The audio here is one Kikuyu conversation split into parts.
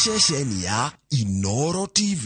Ceceni ya Inoro TV.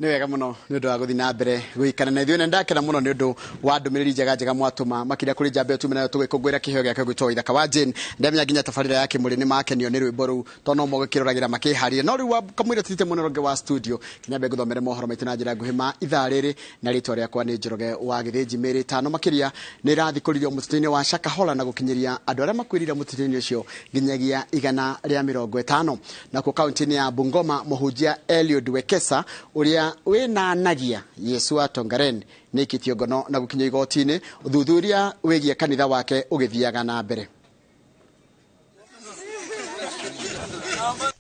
Nĩ wega mũno nĩ ũndũ wa gũthiĩ na mbere gũikara na ithuĩ, na ndakena mũno nĩ ũndũ wa ndũmĩrĩri njega njega mwatũma, makĩria kũrĩ njamba ĩyo tume nayo tũgĩkũngũĩra kĩheo gĩake gwĩtwo Ithaka wa Jane. Ndamenya nginya tabarĩra ya Kĩmũrĩ nĩ makenio nĩ rwĩmbo rũu, tondũ no mogĩkĩroragĩra makĩharĩria. No rĩu kamũira tũthiĩte mwena ũrĩa ũngĩ wa studio, kinya ngũthomere mohoro maitũ na njĩra nguhĩ ma ithaa rĩrĩ, na rĩtwa rĩakwa nĩ Njoroge wa Gĩthĩnji. Mĩĩrĩ ĩtano makĩria nĩ ĩrathikũririo mũtitũ-inĩ wa Shakahola na gũkinyĩria andũ arĩa makuĩrĩire mũtitũ-inĩ ũcio nginyagia 150. Nakuo kaunti-inĩ ya Bungoma, mũhunjia Eliud Wekesa ũrĩa wĩnanagia Yesu wa Tongaren nĩ aikĩtio ngono na gũkinyio igoti-inĩ, ũthuthuria wĩgiĩ kanitha wake ũgĩthiaga na mbere.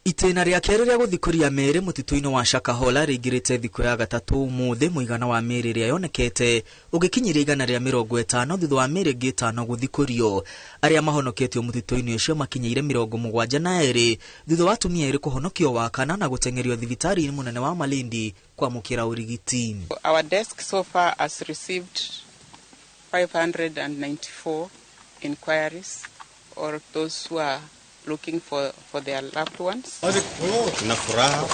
Itĩna rĩa kerĩ rĩa gũthikũria mĩĩrĩ mũtitũ-inĩ wa Shakahola rĩingĩrĩte thikũ ya gatatũ ũmũthĩ, mũigana wa mĩĩrĩ ĩrĩa yonekete ũgĩkinyĩria 150 thutha wa mĩĩrĩ ĩngĩ 5 gũthikũrio. Arĩa mahonoketio mũtitũ-inĩ ũcio makinyĩire 72 thutha wa atumia erĩ kũhonokio wakana na gũteng'erio thibitarĩ-inĩ mũnene wa Malindi kwamũkĩra ũrigiti. Our desk so far has received 594 inquiries or those who are looking for their loved ones. Tuna furaha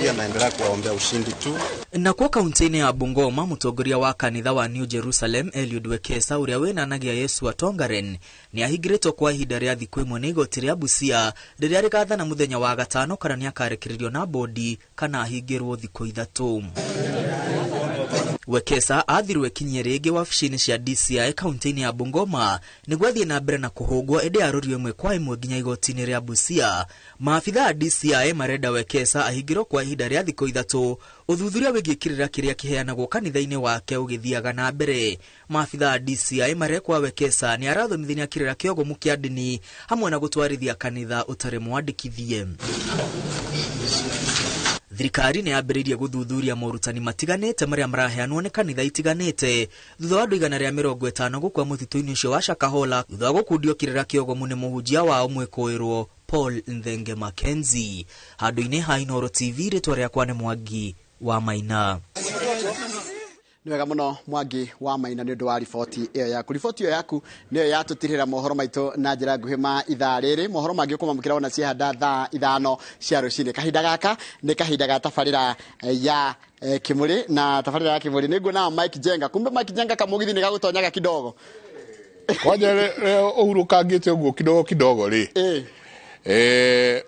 pia, naendelea kuwaombea ushindi tu. Nakuo kaunti-inĩ ya Bungoma, mũtongoria wa kanitha wa New Jerusalem Eliud Wekesa ũrĩa wĩnanagia Yesu wa Tongaren nĩ ahingĩrĩtwo kwa ihinda rĩa thikũ ĩmwe nĩ igoti rĩa Busia rĩrĩa rĩgathana mũthenya wa gatano kana nĩ akarekererio na bodi kana ahingĩrwo thikũ 3. Wekesa athirwo ekinyie rĩngĩ wabici-inĩ cia DCI kaunti-inĩ ya Bungoma nĩguo athiĩ na mbere na kũhũngwo, ĩndĩ arorio ĩmwe kwa ĩmwe nginya igoti-inĩ rĩa Busia. Maabitha a DCI marenda Wekesa ahingĩrwo kwa ihinda rĩa thikũ 3, ũthuthuria wĩgiĩ kĩrĩra kĩrĩa kĩheanagwo kanitha-inĩ wake ũgĩthiaga na mbere. Maabitha a DCI marekwa Wekesa nĩ arathomithania kĩrĩra kĩogomu kĩa ndini hamwe na gũtwarithia kanitha ũtarĩ mwandĩkithie. Thirikari nĩ yambĩrĩirie gũthuthuria morutani matiganĩte marĩa maraheanwo nĩ kanitha itiganĩte thutha wa andũ 150 gũkua mũtitũ-inĩ ũcio wa Shakahola thutha wa gũkundio kĩrĩra kĩogomu nĩ mũhunjia wao mwĩkũĩrwo Paul Nthenge Mackenzie. Handũ-inĩ ha Inooro TV, rĩtwa rĩakwa nĩ Mwangi wa Maina. Nĩ wega mũno Mwangi wa Maina nĩ ũndũ wa riboti ĩyo yaku. Riboti ĩyo yaku nĩyo yatũtirĩra mohoro maitũ na njĩra nguhĩ ma ithaa rĩrĩ. Mohoro mangĩ ũkũmamũkĩra ona ciehanda thaa 5 cia rũcinĩ. Kahinda gaka nĩ kahinda ga tabarĩra ya Kĩmũrĩ, na tabarĩra ya Kĩmũrĩ nĩ nguona Mike Jenga. Kumbe Mike Jenga kamũgithi nĩ gagũtonyaga kidogo. Kwanja ũhurũkangĩte ũguo kidogo kidogo rĩ.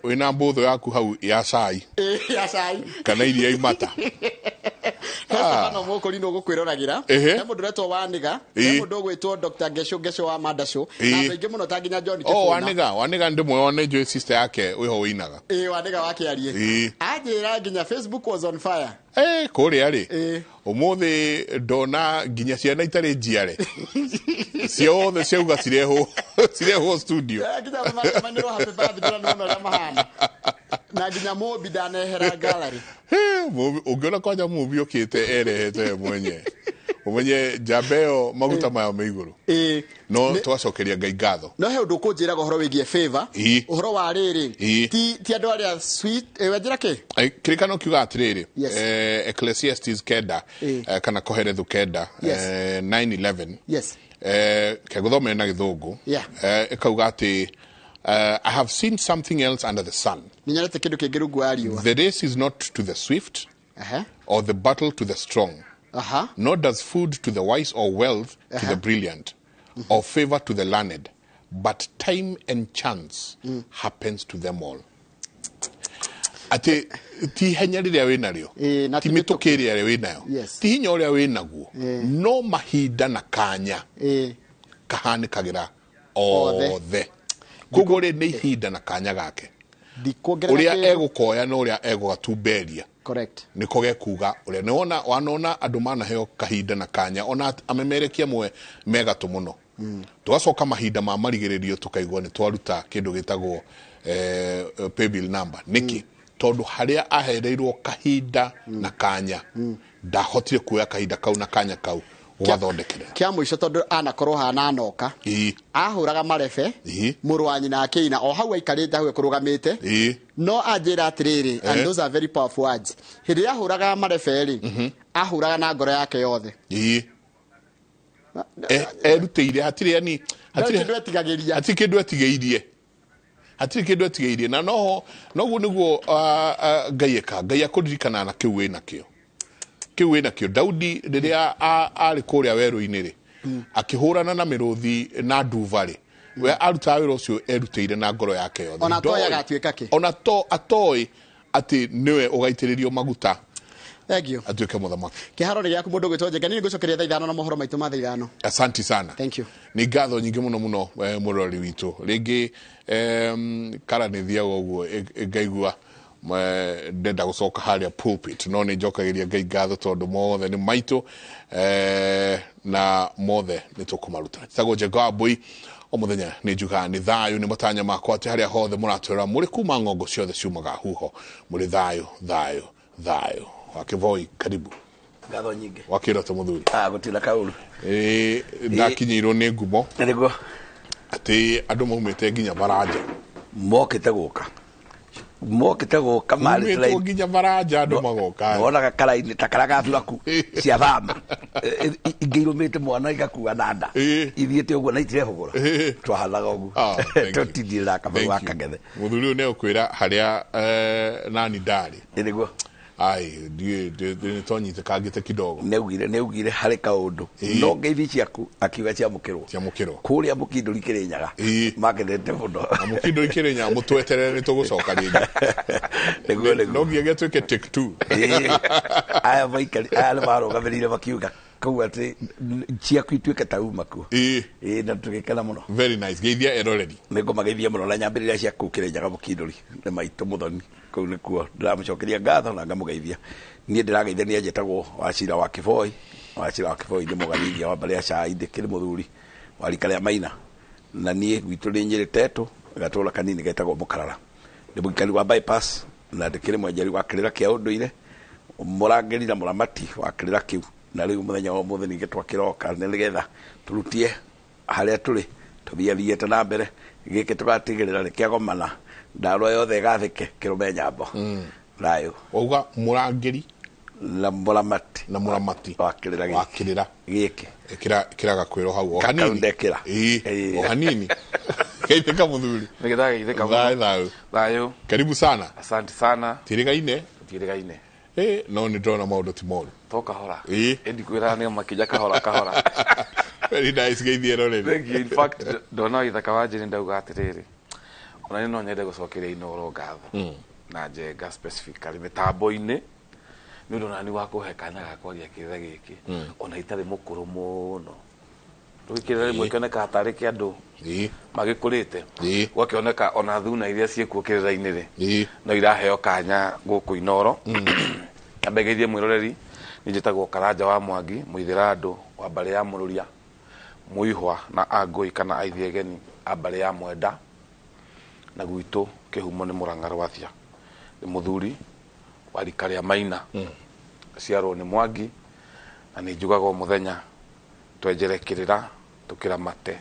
Wĩna mbũthũ yaku hau ya cai. Ya cai. Kana iria imata. No mũkũri no gũkwĩroragĩra. He mũndũ ũretwo Waniga, he mũndũ ũgwĩtwo Dr. Ngesho Ngesho wa Mandasho, na andũ aingĩ mũno ta nginya John Kĩbũna. Oh, Waniga, Waniga ndĩmwe nĩ njũĩ sister yake wĩho wĩinaga. Waniga wa Kĩarie. Anjĩra nginya Facebook was on fire. Kũrĩa rĩ. Ũmũthĩ ndona nginya ciana itarĩ njiare. Ciothe ciauga cirehwo studio. Nginya andũ happy birthday ndĩrona ũrĩa mahana. Na nginya Mũmbi ndanehera gallery. Ũngĩona kwanja Mũmbi ũkĩte erehete we mwenye. Ũmenye njamba ĩyo maguta mayo me igũrũ. No twacokeria Ngai ngatho. No he ũndũ ũkũnjĩraga ũhoro wĩgiĩ favor. Ũhoro wa rĩrĩ. Ti andũ arĩa sweet, wenjĩra kĩ? Kĩrĩkano kiuga atĩrĩrĩ, Ecclesiastes 9, kana Kohelethu 9, 9:11. Kegũthomere na Gĩthũngũ. Ĩkauga atĩ, I have seen something else under the sun. Nĩnyonete kĩndũ kĩngĩ rungu wa riũa. The race is not to the swift, or the battle to the strong. Nor does food to the wise or wealth to the brilliant, or favor to the learned, but time and chance happens to them all. Ati ti hinya rĩrĩa wĩ narĩo, ti mĩtũkĩ ĩrĩa wĩ nayo, ti hinya ũrĩa wĩ naguo, no mahinda na kanya kahanĩkagĩra othe. Koguo rĩ nĩ ihinda na kanya gake. Ũrĩa egũkoya na ũrĩa egũgatumberia. Correct. Niko gekuga uria ni wona wanona andu manaheo kahinda na kanya ona amemerekia mwe megatu muno. Tugacoka mahinda ma marigiririo tukaigua ni twaruta kindu gitagwo pay bill number niki tondu haria ahereirwo kahinda na kanya ndahotire kuoya kahinda kau na kanya kau ugathondekera kia mwisho tondu anakorwo hana anoka ahuraga marebe muru wa nyina akiina o hau aikarite hau ekurugamite no anjira atiriri and those are very powerful words hindi ahuraga marebe ri ahuraga na ngoro yake yothe erutire hatire yani hatire kindu etigagiria hatire kindu etigeirie hatire kindu etigeirie na noho noguo niguo Ngai eka Ngai akuririkana na kiu wina kio kiu wina kio Daudi riria ari kuria weru-ini ri akihurana na miruthi na nduva ri we aruta wira ucio erutire na ngoro yake yothe ona toy agatuika ki ona to atoi ati niwe ugaitiririo maguta. Thank you. Atuike muthamaki. Kiharo ni gyaku mundu gwitwo Njenga ni ngucokeria thaa 5 na mohoro maitu ma thaa 5. Asante sana. Thank you. Ni ngatho nyingi muno muno murori witu. Ringi kara ni thiaga uguo ngaigua ndenda gucoka haria pulpit no ni njokagiria Ngai ngatho tondu mothe ni maitu na mothe ni tukumaruta. Tagwo Njenga wa Mbui o muthenya ni njugaga ni thayu ni matanya makwa ati haria hothe muratwira muri kuma ng'ongo ciothe ciumaga huho muri thayu thayu thayu. Wakivoi karibu. Ngatho nyingi. Wakira ta muthuri. Gutira kauru. Ndakinyirwo ni ngumo. Niguo. Ati andu maumite nginya baranja. Mokite guka. Mokite guka mari trai. Nginya baranja andu magoka. Wonaga karaini ta kara gathuraku cia thama. Ingĩirũmĩte mwana igakua na nda. Ithiĩte ũguo na itirehũgũra. Twahanaga ũguo. Tũtindirĩra kabaru wa Kang'ethe. Muthuri ũyũ nĩegũkwĩra harĩa nani ndarĩ. Nĩguo. Ai ndi tonyite kangite kidogo neugire hari kaundu no ngeithi ciaku akiuga ciamukirwo ciamukirwo kuria mukinduri Kirinyaga makenete muno mukinduri Kirinyaga mutweterere ni tugucoka ringi niguo niguo no nginya gĩtuĩke take 2 aya maikari aya nĩ marũgamĩrĩire makiuga kau ati ciaku ituĩke ta uma kuo na tũgĩkena mũno. Very nice. Geithia eroreri nĩngũmageithia mũno na nyambĩrĩria cia kũu Kirinyaga mũkindũri nĩ maitũ mũthoni kũu nĩkuo ndĩramũcokeria ngatho na ngamũgeithia. Niĩ ndĩrageithania njĩtagwo Wachira wa Kĩboi. Wachira wa Kĩboi nĩ mũganithia wa mbarĩ ya Cai ndĩkĩrĩ mũthuri wa rika rĩa Maina na niĩ gwitũ nĩ Nyĩrĩ Tetũ gatũra kanini getagwo Mũkarara. Ndĩ mũikari wa bypass na ndĩkĩrĩ mwenjeri wa kĩrĩra kĩa ũndũire mũrangĩri na mũramati wa kĩrĩra kĩu na rĩu mũthenya wa ũmũthĩ ningĩ twakĩroka nĩgetha tũrutie harĩa tũrĩ tũthiathiĩte na mbere gĩkĩ tũgatigĩrĩra nĩ kĩagomana ndarwa yothe ĩgathĩke kĩrũme nyambo thayũ. Wauga mũrangĩri na mũramati na mũramati wa kĩrĩra wa kĩrĩra gĩkĩ ĩkĩra ĩkĩra gakwĩrwo hau o hanini o hanini geithĩka mũthuri nĩgeithĩka thayũ thayũ thayũ. Karibu sana. Asante sana. Tirigaine tirigaine no nĩ ndĩrona maũndũ ti moru to kahora ĩndi kwĩra nĩ makija kahora kahora. Very nice. Geithie roreri. Thank you. In fact ndona Githaka wa Njĩrĩ ndauga atĩrĩrĩ ona nĩ no nyende gũcokeria Inooro ngatho na Njenga specifically mĩtambo-inĩ nĩ ũndũ nani wa kũhe kanya ga kwaria kĩrĩra gĩkĩ ona itarĩ mũkũrũ mũno rĩu kĩrĩra rĩmwe kĩonekaga tarĩ kĩa andũ magĩkũrĩte gũgakĩoneka ona thuna iria ciĩkuo kĩrĩra-inĩ rĩ no iraheo kanya gũkũ Inooro. Nyambe ngeithie mwĩroreri nĩ njĩtagwo Karanja wa Mwangi mũithĩra andũ wa mbarĩ ya Mũrũria Mũihwa na Angũi kana Aithiegeni a mbarĩ ya Mwenda na gwitũ kĩhumo nĩ Mũrang'a Rwathia nĩ mũthuri wa rika rĩa Maina ciarwo nĩ Mwangi na nĩ njugaga o mũthenya twenjere kĩrĩra tũkĩramate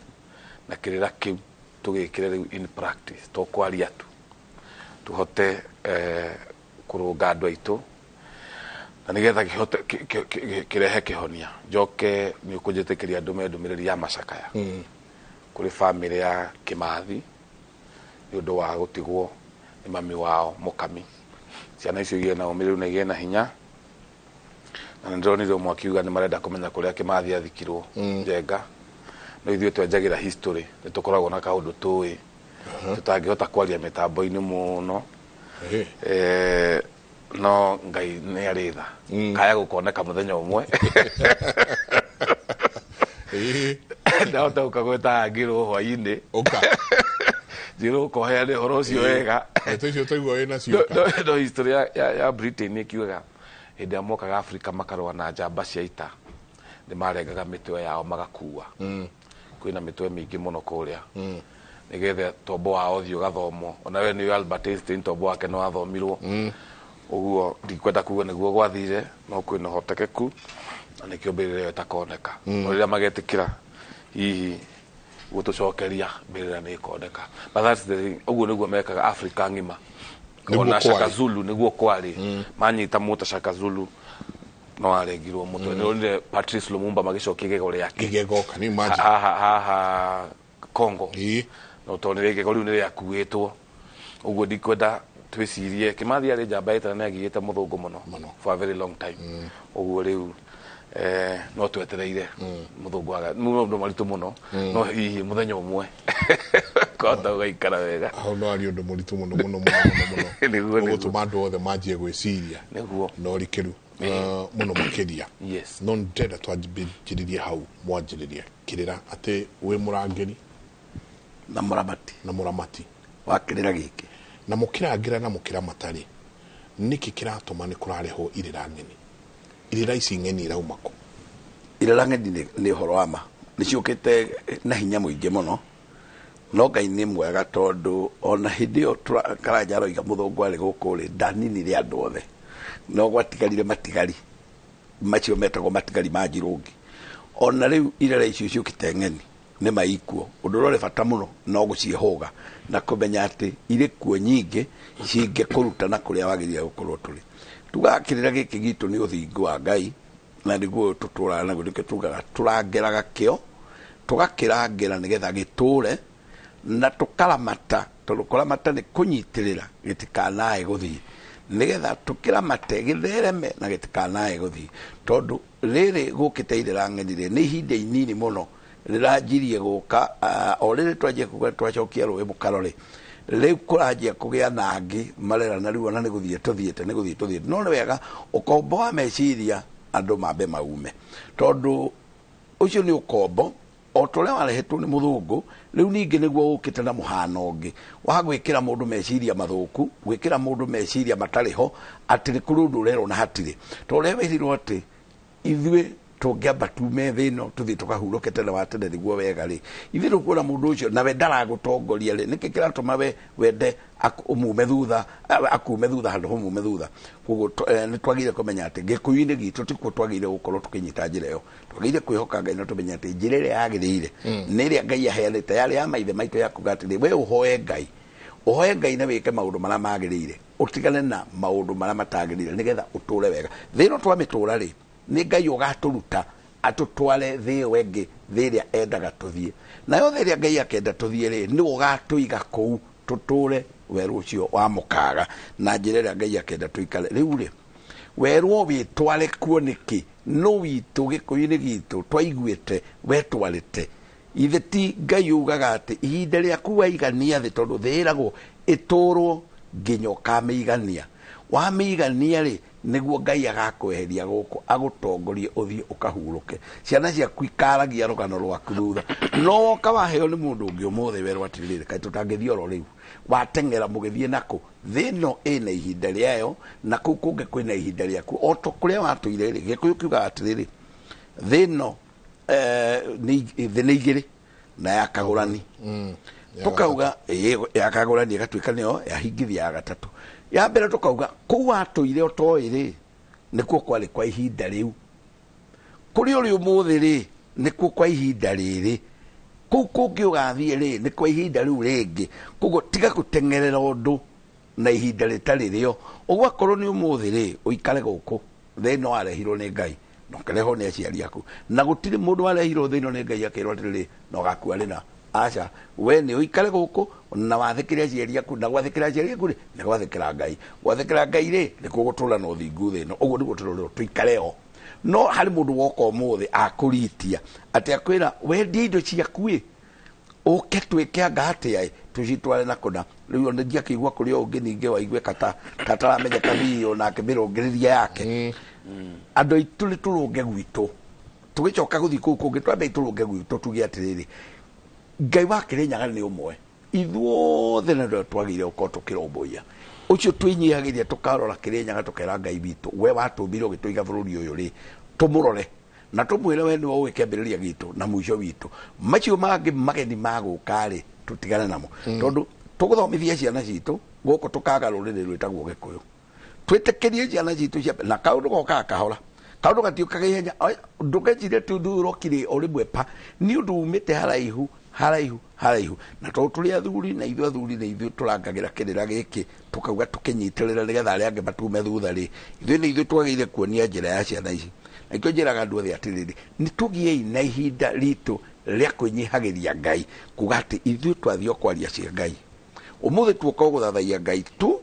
na kĩrĩra kĩu tũgĩkĩre rĩu in practice to kwaria tu tũhote kũrũnga andũ aitũ na nĩgetha kĩhote kĩrehe kĩhonia. Njoke nĩ ũkũnjĩtĩkĩria ndũme ndũmĩrĩri ya macakaya kũrĩ bamĩrĩ ya Kĩmathi nĩ ũndũ wa gũtigwo nĩ mami wao Mũkami. Ciana icio igĩe na ũmĩrĩru na igĩe na hinya na nĩndĩronire ũmwe akiuga nĩ marenda kũmenya kũrĩa Kĩmathi athikirwo Njenga no ithuĩ twenjagĩra history nĩ tũkoragwo na kaũndũ tũĩ tũtangĩhota kwaria mĩtambo-inĩ mũno no Ngai nĩ arĩ tha kaya gũkoneka mũthenya ũmwe ndahota gũka gwĩta ngirwo hwainĩ ũka Njĩrwo ũkoheane ũhoro ũcio wega. Ndeto icio twaigua wĩna cio. No history ya Britain ĩkiugaga hĩndĩ ĩrĩa mokaga Afrika makarũa na njamba cia ita nĩ marengaga mĩtwe yao magakua. Kwĩna mĩtwe mĩingĩ mũno kũrĩa nĩgetha tombo wao ũthiĩ ũgathomwo. Ona we nĩ Albert Einstein tombo wake nĩ wathomirwo. Ũguo ndikwenda kuga nĩguo gwathire, no kwĩna ũhotekeku na nĩkĩo mbĩrĩra ĩyo ĩtakoneka. No rĩrĩa magetĩkĩra hihi gũtũcokeria mbĩrĩra nĩ ĩkoneka. But that's the thing, ũguo nĩguo mekaga Afrika ng'ima. Ona Shaka Zulu nĩguo kwarĩ. Manyita mũta Shaka Zulu no arengirwo mũtwe. Nĩ onire Patrice Lumumba magĩcokia igego rĩake. Igego, can you imagine? Haha Congo. No tondũ igego rĩu nĩ rĩakuĩtwo. Ũguo ndikwenda twĩcirie Kimathi arĩ njamba ĩtana nĩ agiyĩte mũthũngũ mũno for a very long time. Ũguo rĩu no twetereire mũthũngũ aga nĩ maũndũ maritũ mũno, no hihi mũthenya ũmwe kwahota gũgaikara wega. Hau no ari ũndũ mũritũ mũno mũno mũno mũno mũno ũgũtũma andũ othe manjie gwĩciria nĩguo na ũrikĩru mũno makĩria. No ndĩrenda twanjĩrĩrie hau mwanjĩrĩrie kĩrĩra atĩ wĩ mũrangĩri na mũramati, na mũramati wa kĩrĩra gĩkĩ na mũkĩrangĩra na mũkĩramata rĩ, nĩkĩ kĩratũma nĩ kũrarehwo irĩra ng'eni? Irĩra ici ng'eni irauma kũ? Irĩra ng'eni nĩ ũhoro wa ma, nĩ ciũkĩte na hinya mũingĩ mũno, no Ngai nĩ mwega tondũ ona hĩndĩ ĩyo Karanja aroiga mũthũngũ arĩ gũkũ rĩ, ndaninire andũ othe, no gwatigarire matigari macio metagwo matigari ma Njirũngi. Ona rĩu irĩra icio ciũkĩte ng'eni nĩ maikuo. Ũndũ ũrĩa ũrĩ bata mũno no gũciĩhũga na kũmenya atĩ irĩ kuo nyingĩ cingĩkũruta na kũrĩa wagĩrĩire gũkorwo tũrĩ. Tugaga kĩrĩra gĩkĩ gitũ nĩ ũthingu wa Ngai na nĩguo tũtũraga naguo, nĩkĩo tugaga tũrangĩraga kĩo, tũgakĩrangĩra nĩgetha gĩtũre na tũkaramata, tondũ kũramata nĩ kũnyitĩrĩra gĩtikanae gũthiĩ, nĩgetha tũkĩramate gĩthereme na gĩtikanae gũthiĩ. Tondũ rĩrĩ gũkĩte irĩra ng'eni rĩ, nĩ ihinda inini mũno rĩranjirie gũka, o rĩrĩ twanjia kuga twacokia rũĩ mũkaro rĩ, rĩu kũranjia kũgĩa na angĩ marera na rĩu ona nĩ gũthiĩ tũthiĩte, nĩ gũthiĩ tũthiĩte. No nĩ wega ũkombo wa meciria andũ mambe maume, tondũ ũcio nĩ ũkombo o ta ũrĩa warehetwo nĩ mũthũngũ, rĩu ningĩ nĩguo ũkĩte na mũhano ũngĩ wa gwĩkĩra mũndũ meciria mathũku, gwĩkĩra mũndũ meciria matarĩ ho, atĩ nĩ kũrĩ ũndũ ũrerwo na hatirĩ. Tondũ ũrĩa wĩrirwo atĩ ithuĩ tũngĩamba tume thĩ ĩno tũthiĩ tũkahurũke tene wa tene nĩguo wega rĩ, ithuĩ tũkuona mũndũ ũcio nawe ndaragũtongoria rĩ, nĩkĩ kĩratũma we wende umume thutha, akume thutha handũ ha ũmume thutha? Koguo nĩ twagĩrĩire kũmenya atĩ gĩkũyũ-inĩ gitũ tikuo twagĩrĩire gũkorwo tũkĩnyita njĩra ĩyo. Twagĩrĩire kwĩhoka Ngai na tũmenye atĩ njĩra ĩrĩa yagĩrĩire nĩ ĩrĩa Ngai aheanĩte, yarĩ ya maithe maitũ ya kuga atĩrĩ, we ũhoe Ngai, ũhoe Ngai na wĩke maũndũ marĩa magĩrĩire, ũtigane na maũndũ marĩa matagĩrĩire nĩgetha ũtũre wega. Thĩ ĩno twamĩtũra rĩ, nĩ Ngai ũgatũruta atũtware thĩ ĩyo ĩngĩ, thĩ ĩrĩa endaga tũthiĩ. Nayo thĩ ĩrĩa Ngai akenda tũthiĩ rĩ, nĩwe ũgatũiga kũu tũtũre werũ ũcio wa mũkaga na njĩra ĩrĩa Ngai akenda tũikare. Rĩu rĩ, werũ wĩtware kuo nĩkĩ? No witũ gĩkũyũ-inĩ gitũ twaiguĩte wetwarĩte. Ithe ti Ngai ugaga atĩ ihinda rĩaku waigania thĩ, tondũ thĩ ĩragwo ĩtũrwo nginya ũkamĩigania. Wamĩigania rĩ, nĩguo Ngai agakweheria gũkũ agũtongorie ũthiĩ ũkahurũke. Ciana ciaku ikaragia rũgano rwaku thutha. No woka waheo nĩ mũndũ ũngĩ ũmũthĩ werwo atĩrĩrĩ, kaĩ tũtangĩthiĩ oro rĩu? Wateng'era mũgĩthiĩ nakũ? Thĩ ĩno ĩna ihinda rĩayo na kũu kũngĩ kwĩna ihinda rĩaku. O ta kũrĩa watũire rĩ, Gĩkũyũ kiugaga atĩrĩrĩ, thĩ ĩno thĩ nĩ igĩrĩ na ya kagũrani. Tũkauga ya kagũrani ĩgatuĩka nĩyo yahingithia ya gatatũ. Ya mbere tũkauga kũu watũire ũtoĩ rĩ, nĩkuo kwarĩ kwa ihinda rĩu. Kũrĩa ũrĩ ũmũthĩ rĩ, nĩkuo kwa ihinda rĩrĩ. Kũu kũngĩ ũgathiĩ rĩ, nĩ kwa ihinda rĩu rĩngĩ. Koguo tiga gũteng'erera ũndũ na ihinda rĩtarĩ rĩo. Ũguo akorwo nĩ ũmũthĩ rĩ, ũikare gũkũ. Thĩ ĩno warehirwo nĩ Ngai, na ũkĩrehwo nĩ aciari aku. Na gũtirĩ mũndũ warehirwo thĩ ĩno nĩ Ngai akĩrwo atĩrĩrĩ, na ũgakua rĩ na. Aca, we nĩ ũikare gũkũ na wathĩkĩre aciari aku, na gwathĩkĩra aciari aku rĩ, nĩ gwathĩkĩra Ngai. Gwathĩkĩra Ngai rĩ, nĩkuo gũtũũra na ũthingu thĩ ĩno. Ũguo nĩguo tũrorerwo tũikare ho. No harĩ mũndũ woka ũmũthĩ akũritia atĩ akwĩra wendie indo ciaku ĩ, ũke twĩke anga atĩa ĩ, tũcitware na kũna. Rĩu ona ndiakĩigua kũrĩ o ũngĩ ningĩ waigue kataramenya kabiũ nake mĩrũngĩrĩria yake. Andũ aitũ nĩ tũrũnge gwitũ. Tũgĩcoka gũthiĩ kũu kũngĩ, twambe tũrũnge gwitũ tuge atĩrĩrĩ, Ngai wa Kĩrĩnyaga nĩ ũmwe. Ithuothe na ndũ twagĩrĩire gũkorwo tũkĩrũmbũiya. Ũcio twĩnyihagĩria tũkarora Kĩrĩnyaga tũkera Ngai witũ, we watũmbire ũgĩtũiga bũrũri ũyũ rĩ, tũmũrore na tũmwĩre we nĩwe ũĩ kĩambĩrĩria gitũ na mũico witũ. Macio mangĩ mageni magũka rĩ, tũtigane namo. Tondũ tũgũthomithia ciana citũ gũkũ tũkaga rũrĩrĩ rwĩtagwo Gĩkũyũ. Twĩtĩkĩrie ciana citũ cia na kaũndũ gokaga kahora. Kaũndũ gatiũkaga ihenya. Ndũgecirie ti ũndũ ũrokire o rĩmwe pa. Nĩ ũndũ umĩte haraihu, haraihu, haraihu. Na tondũ tũrĩ athuri na ithuĩ athuri nĩ ithuĩ tũrangagĩra kĩrĩra gĩkĩ tũkauga tũkĩnyitĩrĩra nĩgetha arĩa angĩ matume thutha rĩ, ithuĩ nĩ ithuĩ twagĩrĩire kuonia njĩra ya ciana ici. Na nĩkĩo njĩraga andũ othe atĩrĩrĩ, nĩ tũgĩei na ihinda ritũ rĩa kwĩnyihagĩria Ngai, kuga atĩ ithuĩ twathiĩ o kwaria cia Ngai. Ũmũthĩ tuoka o gũthathaiya Ngai tu,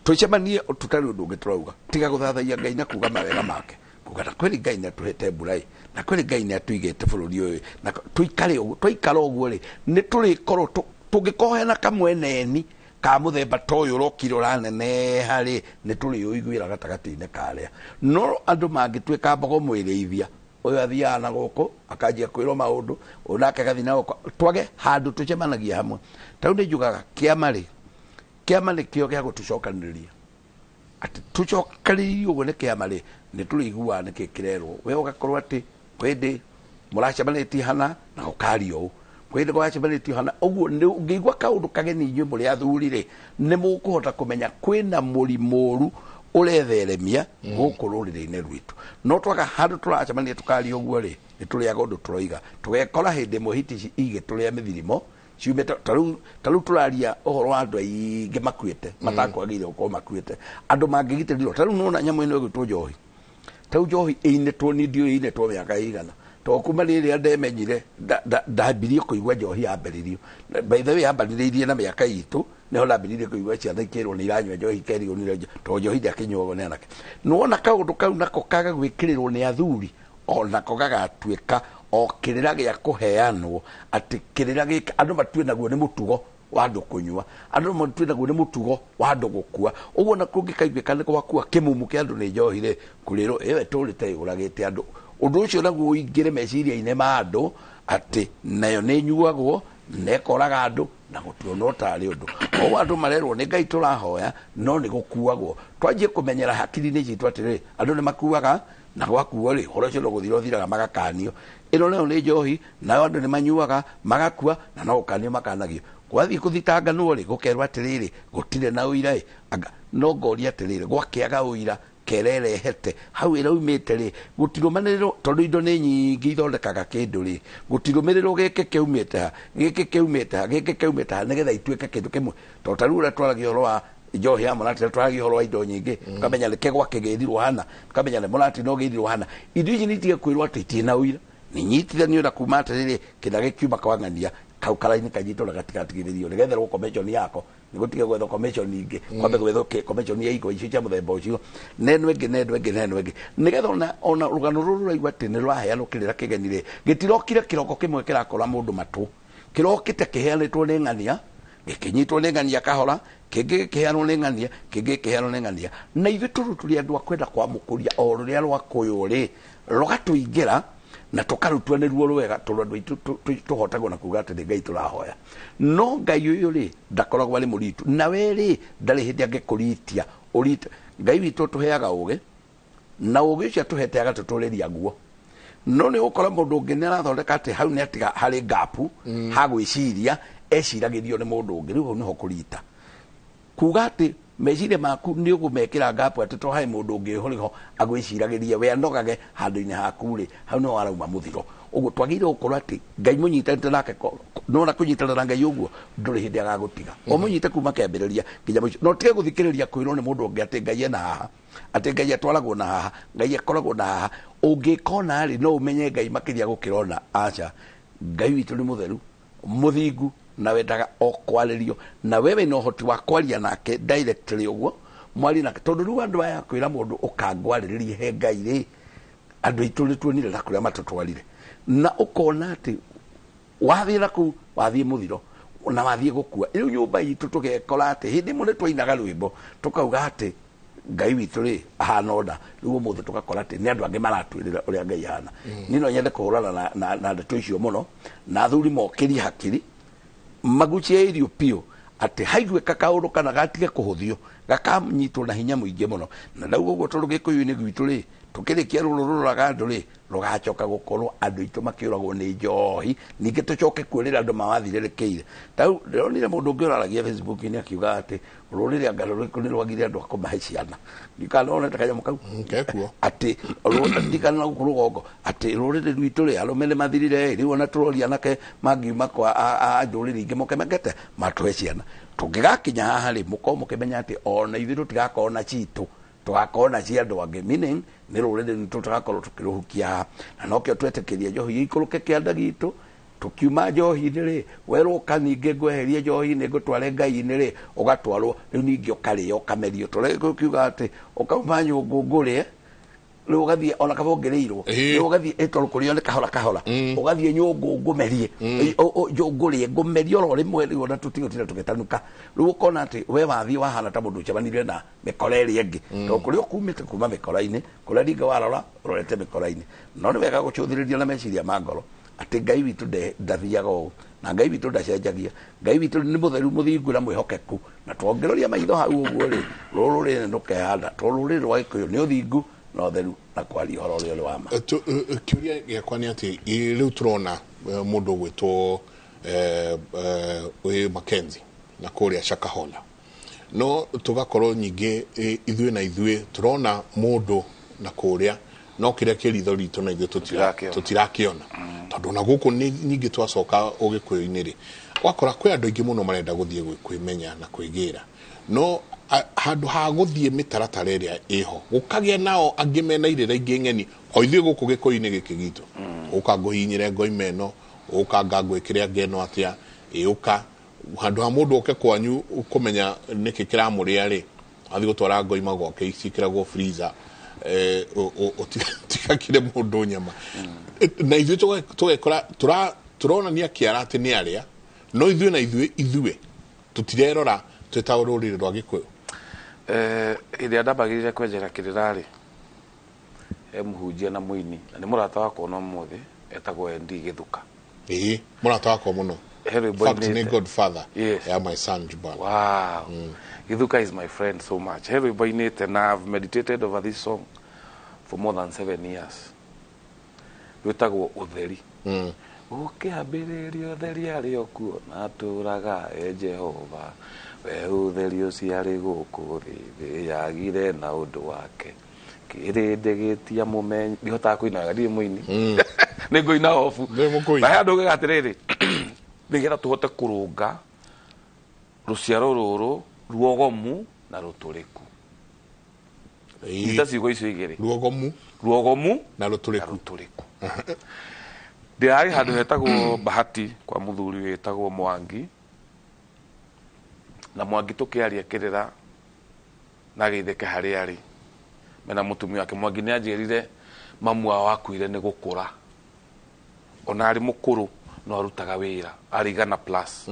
twĩcemanie tũtarĩ ũndũ ũngĩ tũrauga, tiga gũthathaiya Ngai na kuga mawega make. Kuga na kweli Ngai nĩ atũhete mbura ĩ, na kweli Ngai nĩ atũigĩte bũrũri ũyũ, na tũikare ũguo, twaikara ũguo rĩ, nĩ tũrĩkorwo tũngĩkorwo hena kamweneni ka mũthemba ta ũyũ ũrokire ũraneneha rĩ, nĩ tũrĩũiguĩra gatagatĩ-inĩ karĩa. No andũ mangĩtuĩka mbogo mwĩrĩithia, ũyũ athiaga na gũkũ akanjia kwĩrwo maũndũ, ũyũ nake agathiĩ na gũkũ, twage handũ tũcemanagia hamwe. Ta rĩu nĩ njugaga kĩama rĩ, kĩama nĩkĩo gĩa gũtũcokanĩrĩria. Atĩ tũcokanĩrĩirio ũguo nĩ kĩama rĩ, nĩ tũrĩiguaga nĩkĩ kĩrerwo. We ũgakorwo atĩ kwĩndĩ mũracemanĩtie hana na gũkario ũũ, kwĩndĩ mũracemanĩtie hana ũguo. Nĩ ũngĩigua kaũndũ kageni inyuĩ mũrĩ athuri rĩ, nĩ mũkũhota kũmenya kwĩna mũrimũ ũru ũretheremia gũkũ rũrĩrĩ-inĩ rwitũ. No twaga handũ tũracemania tũkaria ũguo rĩ, nĩ tũrĩaga ũndũ tũroiga. Tũgekora hĩndĩ ĩmwe hiti ici igĩtũrĩa mĩthirimo ciumĩte. Ta rĩu tũraria ũhoro wa andũ aingĩ makuĩte, matakwagĩrĩire gũkorwo makuĩte, andũ mangĩgitĩrirwo. Ta rĩu nĩwona nyamũ ĩno ĩgwĩtwo njohi. Ta rĩu njohi ĩinĩtwo, niĩ ndiũĩ ĩinĩtwo mĩaka ĩigana, tondũ kuma rĩrĩa ndemenyire ndambirie kũigua njohi yambĩrĩrio. By the way, yambanĩrĩirie na mĩaka itũ, nĩho ndambĩrĩirie kũigua ciana ikĩrwo nĩ iranyua njohi, ikerigwo nĩ iranyua, tondũ njohi ndĩakĩnyuagwo nĩ anake. Nĩwona kaũndũ kau nako kaga gwĩkĩrĩrwo nĩ athuri, onako gagatuĩka o kĩrĩra gĩa kũheanwo, atĩ kĩrĩra gĩkĩ andũ matue naguo nĩ mũtugo wa andũ kũnyua, andũ matue naguo nĩ mũtugo wa andũ gũkua. Ũguo na kũngĩkaiguĩka nĩ gwakua kĩmumu kĩa andũ nĩ njohi rĩ, kũrĩrwo ĩyo ĩtũrĩte ĩũragĩte andũ. Ũndũ ũcio naguo ũingĩre meciria-inĩ ma andũ atĩ nayo nĩ ĩnyuagwo na ĩkoraga andũ na gũtuonwo tarĩ ũndũ. Ũguo andũ marerwo nĩ Ngai tũrahoya, no nĩ gũkuagwo. Twanjie kũmenyera hakiri-inĩ citũ atĩrĩrĩ, andũ nĩ makuaga na gwakuo rĩ, ũhoro ũcio no gũthira ũthiraga magakanio. Ĩno nayo nĩ njohi, nayo andũ nĩ manyuaga magakua na no gũkanio makanagio. Gwathiĩ kũthitanganwo rĩ, gũkerwo atĩrĩrĩ, gũtirĩ na ũira ĩ. Anga no ngoria atĩrĩrĩ, gwakĩaga ũira kererehete hau ĩraumĩte rĩ, gũtirũmanĩrĩrwo, tondũ indo nĩ nyingĩ ithondekaga kĩndũ rĩ, gũtirũmĩrĩrwo gĩkĩ kĩaumĩte ha, gĩkĩ kĩaumĩte ha, gĩkĩ kĩaumĩte ha, nĩgetha ituĩke kĩndũ kĩmwe. Tondũ ta rĩu ũrĩa twaragia ũhoro wa njohi ya mũratĩ, twaragia ũhoro wa indo nyingĩ, tũkamenya nĩ kĩgwa kĩgĩrirwo hana, tũkamenya nĩ mũratĩ no ũgĩrirwo hana. Indo ici nĩ itige kwĩrwo atĩ itirĩ na ũira, nĩ nyitithanio na kuma atĩrĩrĩ, kĩna gĩkiuma kwa ng'ania, kau karaini kanyitwo na gatigatigithĩrio, nĩgetherwo commission yako, nĩgũtige gwethwo commission ingĩ, kwambe gwethwo commission ya igwa icio cia mũthemba ũcio, na ĩno ĩngĩ, na ĩno ĩngĩ, na ĩno ĩngĩ, nĩgetha ona rũgano rũrũ rũraigua atĩ nĩ rũraheanwo kĩrĩra kĩgeni rĩ, gĩtirokire kĩroko kĩmwe kĩrakora mũndũ matũ, kĩrokĩte kĩheanĩtwo nĩ ng'ania, gĩkĩnyitwo nĩ ng'ania kahora, kĩngĩ gĩkĩheanwo nĩ ng'ania, kĩngĩ gĩkĩheanwo nĩ ng'ania. Na ithuĩ tondũ tũrĩ andũ a kwenda kwamũkũria o rũrĩa rwakũyũ rĩ, rũgatũingĩra na tũkarutua nĩruo rwega, tondũ andũ aitũ tũhotagwo na kuga atĩ nĩ Ngai tũrahoya. No Ngai ũyũ rĩ, ndakoragwo arĩ mũritu, na we rĩ, ndarĩ hĩndĩ angĩkũritia ũrite. Ngai witũ ũtũheaga ũgĩ, na ũgĩ ũcio atũhete agatũtũrĩria guo. No nĩ ũgũkora mũndũ ũngĩ nĩ arathondeka atĩ hau nĩ atiga harĩ ngapu, ha gwĩciria, eciragĩrio nĩ mũndũ ũngĩ. Rĩu hau nĩho kũrita. Kuga atĩ meciria maku nĩ ũgũmekĩra ngapu atĩ to harĩ mũndũ ũngĩ ũrĩ ho agwĩciragĩrie, we anogage handũ-inĩ haku rĩ, hau nĩho harauma mũthiro. Ũguo twagĩrĩirwo gũkorwo atĩ Ngai mũnyitanĩte nake, nĩwona kũnyitana na Ngai ũguo, ndũrĩ hĩndĩ agagũtiga. Ũmũnyite kuma kĩambĩrĩria nginya mũico. No ũtige gũthikĩrĩria kwĩrwo nĩ mũndũ ũngĩ atĩ Ngai ena haha, atĩ Ngai atwaragwo na haha, Ngai akoragwo na haha. Ũngĩka ona rĩ, no ũmenye Ngai makĩria gũkĩra ona. Aca, Ngai witũ nĩ mũtheru, mũthingu, na wendaga o kwarĩrio, na we wĩna ũhoti wa kwaria nake directly ũguo, mwarie nake. Tondũ rĩu andũ aya kwĩra mũndũ ũkangwarĩrĩrie he Ngai rĩ, andũ aitũ nĩ tuonire na kũrĩa matũtwarire. Na ũkona atĩ wathiĩ na kũu, wathiĩ mũthiro, na wathiĩ gũkua. Rĩu nyũmba itũ tũgekora atĩ hĩndĩ ĩmwe nĩ twainaga rwĩmbo tũkauga atĩ Ngai witũ rĩ ahana ũna. Rĩu ũmũthĩ tũgakora atĩ nĩ andũ angĩ maratwĩrĩra ũrĩa Ngai ahana. Niĩ no nyende kũhũrana na ndeto icio mũno, na athuri mokĩrie hakiri, Magucie irio piũ atĩ haiguĩka kaũndũ kana gatige kũhũthio gakanyitwo na hinya mũingĩ mũno. Na ndauga ũguo tondũ gĩkũyũ-inĩ gwitũ rĩ, tũkĩrĩkia rũrũ rũraga andũ rĩ, rũgacoka gũkorwo andũ aitũ makĩũragwo nĩ njohi, ningĩ tũcoke kwĩrĩra andũ mawathirĩrĩkĩire. Tau ndĩronire mũndũ ũngĩ ũraragia Facebook-inĩ akiuga atĩ rũrĩrĩ anga rũrĩkũ nĩ rwagire andũ a kũmahe ciana. Ndikana wonete kanyamũ kau Kekuo. Atĩ ndikana gũkũ rũgongo atĩ rũrĩrĩ rwitũ rĩ, arũme nĩ mathirire rĩu, ona tũroria anake mangiuma kwa a ndũrĩrĩ ingĩ moke mekete matũhe ciana. Tũngĩgakinya haha rĩ, mũkorwo mũkĩmenya atĩ ona ithuĩ tũtigakorwo na citũ, tũgakorwo na cia andũ angĩ, meaning nĩ rũrĩrĩ rwitũ tũgakorwo tũkĩrũhukia haha. Na nokĩo twetĩkĩria njohi ĩikũrũke kĩanda gitũ. Tũkiuma njohi-inĩ rĩ, werũka ningĩ ngweherie njohi-inĩ ngũtware ngai-inĩ rĩ, ũgatwarwo rĩu ningĩ ũkarĩo ũkamerio, tũrĩa gĩkũyũ kiuga atĩ ũkauma nyũngũ ngũrĩe, rĩu ũgathiĩ ona kaba ũngĩrĩirwo, rĩu ũgathiĩ tondũ kũrĩo nĩ kahora kahora, ũgathiĩ nyũngũ ngũmerie, ngũrĩe ngũmerie oro rĩmwe, rĩu ona tũtigũtinda tũgĩtanuka. Rĩu ũkona atĩ we wathiĩ wahana ta mũndũ ũcemanirie na mĩkora ĩrĩa ĩngĩ, tondũ kũrĩa ũkumĩte kuma mĩkora-inĩ, kũrĩa ningĩ warora ũrorete mĩkora-inĩ. No nĩ wega gũcũthĩrĩria na meciria ma ngoro atĩ Ngai witũ ndathiaga ũũ, na Ngai witũ ndacenjagia. Ngai witũ nĩ mũtheru, mũthingu na mwĩhokeku, na twongĩroria maitho hau ũguo rĩ, rũrũ rũrĩ rũkehanda, tondũ rũrĩrĩ rwa Gĩkũyũ nĩ ũthingu na ũtheru na kwaria ũhoro ũrĩa ũrĩ wa ma. Kĩũria gĩakwa nĩ atĩ rĩu tũrona mũndũ ũgwĩtwo wĩ Mackenzie na kũrĩa Shakahola, no tũgakorwo nyingĩ ithuĩ na ithuĩ tũrona mũndũ na kũrĩa, no kĩrĩa kĩ ritho ritũ na ithuĩ Tũtirakĩona. Tũtirakĩona, tondũ ona gũkũ nĩ nyingĩ twacoka ũgĩkũyũ-inĩ rĩ, wakora kwĩ andũ aingĩ mũno marenda gũthiĩ kwĩmenya na kwĩgĩra, no handũ ha gũthiĩ mĩtaratara ĩrĩa ĩho, gũkagĩa nao angĩ mena irĩra ingĩ ng'eni o ithuĩ gũkũ gĩkũyũ-inĩ gĩkĩ gitũ, ũka ngũhinyĩre ngoima ĩno, ũka nga ngwĩkĩre anga ĩno atĩa, ĩũka handũ ha mũndũ oke kwanyu kũmenya nĩkĩ kĩramũrĩa rĩ, athiĩ gũtwara ngoima gwake ciĩkĩragwo freezer, ũtigakire mũndũ nyama. Na ithuĩ tũgekora tũronania kĩara atĩ nĩ arĩa, no ithuĩ na ithuĩ tũtirerora twĩ ta rũrĩrĩ rwa Gĩkũyũ. Hĩndĩ ĩrĩa ndambagĩrĩria kwenjera kĩrĩra rĩ, he mũhunjia na mũini na nĩ mũrata wakwa ona ũmũthĩ, etagwo ND Gĩthuka. Ĩĩ, mũrata wakwa mũno. He rwĩmbo Fact, nĩ ainĩte. godfather Yes. ya my son Jubal. Wow. Githuka is my friend so much. He rwĩmbo ainĩte na I've meditated over this song for more than 7 years. Rwĩtagwo Ũtheri. Ũkĩambĩrĩria ũtheri arĩ o kuo na tũraga e Jehova, we ũtheri ũcio arĩ gũkũ thĩ, thĩ yagire na ũndũ wake, kĩrĩndĩ gĩtia mũmenyi. Ndihotaga kũina wega, ndirĩ mũini, nĩ ngũina obu. Nĩ mũkũina. Na he andũ ugaga atĩrĩrĩ, nĩgetha tũhote kũrũnga rũciaro rũrũ ruogomu na rũtũrĩku. Nyita ciugo icio igĩrĩ. Ruogomu. Ruogomu na rũtũrĩku. Na rũtũrĩku. Ndĩrarĩ handũ hetagwo Bahati kwa mũthuri wĩtagwo Mwangi, na Mwangi tũkĩaria kĩrĩra na geithĩke harĩa arĩ mena mũtumia wake. Mwangi nĩ anjĩrire mamu wao akuire nĩ gũkũra, ona arĩ mũkũrũ no arutaga wĩra, arĩ igana plus.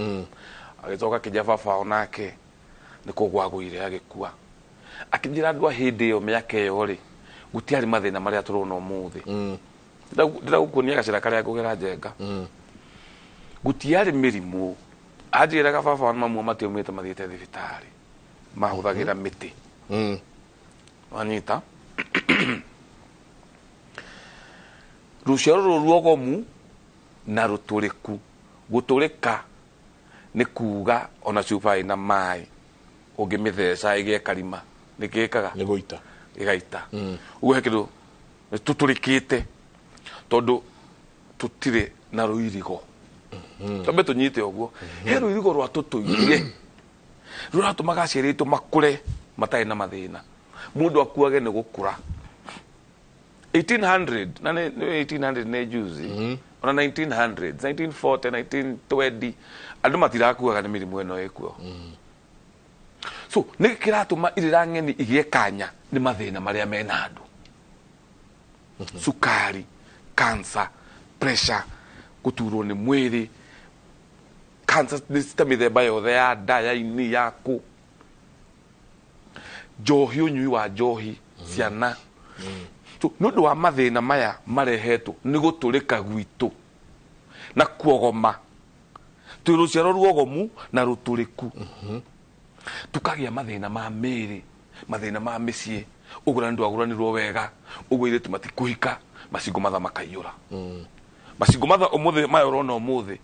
Agĩcoka akĩnjĩra baba wao nake nĩ kũgwa agũire agĩkua. Akĩnjĩra andũ a hĩndĩ ĩyo, mĩaka ĩyo rĩ, gũtiarĩ mathĩna marĩa tũrona ũmũthĩ. Ndĩragũkuonia gacĩra karĩa ngũgera njenga, gũtiarĩ mĩrimũ. Anjĩraga baba wa mamu matiaumĩte mathiĩte thibitarĩ, mahũthagĩra mĩtĩ. Wanyita rũciaro rũrũ ruogomu na rũtũrĩku. Gũtũrĩka nĩ kuga ona cuba ĩna maĩ ũngĩmĩtheca ĩgĩe karima nĩ kĩkaga nĩ gũita. Ĩgaita. Ũguo he kĩndũ tũtũrĩkĩte tondũ tũtirĩ na rũirigo. Twambe tũnyite ũguo, he rũirigo rwa tũtũire rũratũmaga aciari aitũ makũre matarĩ na mathĩna, mũndũ akuage nĩ gũkũra. 1800 na nĩ 1800 nĩ juzi, ona 1900, 1940, 1920, andũ matirakuaga nĩ mĩrimũ ĩno ĩkuo. So nĩ kĩratũma irĩra ng'eni igĩe kanya nĩ mathĩna marĩa mena andũ: cukari, cancer, pressure, gũturwo nĩ mwĩrĩ, cancer nĩ ta mĩthemba yothe ya nda, ya ini, ya kũ, njohi, ũnyui wa njohi, ciana. So nĩ ũndũ wa mathĩna maya marehetwo nĩ gũtũrĩka gwitũ na kuogoma. Twĩ rũciaro ruogomu na rũtũrĩku. Tukagĩa mathĩna ma mĩĩrĩ, mathĩna ma mĩciĩ, ũgũrani ndwagũranirwo wega, ũguo airĩtu matikũhika, macingo matha makaiyũra. Macingo matha ũmũthĩ maya ũrona ũmũthĩ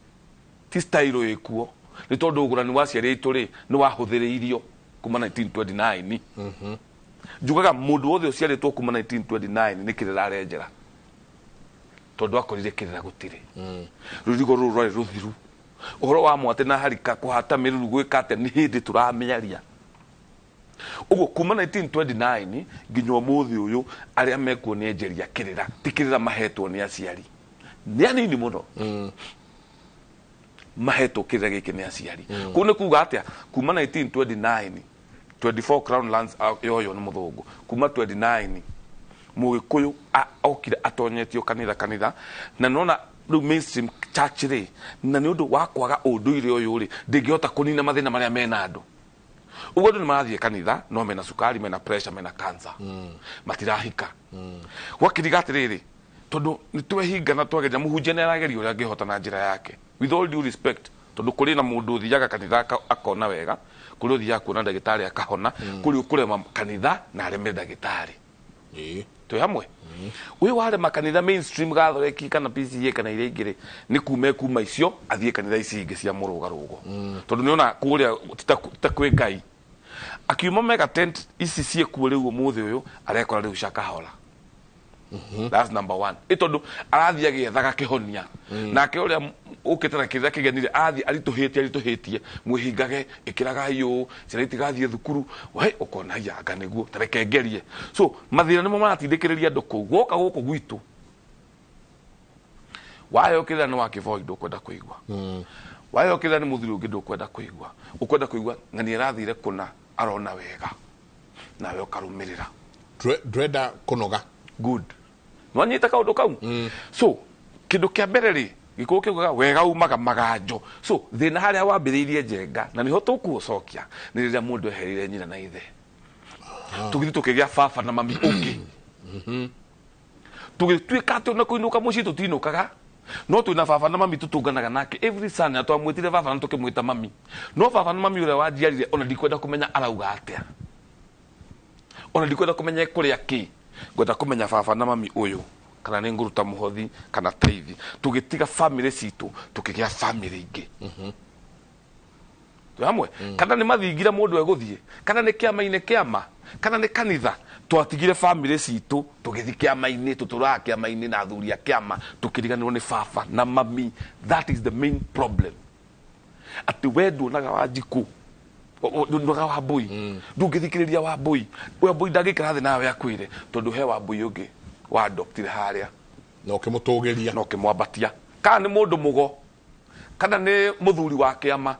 ti style ĩkuo, nĩ tondũ ũgũrani wa aciari aitũ rĩ nĩ wahũthĩrĩirio kuma 1929. Njugaga mũndũ wothe ũciarĩtwo kuma 1929 nĩ kĩrĩra arenjera, tondũ akorire kĩrĩra gũtirĩ. Rũrigo rũrũ rwarĩ rũthiru. Ũhoro wa mwate na harika kũhata mĩruru gwĩka atĩa nĩ hĩndĩ tũramĩaria. Ũguo kuma 1929 nginya ũmũthĩ ũyũ arĩa mekuo nĩ enjeria kĩrĩra, ti kĩrĩra mahetwo nĩ aciari, nĩ anini mũno mahetwo kĩrĩra gĩkĩ nĩ aciari. Kũu nĩ kuga atĩa? Kuma 1929 24 Crown Lands yoyo nĩ mũthũngũ, kuma 29 mũgĩkũyũ okire atonyetio kanitha kanitha, na nona rĩu mainstream church rĩ, na nĩ ũndũ wa kwaga ũndũire ũyũ rĩ, ndĩngĩhota kũnina mathĩna marĩa mena andũ. Ũguo andũ nĩ marathiĩ kanitha no mena cukari, mena pressure, mena cancer, matirahika. Gwakĩriga atĩrĩrĩ, tondũ nĩ twehinga na twageria, mũhunjia nĩ arageria ũrĩa angĩhota na njĩra yake, with all due respect, tondũ kũrĩ na mũndũ ũthiaga kanitha akona wega, kũrĩ ũthiaga kuona ndagĩtarĩ akahona, kũrĩ ũkũrema kanitha na areme ndagĩtarĩ. Twĩ hamwe. Ũyũ warema kanitha mainstream Catholic kana PCA kana iria ingĩ rĩ, nĩ kuma kuma icio athiĩ kanitha ici ingĩ cia mũrũgarũgo, tondũ nĩona kũrĩa ti ta kwĩ Ngai. Akiuma mega tent ici ciĩkuo rĩu ũmũthĩ ũyũ arekora rĩu Shakahola. That's number one. Ĩ tondũ arathiĩ agĩethaga kĩhonia, nake ũrĩa ũkĩte na kĩrĩra kĩgenire arathiĩ aritũhĩtie aritũhĩtie, mwĩhingage, ĩkĩragai ũũ, ciana itigathiĩ thukuru, we ũkona haiya anga nĩguo ta reke ngerie. So mathĩna nĩmo maratindĩkĩrĩria andũ kũu. Woka gũkũ gwitũ waheo kĩrĩra nĩ wa kĩboi ndũkwenda kũigua, waheo kĩrĩra nĩ mũthuri ũngĩ ndũkwenda kũigua, ũkwenda kũigua ng'ani arathire kũna arona wega, nawe ũkarũmĩrĩra. Ndũrenda kũnoga. Good, nwanyita kaũndũ kau. So kĩndũ kĩa mbere rĩ, gĩkũyũ kĩugaga wega umaga maganjo. So thĩna harĩa wambĩrĩirie njenga na nĩho tũkũũcokia nĩ rĩrĩa mũndũ eherire nyina na ithe, tũgĩthiĩ tũkĩgĩa baba na mami ũngĩ, tũgĩtuĩka atĩ ona kũinũka mũciĩ tũtinũkaga, no twĩna baba na mami tũtũnganaga nake every Sunday, na twamwĩtire baba na tũkĩmwĩta mami, no baba na mami ũrĩa wanjiarire ona ndikwenda kũmenya arauga atĩa, ona ndikwenda kũmenya kũrĩa kĩ, ngwenda kũmenya baba na mami ũyũ kana nĩ ngũruta mũhothi kana taithi. Tũgĩtiga family citũ tũkĩgĩa family ingĩ. Twĩ hamwe? Kana nĩ mathingira mũndũ egũthiĩ, kana nĩ kĩama-inĩ kĩama, kana nĩ kanitha, twatigire family citũ tũgĩthiĩ kĩama-inĩ, tũtũraga kĩama-inĩ na athuri a kĩama, tũkĩriganĩrwo nĩ baba na mami. That is the main problem, atĩ we nduonaga wa njikũ, nduonaga wa mbũi, ndũngĩthikĩrĩria wa mbũi. Wa mbũi ndangĩikara thĩ nawe akwĩre, tondũ he wa mbũi ũngĩ wa adoptire harĩa na ũkĩmũtũgĩria na ũkĩmwambatia, kana nĩ mũndũ mũgo, kana nĩ mũthuri wa kĩama,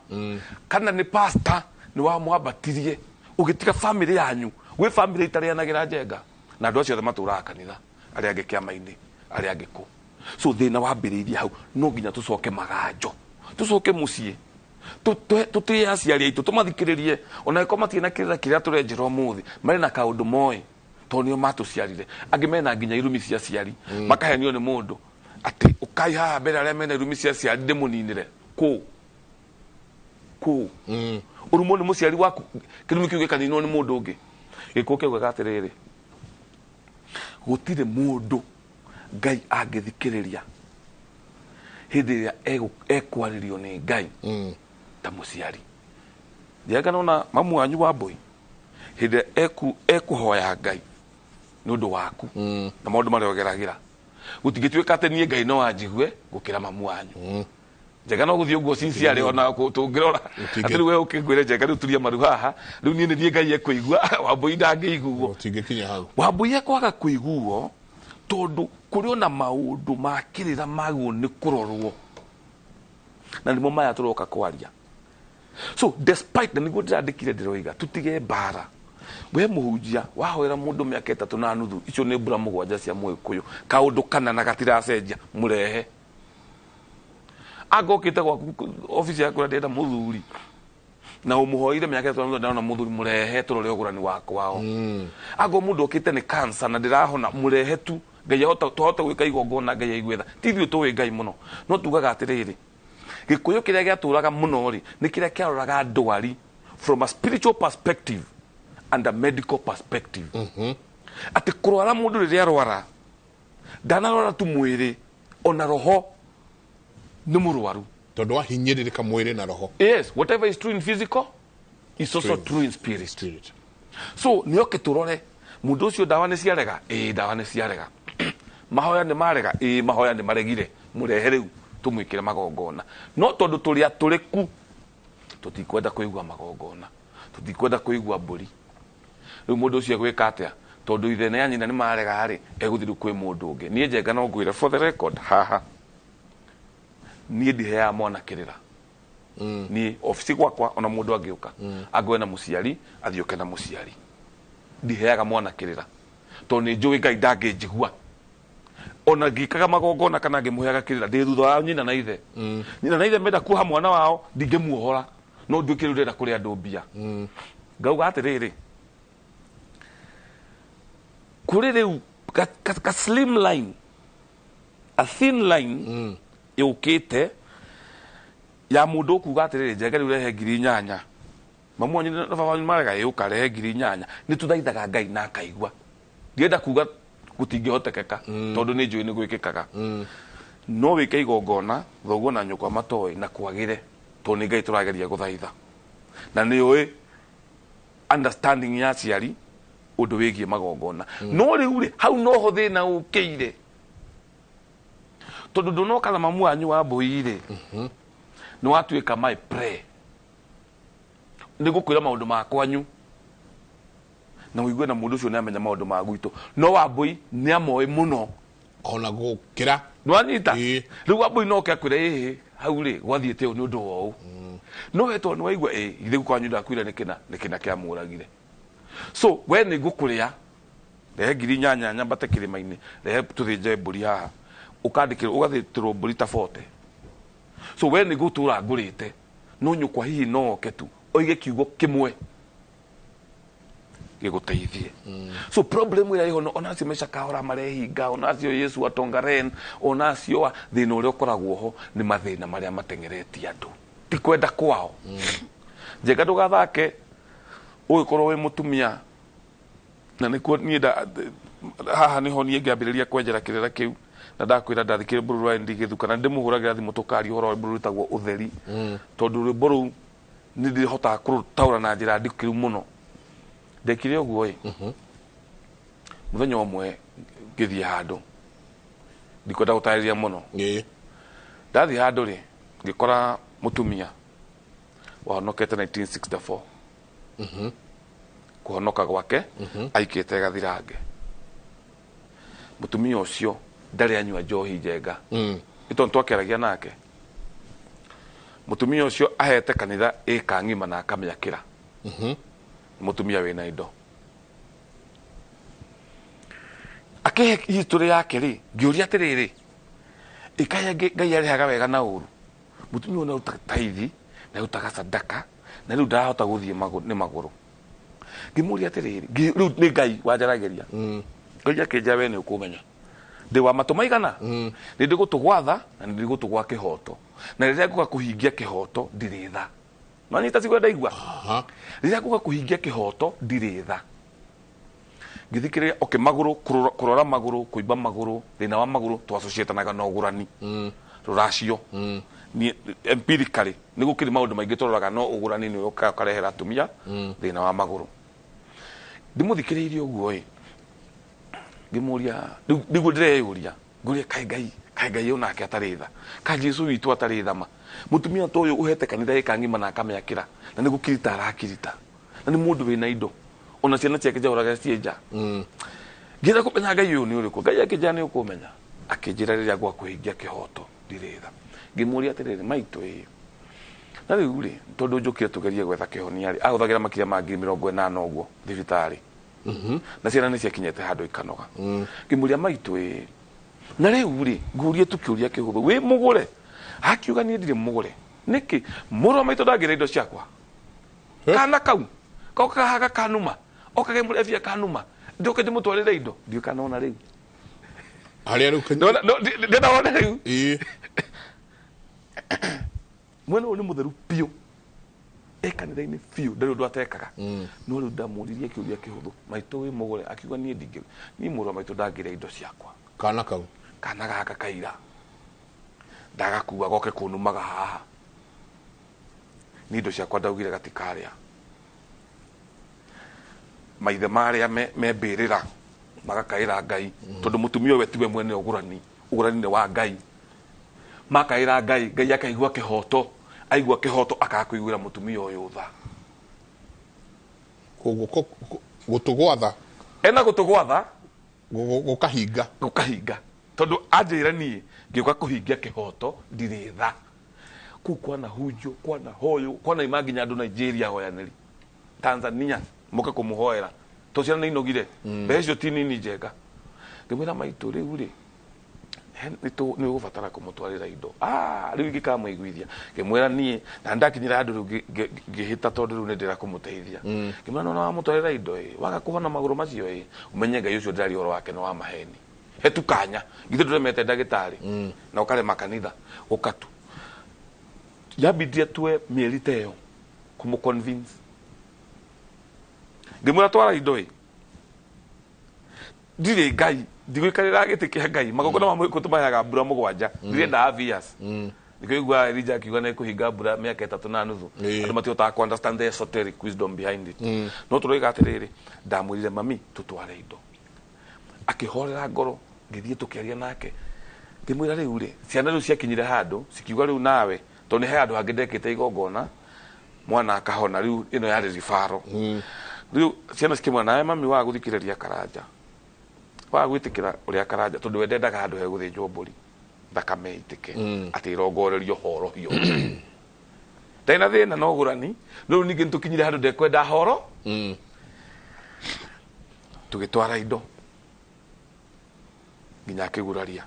kana nĩ pastor, nĩ wamwambatirie ũgĩtiga family yanyu. Gwĩ family itarĩanagĩra njenga, na andũ acio othe matũraga kanitha, arĩa angĩ kĩama-inĩ, arĩa angĩ kũ. So thĩna wambĩrĩirie hau. No nginya tũcoke maganjo, tũcoke mũciĩ, tũtĩe aciari aitũ, tũmathikĩrĩrie, ona angĩkorwo matirĩ na kĩrĩra kĩrĩa tũrenjera ũmũthĩ, marĩ na kaũndũ moĩ tondũ nĩo matũciarire. Angĩ mena nginya irumi cia aciari, makahenio nĩ mũndũ atĩ ũkai haha mbere arĩa mena irumi cia aciari ndĩmũninĩre kũ kũ ũrumwo nĩ mũciari waku, kĩrumi kĩu gĩkaninwo nĩ mũndũ ũngĩ. Gĩkũyũ kĩaugaga atĩrĩrĩ, gũtirĩ mũndũ Ngai angĩthikĩrĩria hĩndĩ ĩrĩa ekwarĩrio nĩ Ngai ta mũciari. Njenga nona mamu wanyu wa mbũi hĩndĩ ĩrĩa ekũhoya Ngai nĩ ũndũ waku na maũndũ marĩa ũgeragĩra, gũtingĩtuĩka atĩ niĩ Ngai no anjigue gũkĩra mamu wanyu. Njega no gũthiĩ ũguo sincerely, ona tũngĩrora atĩ rĩu we ũkĩngwĩre njenga rĩu turia maru haha, rĩu niĩ nĩ niĩ Ngai ekũigua, Wambũi ndangĩiguo. Gũtingĩkinya hau. Wambũi ekwaga kũiguo tondũ kũrĩ ona maũndũ ma kĩrĩra magwo nĩ kũrorwo, na nĩmo maya tũroka kwaria. So despite na nĩguo ndĩrandĩkire ndĩroiga tũtige mbara. We mũhunjia wahoera mũndũ mĩaka 3.5, icio nĩ mbura 7 cia mũgĩkũyũ, kaũndũ kana na gatiracenjia, mũrehe. Angokĩte gwaku obici yaku ndĩrenda mũthuri na ũmũhoire mĩaka 3.5 ndona mũthuri, mũrehe tũrore ũgũrani wa kwao. Angorwo mũndũ okĩte nĩ cancer na ndĩrahona, mũrehe tu, Ngai ahota twahota gwĩka igongona Ngai aigue tha. Ti ithuĩ tũĩ Ngai mũno, no tugaga atĩrĩrĩ, Gĩkũyũ kĩrĩa gĩatũraga mũno rĩ, nĩ kĩrĩa kĩaroraga ndwari from a spiritual perspective and a medical perspective. Atĩ kũrwara mũndũ rĩrĩa arwara, ndanarwara tu mwĩrĩ, ona roho nĩ mũrwaru. Tondũ wahinyĩrĩrĩka mwĩrĩ na roho. Yes, whatever is true in physical is also true in spirit. Spirit. So nĩoke tũrore mũndũ ũcio, ndawa nĩ ciarega, ĩĩ ndawa nĩ ciarega, mahoya nĩ marega, ĩĩ mahoya nĩ maregire, mũrehe rĩu tũmwĩkĩre magongona. No tondũ tũrĩ atũrĩku, tũtikwenda kũigua magongona, tũtikwenda kũigua mbũri. Rĩu mũndũ ũcio egwĩka atĩa? Tondũ ithe na nyina nĩ marega rĩ, egũthiĩ rĩu kwĩ mũndũ ũngĩ. Niĩ Njenga no ngwĩre for the record haha, niĩ ndiheaga mwana kĩrĩra. Niĩ obici gwakwa, ona mũndũ angĩũka angĩoe na mũciari, athiũke na mũciari, ndiheaga mwana kĩrĩra, tondũ nĩ njũĩ Ngai ndangĩnjigua ona ngĩkaga magongona kana ngĩmũheaga kĩrĩra ndĩ thutha wa nyina na ithe. Nyina na ithe menda kuoha mwana wao, ndingĩmuohora, no nduĩke rĩu ndĩrenda kũrĩa andũ mbia. Ngauga atĩrĩrĩ, kũrĩ rĩu ka slim line, a thin line yũkĩte ya mũndũ ũkuga atĩrĩrĩ, Njenga, rĩu rehe 8,000, mamu wanyu na baba wanyu marega, ĩũka rehe 8,000. Nĩ tũthaithaga Ngai na akaigua. Ndienda kuga gũtingĩhotekeka, tondũ nĩ njũĩ nĩ gwĩkĩkaga. No wĩke igongona thoguo na nyũkwa matoĩ na kwagĩre, tondũ nĩ Ngai tũrageria gũthaitha, na nĩ ũĩ understanding ya aciari ũndũ wĩgiĩ magongona. No rĩu rĩ, hau noho thĩna ũkĩire, tondũ ndũnoka na mamu wanyu wa mbũi rĩ, nĩ watuĩka my prayer, nĩ ngũkwĩra maũndũ ma kwanyu na ũigue na mũndũ ũcio nĩ amenya maũndũ ma gwitũ, no Wambũi nĩ amoĩ mũno ona gũkĩra. Nĩwanyita? Ĩĩ. Rĩu Wambũi no oke akwĩre, ĩhĩ, hau rĩ gwathiĩte ũũ nĩ ũndũ wa ũũ, no we tondũ nĩwaigua ĩ ithe kwanyu ndakwĩra nĩ kĩna nĩ kĩna kĩamũragire, so we nĩ ngũkũrĩa, rehe 8,000 nyambate kĩrĩma-inĩ, rehe tũthĩnje mbũri haha, ũkandĩkĩrwo ũgathĩtĩrwo mbũri ta 40. So we nĩ ngũtũra ngũrĩte, no nyũkwa hihi no oke tu oige kiugo kĩmwe gĩgũteithie. So problem ĩrĩa ĩho ona acio maica kahora marehinga, ona acio Yesu atongaren, ona acio thĩna ũrĩa ũkoragwo ho nĩ mathĩna marĩa mateng'eretie andũ, ti kwenda kwao. Njenga, ndũgathake ũgĩkorwo wĩ mũtumia, na nĩkuo niĩ haha nĩho niĩ ngĩambĩrĩria kwenjera kĩrĩra kĩu, na ndakwĩra ndathikĩrĩria rwĩmbo rũu rwa ND Gĩthuka, na ndĩmũhũragĩra thimũ tũkaria ũhoro wa rwĩmbo rũu rwĩtagwo Ũtheri, tondũ rwĩmbo rũu nĩ ndĩhotaga kũrũtaũra na njĩra ndikĩru mũno. Ndekire ũguo ĩ, mũthenya ũmwe ngĩthiĩ handũ, ndikwenda gũtarĩria mũno. Ndathiĩ handũ rĩ, ngĩkora mũtumia wahonokete 1964. Kũhonoka gwake aikĩte gathirange. Mũtumia ũcio ndarĩ anyua njohi, Njenga, nĩ tondũ twakĩaragia nake. Mũtumia ũcio ahete kanitha ĩka ng'ima na akamĩakĩra. Nĩ mũtumia wĩna indo. Akĩhe history yake rĩ, ngĩũria atĩrĩrĩ, ĩkaya Ngai arĩhaga wega na ũru? Mũtumia ũyũ nĩarutaga taithi na arutaga sadaka, na rĩu ndarahota gũthiĩ nĩ magũrũ. Ngĩmũria atĩrĩrĩ, rĩu nĩ Ngai wanjaragĩria. Ngai akĩnjĩra, we nĩ ũkũmenya ndĩ wa matũ maigana, nĩ ndĩ gũtũ gwa tha na nĩ ndĩ gũtũ gwa kĩhoto, na rĩrĩa ngũka kũhingia kĩhoto ndirĩ tha. Nanyita ciguo ndaigua, rĩrĩa ngũka kũhingia kĩhoto ndirĩ tha. Ngĩthikĩrĩria, okay, magũrũ, kũrora magũrũ, kũimba magũrũ, thĩna wa magũrũ twassociatanaga na ũgũrani, rũracio. Niĩ empirically nĩ gũkĩrĩ maũndũ maingĩ tũroraga, no ũgũrani nĩ ũkaga ũkarehera atumia thĩna wa magũrũ. Ndĩmũthikĩrĩirie ũguo ĩ, ngĩmũria, rĩu nĩguo ndĩreyũria, ngũria, kaĩ Ngai, kaĩ Ngai onake atarĩ tha? Ka Jesu witũ atarĩ tha ma? Mũtumia ta ũyũ ũhete kanitha ĩka ng'ima na akamĩakĩra, na nĩ gũkirita arakirita, na nĩ mũndũ wĩna indo, ona ciana ciake njahũraga ciĩ nja. Ngĩenda kũmenya Ngai ũyũ nĩ ũrĩkũ. Ngai akĩnjĩra, nĩ ũkũmenya. Akĩnjĩra, rĩrĩa gwa kũhingia kĩhoto ndirĩ tha. Ngĩmũria atĩrĩrĩ, maitũ ĩ, na rĩu rĩ, tondũ njũkire tũgerie gwetha kĩhonia rĩ, ahũthagĩra makĩria ma 80,000 ũguo thibitarĩ, na ciana nĩ ciakinyĩte handũ ikanoga. Ngĩmũria, maitũ ĩ, na rĩu rĩ, ngũrie tu kĩũria kĩhũthũ, wĩ mũgũre? Akiuga, niĩ ndirĩ mũgũre. Nĩkĩ? Mũrũ wa maitũ ndangĩra indo ciakwa. Kana kau koka haga kanuma, okage mũrebia kanuma, njoke ndĩmũtwarĩre indo, ndiũĩ kana ona rĩu. Harĩa rĩu Ndĩrona wone rĩu. Mwena ũyũ nĩ mũtheru biũ e kanitha-inĩ biũ ndarĩ ũndũ atekaga no rĩu ndamũririe kĩũria kĩhũthũ maitũ wĩ mũgũre akiuga niĩ ndingĩ niĩ mũrũ wa maitũ ndangĩrĩa indo ciakwa kana kau kana gaka kaira ndagakua goke kũnumaga haha ni indo ciakwa ndaugire gatikarĩa maithe marĩa me mbĩrĩra magakaĩra Ngai tondũ mũtumia ũyũ tiwe mwene ũgũrani ũgũrani nĩ wa Ngai makaĩra Ngai Ngai akaigua kĩhoto aigua kĩhoto akaga kũiguĩra mũtumia ũyũ tha koguo gũtũ gwatha ena gũtũ gwatha gũkahinga gũkahinga tondũ anjĩra niĩ ngĩũka kũhingia kĩhoto ndirĩ tha kũu kwana hunjo kwana hoyo kwana ima nginya andũ Nigeria hoyanĩri Tanzania moke kũmũhoera to ciana nĩ inogire mbeca icio ti nini njega ngĩmwĩra maitũ rĩu rĩ nĩ ũgũbatara kũmũtwarĩra indo rĩu ingĩkamũiguithia ngĩmwĩra niĩ na ndakinyĩra andũ rĩu ngĩhĩta tondũ rĩu nĩ ndĩra kũmũteithia ngĩmwĩra nona wamũtwarĩra indo ĩ waga kũhona magũrũ macio ĩ ũmenye Ngai ũcio ndĩraria ũhoro wake nĩ wa maheni hetu kanya githĩ ndũremete ndagĩtarĩ na ũkarema kanitha ũkatu yambindire tue mĩeri ta ĩyo kũmũ convince ngĩmwĩra twara indo ĩ ndirĩ Ngai ndigũikarĩra gĩtĩ kĩa Ngai magongona ma mũgĩkũ tũmaheaga mbura mũgwanja ndirenda obvious nĩkĩo igua Elijah akiuga nĩ kũhinga mbura mĩaka 3.5 andũ matihotaga kũ understand the esoteric wisdom behind it no tũroiga atĩrĩrĩ ndamwĩrire mami tũtware indo akĩhorera ngoro ngĩthiĩ tũkĩaria nake ngĩmwĩra rĩu rĩ ciana rĩu ciakinyire handũ cikiuga rĩu nawe tondũ nĩ he handũ hangĩ ndekĩte igongona mwana akahona rĩu ĩno yarĩ ribaro rĩu ciana cikĩmwĩra nawe mami waga gũthikĩrĩria Karanja waga gwĩtĩkĩra ũrĩa Karanja tondũ we ndendaga handũ he gũthĩnjwo mbũri thakame ĩitĩke atĩ ĩrongorerio horohio ndarĩ na thĩna na ũgũrani rĩu ningĩ nĩtũkinyire handũ ndekwenda horo tũgĩtwara indo nginya akĩguraria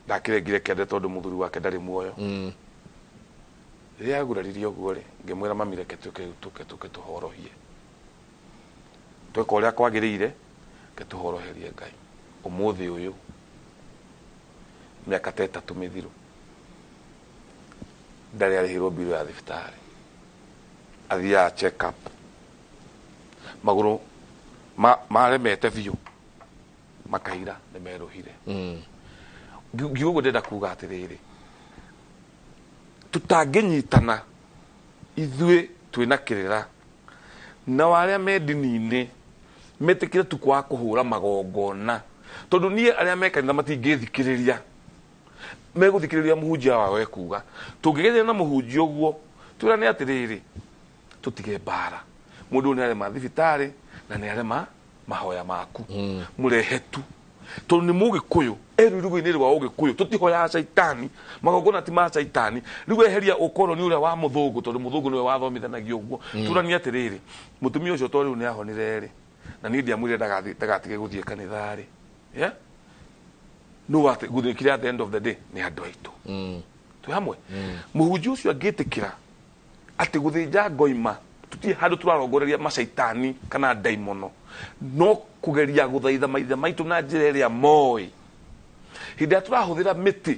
ndakĩrengire kĩande tondũ mũthuri wake ndarĩ muoyo rĩrĩa aguraririe ũguo rĩ ngĩmwĩra mami reke tũke tũke tũke tũhorohie tweka ũrĩa kwagĩrĩire reke tũhoroherie Ngai ũmũthĩ ũyũ mĩaka ta 3 mĩthiru ndarĩ arĩhĩrwo mbirũ ya thibitarĩ athiaga check up magũrũ maremete biũ makaira nĩ merũhire ngiuga ũguo ndĩrenda kuga atĩrĩrĩ tũtangĩnyitana ithuĩ twĩna kĩrĩra na arĩa me ndini-inĩ metĩkĩre tu kwaga kũhũra magongona tondũ niĩ arĩa me kanitha matingĩthikĩrĩria megũthikĩrĩria mũhunjia wao ekuga tũngĩgeria na mũhunjia ũguo twĩrane atĩrĩrĩ tũtige mbara mũndũ nĩ arema thibitarĩ na nĩ arema mahoya maku mũrehe tu tondũ nĩ mũgĩkũyũ erũrũgo-inĩ rwa ũgĩkũyũ tũtihoyaga caitani magongona ti ma caitani rĩu eheria ũkoroni ũrĩa wa mũthũngũ tondũ mũthũngũ nĩwe wathomithanagia ũguo tũranie atĩrĩrĩ mũtumia ũcio to rĩu nĩ ahonire rĩ na niĩ ndiamwĩrire ndagatige gũthiĩ kanitha rĩ yeah? No gũthĩkire at the end of the day nĩ andũ aitũ twĩ hamwe mũhunjia ũcio angĩtĩkĩra atĩ gũthĩnja ngoima tũtirĩ handũ tũrarongoreria macaitani kana ndaimono no kũgeria gũthaitha maithe maitũ na njĩra ĩrĩa moĩ hĩndĩ ĩrĩa tũrahũthĩra mĩtĩ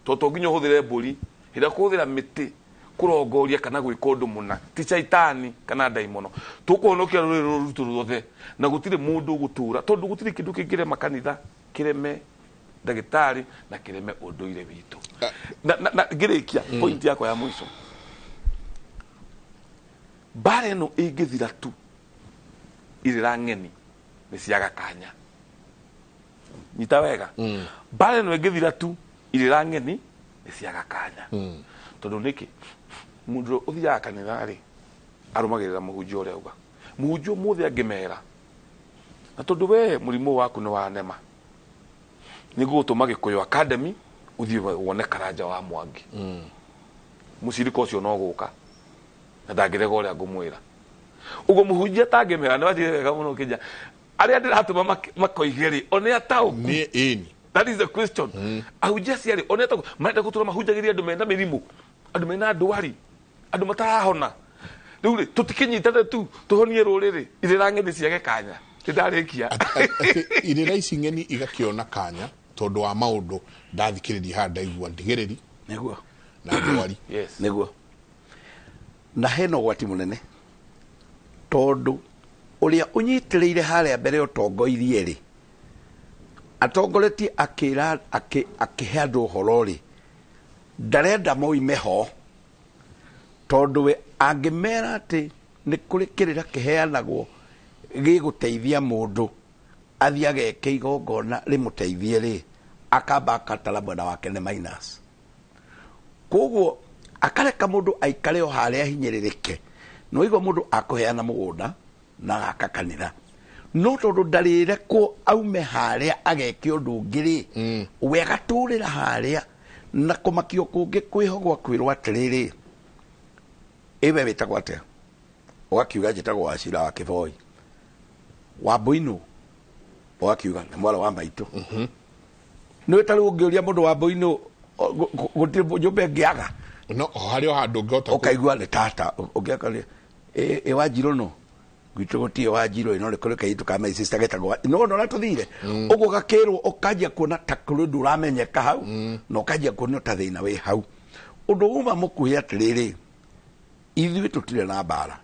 to to nginya ũhũthĩre mbũri hĩndĩ ĩrĩa kũhũthĩra mĩtĩ kũrongoria kana gwĩka ũndũ mũna ti caitani kana ndaimono tũkũhonokia rũrĩrĩ rũrũ rwitũ ruothe na gũtirĩ mũndũ ũgũtũra tondũ gũtirĩ kĩndũ kĩngĩrema kanitha kĩreme ndagĩtarĩ na kĩreme ũndũire witũ na ngĩrĩkia point yakwa ya mũico mbara ĩno ĩngĩthira tu irĩra ng'eni nĩ ciaga kanya nyita wega mbara ĩno ĩngĩthira tu irĩra ng'eni nĩ ciaga kanya tondũ nĩkĩ mũndũ ũthiaga kanitha rĩ arũmagĩrĩra mũhunjia ũrĩa auga mũhunjia ũmũthĩ angĩmera na tondũ we mũrimũ waku nĩ wa nema nĩ ngũgũtũma Gĩkũyũ Academy ũthiĩ wone Karanja wa Mwangi mũcirika ũcio no gũka na ndangĩrega ũrĩa ngũmwĩra ũguo mũhunjia atangĩmera nĩ wathiĩ wega mũno kĩnja arĩa ndĩratũma makoige rĩ one ataũku that is the question ahunjia acio rĩ one ataũku marenda gũtũra mahunjagĩria andũ mena mĩrimũ andũ mena ndwari andũ matarahona rĩu rĩ tũtikĩnyitane tu tũhonie rũrĩrĩ irĩra ng'eni ciage kanya nĩndarĩkia irĩra ici ng'eni igakĩona kanya tondũ wa maũndũ ndathikĩrĩria haha ndaigua ndigĩrĩri nĩguo Na ndwari. Yes. Nĩguo na hena ũgwati mũnene tondũ ũrĩa ũnyitĩrĩire harĩa mbere ũtongoirie rĩ, atongoretie akĩra akĩhe andũ ũhoro rĩ, ndarenda moime ho tondũ we angĩmera atĩ nĩ kũrĩ kĩrĩra kĩheanagwo gĩgũteithia mũndũ athiĩ ageke igongona rĩmũteithie rĩ, akamba akatara mwena wake nĩ minus. Koguo akareka mũndũ aikare o harĩa ahinyĩrĩrĩke. No igua mũndũ akũheana mũgũnda na agaka kanitha, no tondũ ndarĩrekwo aume harĩa ageke ũndũ ũngĩ rĩ, we agatũrĩra harĩa. Na kũmakio kũngĩ kwĩho gwa kwĩrwo atĩrĩrĩ, ĩwe wĩtagwo atĩa? Ũgakiuga njĩtagwo Wachira wa Kĩboi. Wambũinũ? Ũgakiuga nĩ mwarĩ wa maitũ. Nĩ ta rĩu ũngĩũria mũndũ Wambũinũ gũtirĩ nyũmba ĩngĩaga. No harĩ o handũ ũngĩhota ũkaigua nĩ tata ũngĩakaria ĩ Wanjirũ no gwitũ gũtirĩ Wanjirũ ĩno nĩ kũrĩ kairĩtu ka my sister getagwo no no tũthire ũguo gakĩrwo ũkanjia kuona ta kũrĩ ũndũ ũramenyeka hau na ũkanjia kuona ta thĩna wĩ hau. Ũndũ uma mũkuhĩ atĩrĩrĩ, ithuĩ tũtirĩ na mbara,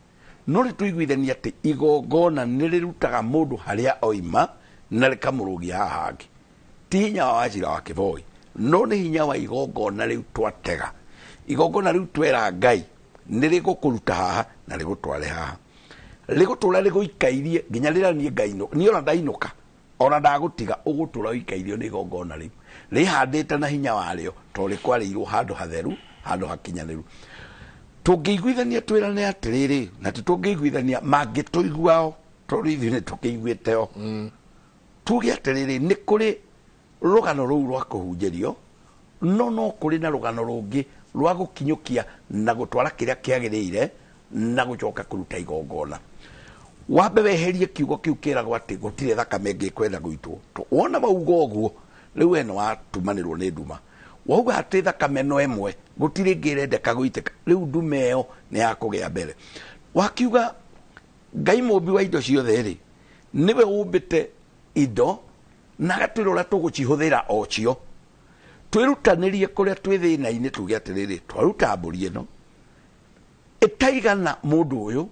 no nĩ tũiguithania atĩ igongona nĩ rĩrutaga mũndũ harĩa oima na rĩkamũrũgia haha hangĩ. Ti hinya wa Wachira wa Kĩboi, no nĩ hinya wa igongona rĩu twatega. Igongona rĩu twera Ngai nĩ rĩgũkũruta haha na rĩgũtware haha, rĩgũtũra rĩgũikairie nginya rĩrĩa niĩ ngainũka. Niĩ ona ndainũka ona ndagũtiga, ũgũtũra ũikairio nĩ igongona rĩu rĩhandĩte na hinya warĩo tondũ rĩkwarĩirwo handũ hatheru, handũ hakinyanĩru. Tũngĩiguithania twĩrane atĩrĩrĩ, na ti tũngĩiguithania mangĩtũiguao tondũ ithuĩ nĩ tũkĩiguĩteo. Tuge atĩrĩrĩ, nĩ kũrĩ rũgano rũu rwa kũhunjĩrio, no no kũrĩ na rũgano rũngĩ rwa gũkinyũkia na gũtwara kĩrĩa kĩagĩrĩire na gũcoka kũruta igongona. Wambe weherie kiugo kĩu kĩragwo atĩ gũtirĩ thakame ĩngĩ ĩkwenda gũitwo. Wona wauga ũguo rĩu we nĩ watumanĩrwo nĩ nduma. Wauga atĩ thakame no ĩmwe, gũtirĩ ĩngĩ ĩrendeka gũitĩka, rĩu nduma ĩyo nĩ ya kũgĩa mbere. Wakiuga Ngai mũmbi wa indo ciothe rĩ, nĩwe ũmbĩte indo na agatwĩra ũrĩa tũgũcihũthĩra o cio. Twĩrutanĩrie kũrĩa twĩ thĩna-inĩ, tuge atĩrĩrĩ, twaruta mbũri ĩno ĩtaigana mũndũ ũyũ,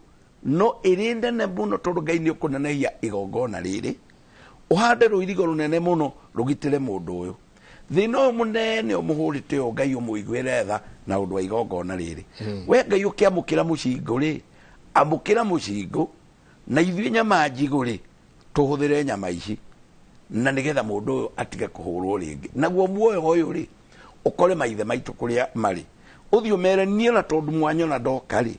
no ĩrĩ nene mũno tondũ Ngai nĩ ũkũnenehia igongona rĩrĩ, ũhande rũirigo rũnene mũno rũgitĩre mũndũ ũyũ. Thĩna ũyũ mũnene ũmũhũrĩte ũyũ Ngai ũmũiguĩre tha na ũndũ wa igongona rĩrĩ. We Ngai ũkĩamũkĩra mũcingũ rĩ, amũkĩra mũcingũ na ithuĩ nyama njigũ rĩ, tũhũthĩre nyama ici na nĩgetha mũndũ ũyũ atige kũhũrwo rĩngĩ. Naguo muoyo ũyũ rĩ, ũkore maithe maitũ kũrĩa marĩ, ũthiĩ ũmere niĩ ona tondũ mwanyona ndoka rĩ,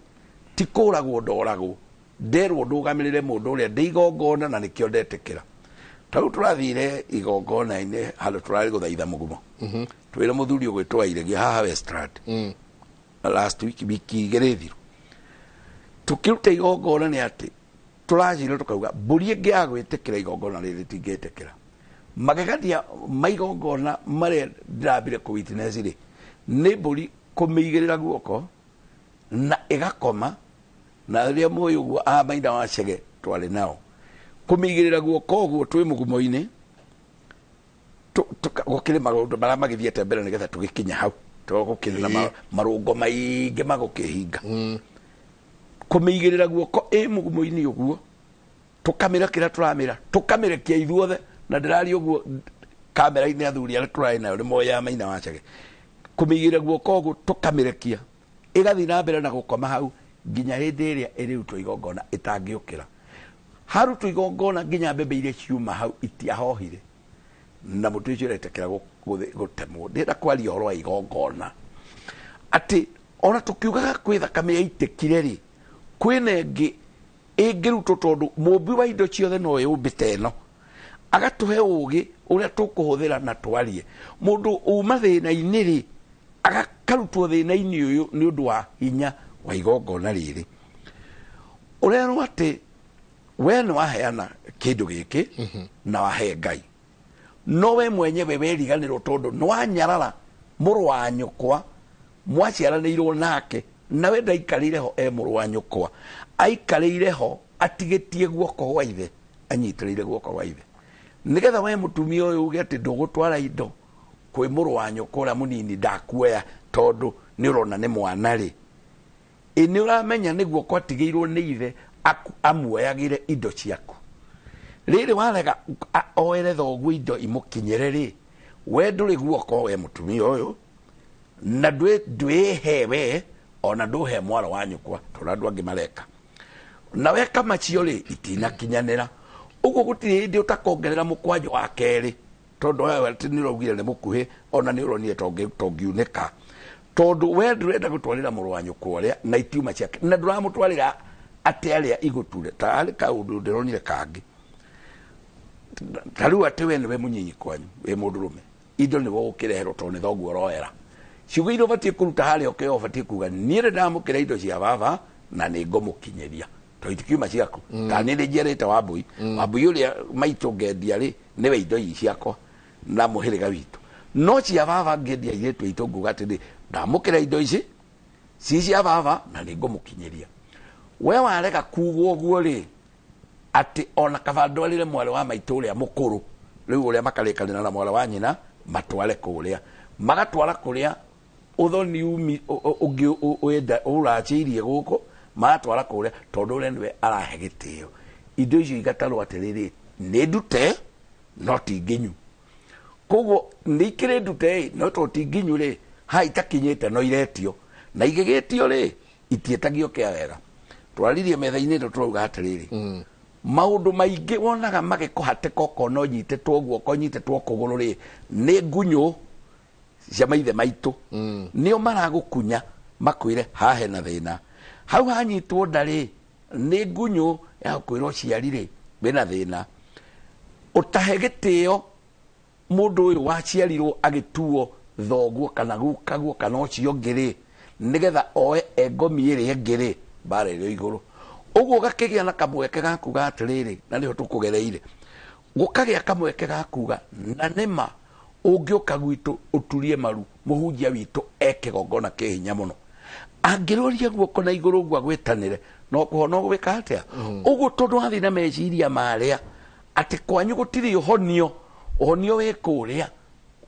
ti kũragwo ndoragwo, nderwo ndũgamĩrĩre mũndũ ũrĩa ndĩ igongona na nĩkĩo ndetĩkĩra. Ta rĩu tũrathire igongona-inĩ handũ tũrarĩ gũthaitha mũgumo. Twĩra mũthuri ũgwĩtwo Wairegi haha Westland. Last week, wiki igĩrĩ thiru. Tũkĩruta igongona nĩ atĩ tũracira tũkauga mbũri ĩngĩ ya gwĩtĩkĩra igongona rĩrĩ tingĩtĩkĩra. Magegania ma igongona marĩa ndĩrambire kũ witness rĩ, nĩ mbũri kũmĩigĩrĩra guoko na ĩgakoma, na rĩrĩa mũĩ ũguo a Maina wa Chege twarĩ nao, kũmĩigĩrĩra guoko ũguo twĩ mũgumo-inĩ, gũkĩrĩ maũndũ marĩa magĩthiĩte mbere nĩgetha tũgĩkinye hau, tondũ gũkĩrĩ na marũngo maingĩ magũkĩhinga. Kũmĩigĩrĩra guoko ĩ mũgumo-inĩ ũguo, tũkamĩra kĩrĩa tũramĩra, tũkamĩrekia ithuothe, na ndĩraria ũguo kamera-inĩ athuri arĩa tũrarĩ nayo nĩ moyaga Maina wa Chege. Kũmĩigĩrĩra guoko ũguo tũkamĩrekia, ĩgathiĩ na mbere na gũkoma hau nginya hĩndĩ ĩrĩa ĩrĩrutwo igongona ĩtangĩũkĩra. Harutwo igongona nginya mbembe iria ciuma hau itiahohire, na mũtĩ ũcio ũretĩkĩra gũtemwo. Ndĩrenda kwaria ũhoro wa igongona atĩ ona tũkiugaga kwĩ thakame yaitĩkire rĩ, kwĩna ĩngĩ ĩngĩrutwo tondũ mũmbi wa indo ciothe no yũmbĩte ĩno, agatũhe ũgĩ ũrĩa tũkũhũthĩra na twarie. Mũndũ uma thĩna-inĩ rĩ, agakarutwo thĩna-inĩ ũyũ nĩ ũndũ wa hinya wa igongona rĩrĩ. Ũrerwo atĩ we nĩ waheana kĩndũ gĩkĩ na wahe Ngai, no we mwenyewe weriganĩrwo tondũ nĩ wanyarara mũrũ wa nyũkwa mwaciaranĩirwo nake, nawe ndaikarĩire ho e mũrũ wa nyũkwa, aikarĩire ho atigĩtie guoko gwa ithe, anyitĩrĩire guoko gwa ithe, nĩgetha we mũtumia ũyũ uge atĩ ndũgũtwara indo kwĩ mũrũ wa nyũkwa ũrĩa mũnini ndakuoya tondũ Nĩ ũrona nĩ mwana rĩ, ĩ nĩ ũramenya nĩguo kwatigĩirwo nĩ ithe amuoyagĩre indo ciaku. Rĩrĩ warega oere thoguo indo imũkinyĩre rĩ, we ndũrĩ guoko we mũtumia ũyũ, na ndwĩhe we ona ndũhe mwaro wa nyũkwa tondũ andũ angĩ mareka. Na weka macio rĩ, itinakinyanĩra. Ũguo gũtirĩ hĩndĩ ũtakongerera mũkwanjũ wa kerĩ, tondũ wewe atĩ nĩ ũraugire nĩ mũkuhĩ, ona nĩ ũronire tongiunĩka. Tondũ we ndũrenda gũtwarĩra mũrũ wa nyũkwa ũrĩa na itiuma ciake, na ndũramũtwarĩra atĩ arĩa igũture. Ta harĩ kaũndũ ndĩronire kangĩ. Ta rĩu atĩ we nĩwe mũnyinyi kwanyu, wĩ mũndũrũme, indo nĩwe ũkĩreherwo tondũ nĩ thoguo ũroera. Ciugo iria ũbatiĩ kũruta harĩa ũkĩoya ũbatiĩ kuga niĩ nĩ ndamũkĩra indo cia baba na nĩ ngũmũkinyĩria. Tondũ itikiuma ciaku. Ta niĩ nĩ njiarĩte Wambui. Wambui ũrĩa maitũ ngendia rĩ, nĩwe indo ici ciakwa na mũhĩrĩga witũ. No cia baba ngendia airĩtu aitũ nguga atĩrĩ, ndamũkĩra indo ici ci cia baba na nĩ ngũmũkinyĩria. We warega kuga ũguo rĩ, atĩ ona kaba ndwarĩre mwarĩ wa maitũ ũrĩa mũkũrũ, rĩu ũrĩa makarĩkanĩra na mwarĩ wa nyina matware kũrĩa, magatwara kũrĩa ũthoni umi ũngĩ wenda ũracĩirie gũkũ, magatwara kũrĩa tondũ ũrĩa nĩwe arahe gĩtĩo. Indo icio igatarwo atĩrĩrĩ, nĩ ndute no ti nginyu. Koguo nĩ ikĩrĩ ndute ĩ, no to ti nginyu rĩ, ha itakinyĩte no iretio. Na igĩgĩtio rĩ, itiĩtagio kĩa wega. Twaririe metha-inĩ ĩno tũrauga atĩrĩrĩ, maũndũ maingĩ wonaga magĩkũhatĩka ũkona ũnyitĩtwo guoko, ũnyitĩtwo kũgũrũ rĩ, nĩ ngunyũ cia maithe maitũ. Nĩo maragũkunya makwĩre haha hena thĩna. Hau hanyitwo nda rĩ, nĩ ngunyũ ya kwĩrwo ciari rĩ, wĩna thĩna. Ũtahe gĩtĩo mũndũ ũyũ waciarirwo agĩtuo thoguo kana gukaguo kana ũcio ũngĩ rĩ, nĩgetha oe engomi ĩrĩa ĩngĩ rĩ, mbara ĩrĩ igũrũ. Ũguo ũgakĩgĩa na kamweke ga kuga atĩrĩrĩ, na nĩho tũkũgereire. Gũkagĩa kamweke ga kuga, na nĩma ũngĩũka gwitũ ũturie maru, mũhunjia witũ ekĩgongona kĩ hinya mũno. Angĩroria guoko na igũrũ ũguo agwĩtanĩre, no kũhona ũgwĩka atĩa? Ũguo tondũ wathiĩ na meciria marĩa atĩ kwanyu gũtirĩ ũhonio, ũhonio wĩ kũrĩa,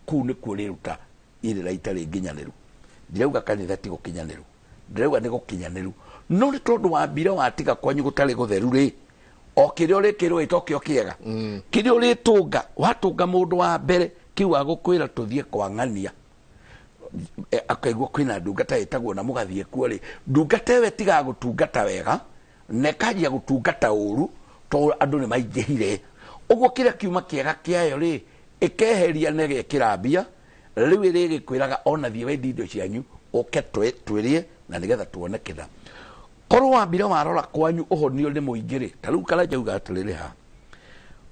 kũu nĩkuo rĩruta irĩra itarĩ nginyanĩru. Ndirauga kanitha ti gũkinyanĩru, ndirauga nĩ gũkinyanĩru, no nĩ tondũ wambire watiga kwanyu gũtarĩ gũtheru rĩ, o kĩrĩa ũrĩkĩrwo ĩtokĩo kĩega, kĩrĩa ũrĩtũnga, watũnga mũndũ wa mbere kĩu agũkwĩra tũthiĩ kwa ng'ania, akaigua kwĩna ndungata ĩtagwo na mũgathiĩ kuo rĩ, ndungata ĩyo ĩtigaga gũtungata wega na ĩkanjia gũtungata ũru tondũ andũ nĩ maingĩhire. Ũguo kĩrĩa kiuma kĩega kĩayo rĩ, ĩkeheria na ĩgekĩra mbia, rĩu ĩrĩgĩkwĩraga ona thiĩ wendie indo cianyu ũke twĩrĩe na nĩgetha tuone kĩna. Korwo wambire warora kwanyu ũhonio nĩ mũingĩ rĩ, ta rĩu Karanja auga atĩrĩrĩ haha,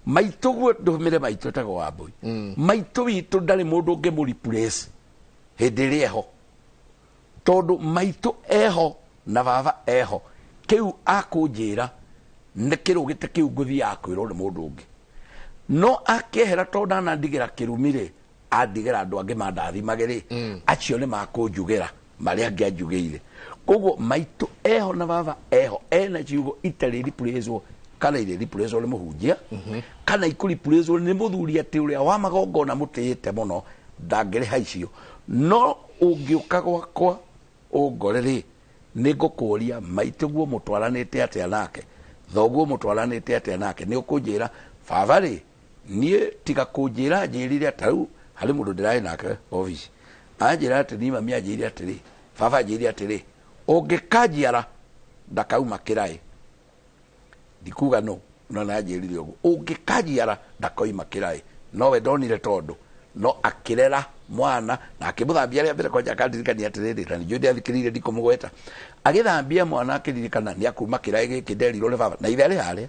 maitũ guo ndũmĩre maitũ etagwo Wambui. Maitũ witũ ndarĩ mũndũ ũngĩmũ-replace hĩndĩ ĩrĩa eho, tondũ maitũ eho na baba eho, kĩu akũnjĩra nĩ kĩrũgĩte kĩu ngũthiaga kwĩrwo nĩ mũndũ ũngĩ. No akĩehera tondũ ndanandigĩra kĩrumi rĩ, andigĩra andũ angĩ mandathimage rĩ, acio nĩ makũnjugĩra marĩa angĩ anjugĩire. Koguo maitũ eho na baba eho, ena ciugo itarĩ replacewo, kana irĩ replacewo nĩ mũhunjia, kana ikũ replacewo nĩ mũthuri atĩ ũrĩa wa magongona mũtĩĩte mũno ndangĩrĩha icio. No ũngĩũka gwakwa ũngore rĩ, nĩ ngũkũria maitũ guo mũtwaranĩte atĩa nake, thoguo mũtwaranĩte atĩa nake, nĩ ũkũnjĩra baba rĩ, niĩ tiga kũnjĩra njĩrire ta rĩu harĩ mũndũ ndĩrarĩ nake obici, anjĩra atĩ niĩ mami anjĩire atĩrĩ, baba anjĩire atĩrĩ, ũngĩkanjiara ndakauma kĩraĩ. Ndikuga no, no nanjĩrire ũguo, ũngĩkanjiara ndakoima kĩraĩ. Nowe ndonire tondũ no akĩrera mwana na akĩmũthambia rĩa mbere kwanja akandirikania atĩrĩrĩ, na nĩnjũĩ ndĩathikĩrĩirie ndikũmũgweta, agĩthambia mwana akĩririkana nĩ akuma kĩraĩ gĩkĩ nderirwo nĩ baba, na ithe arĩ harĩa,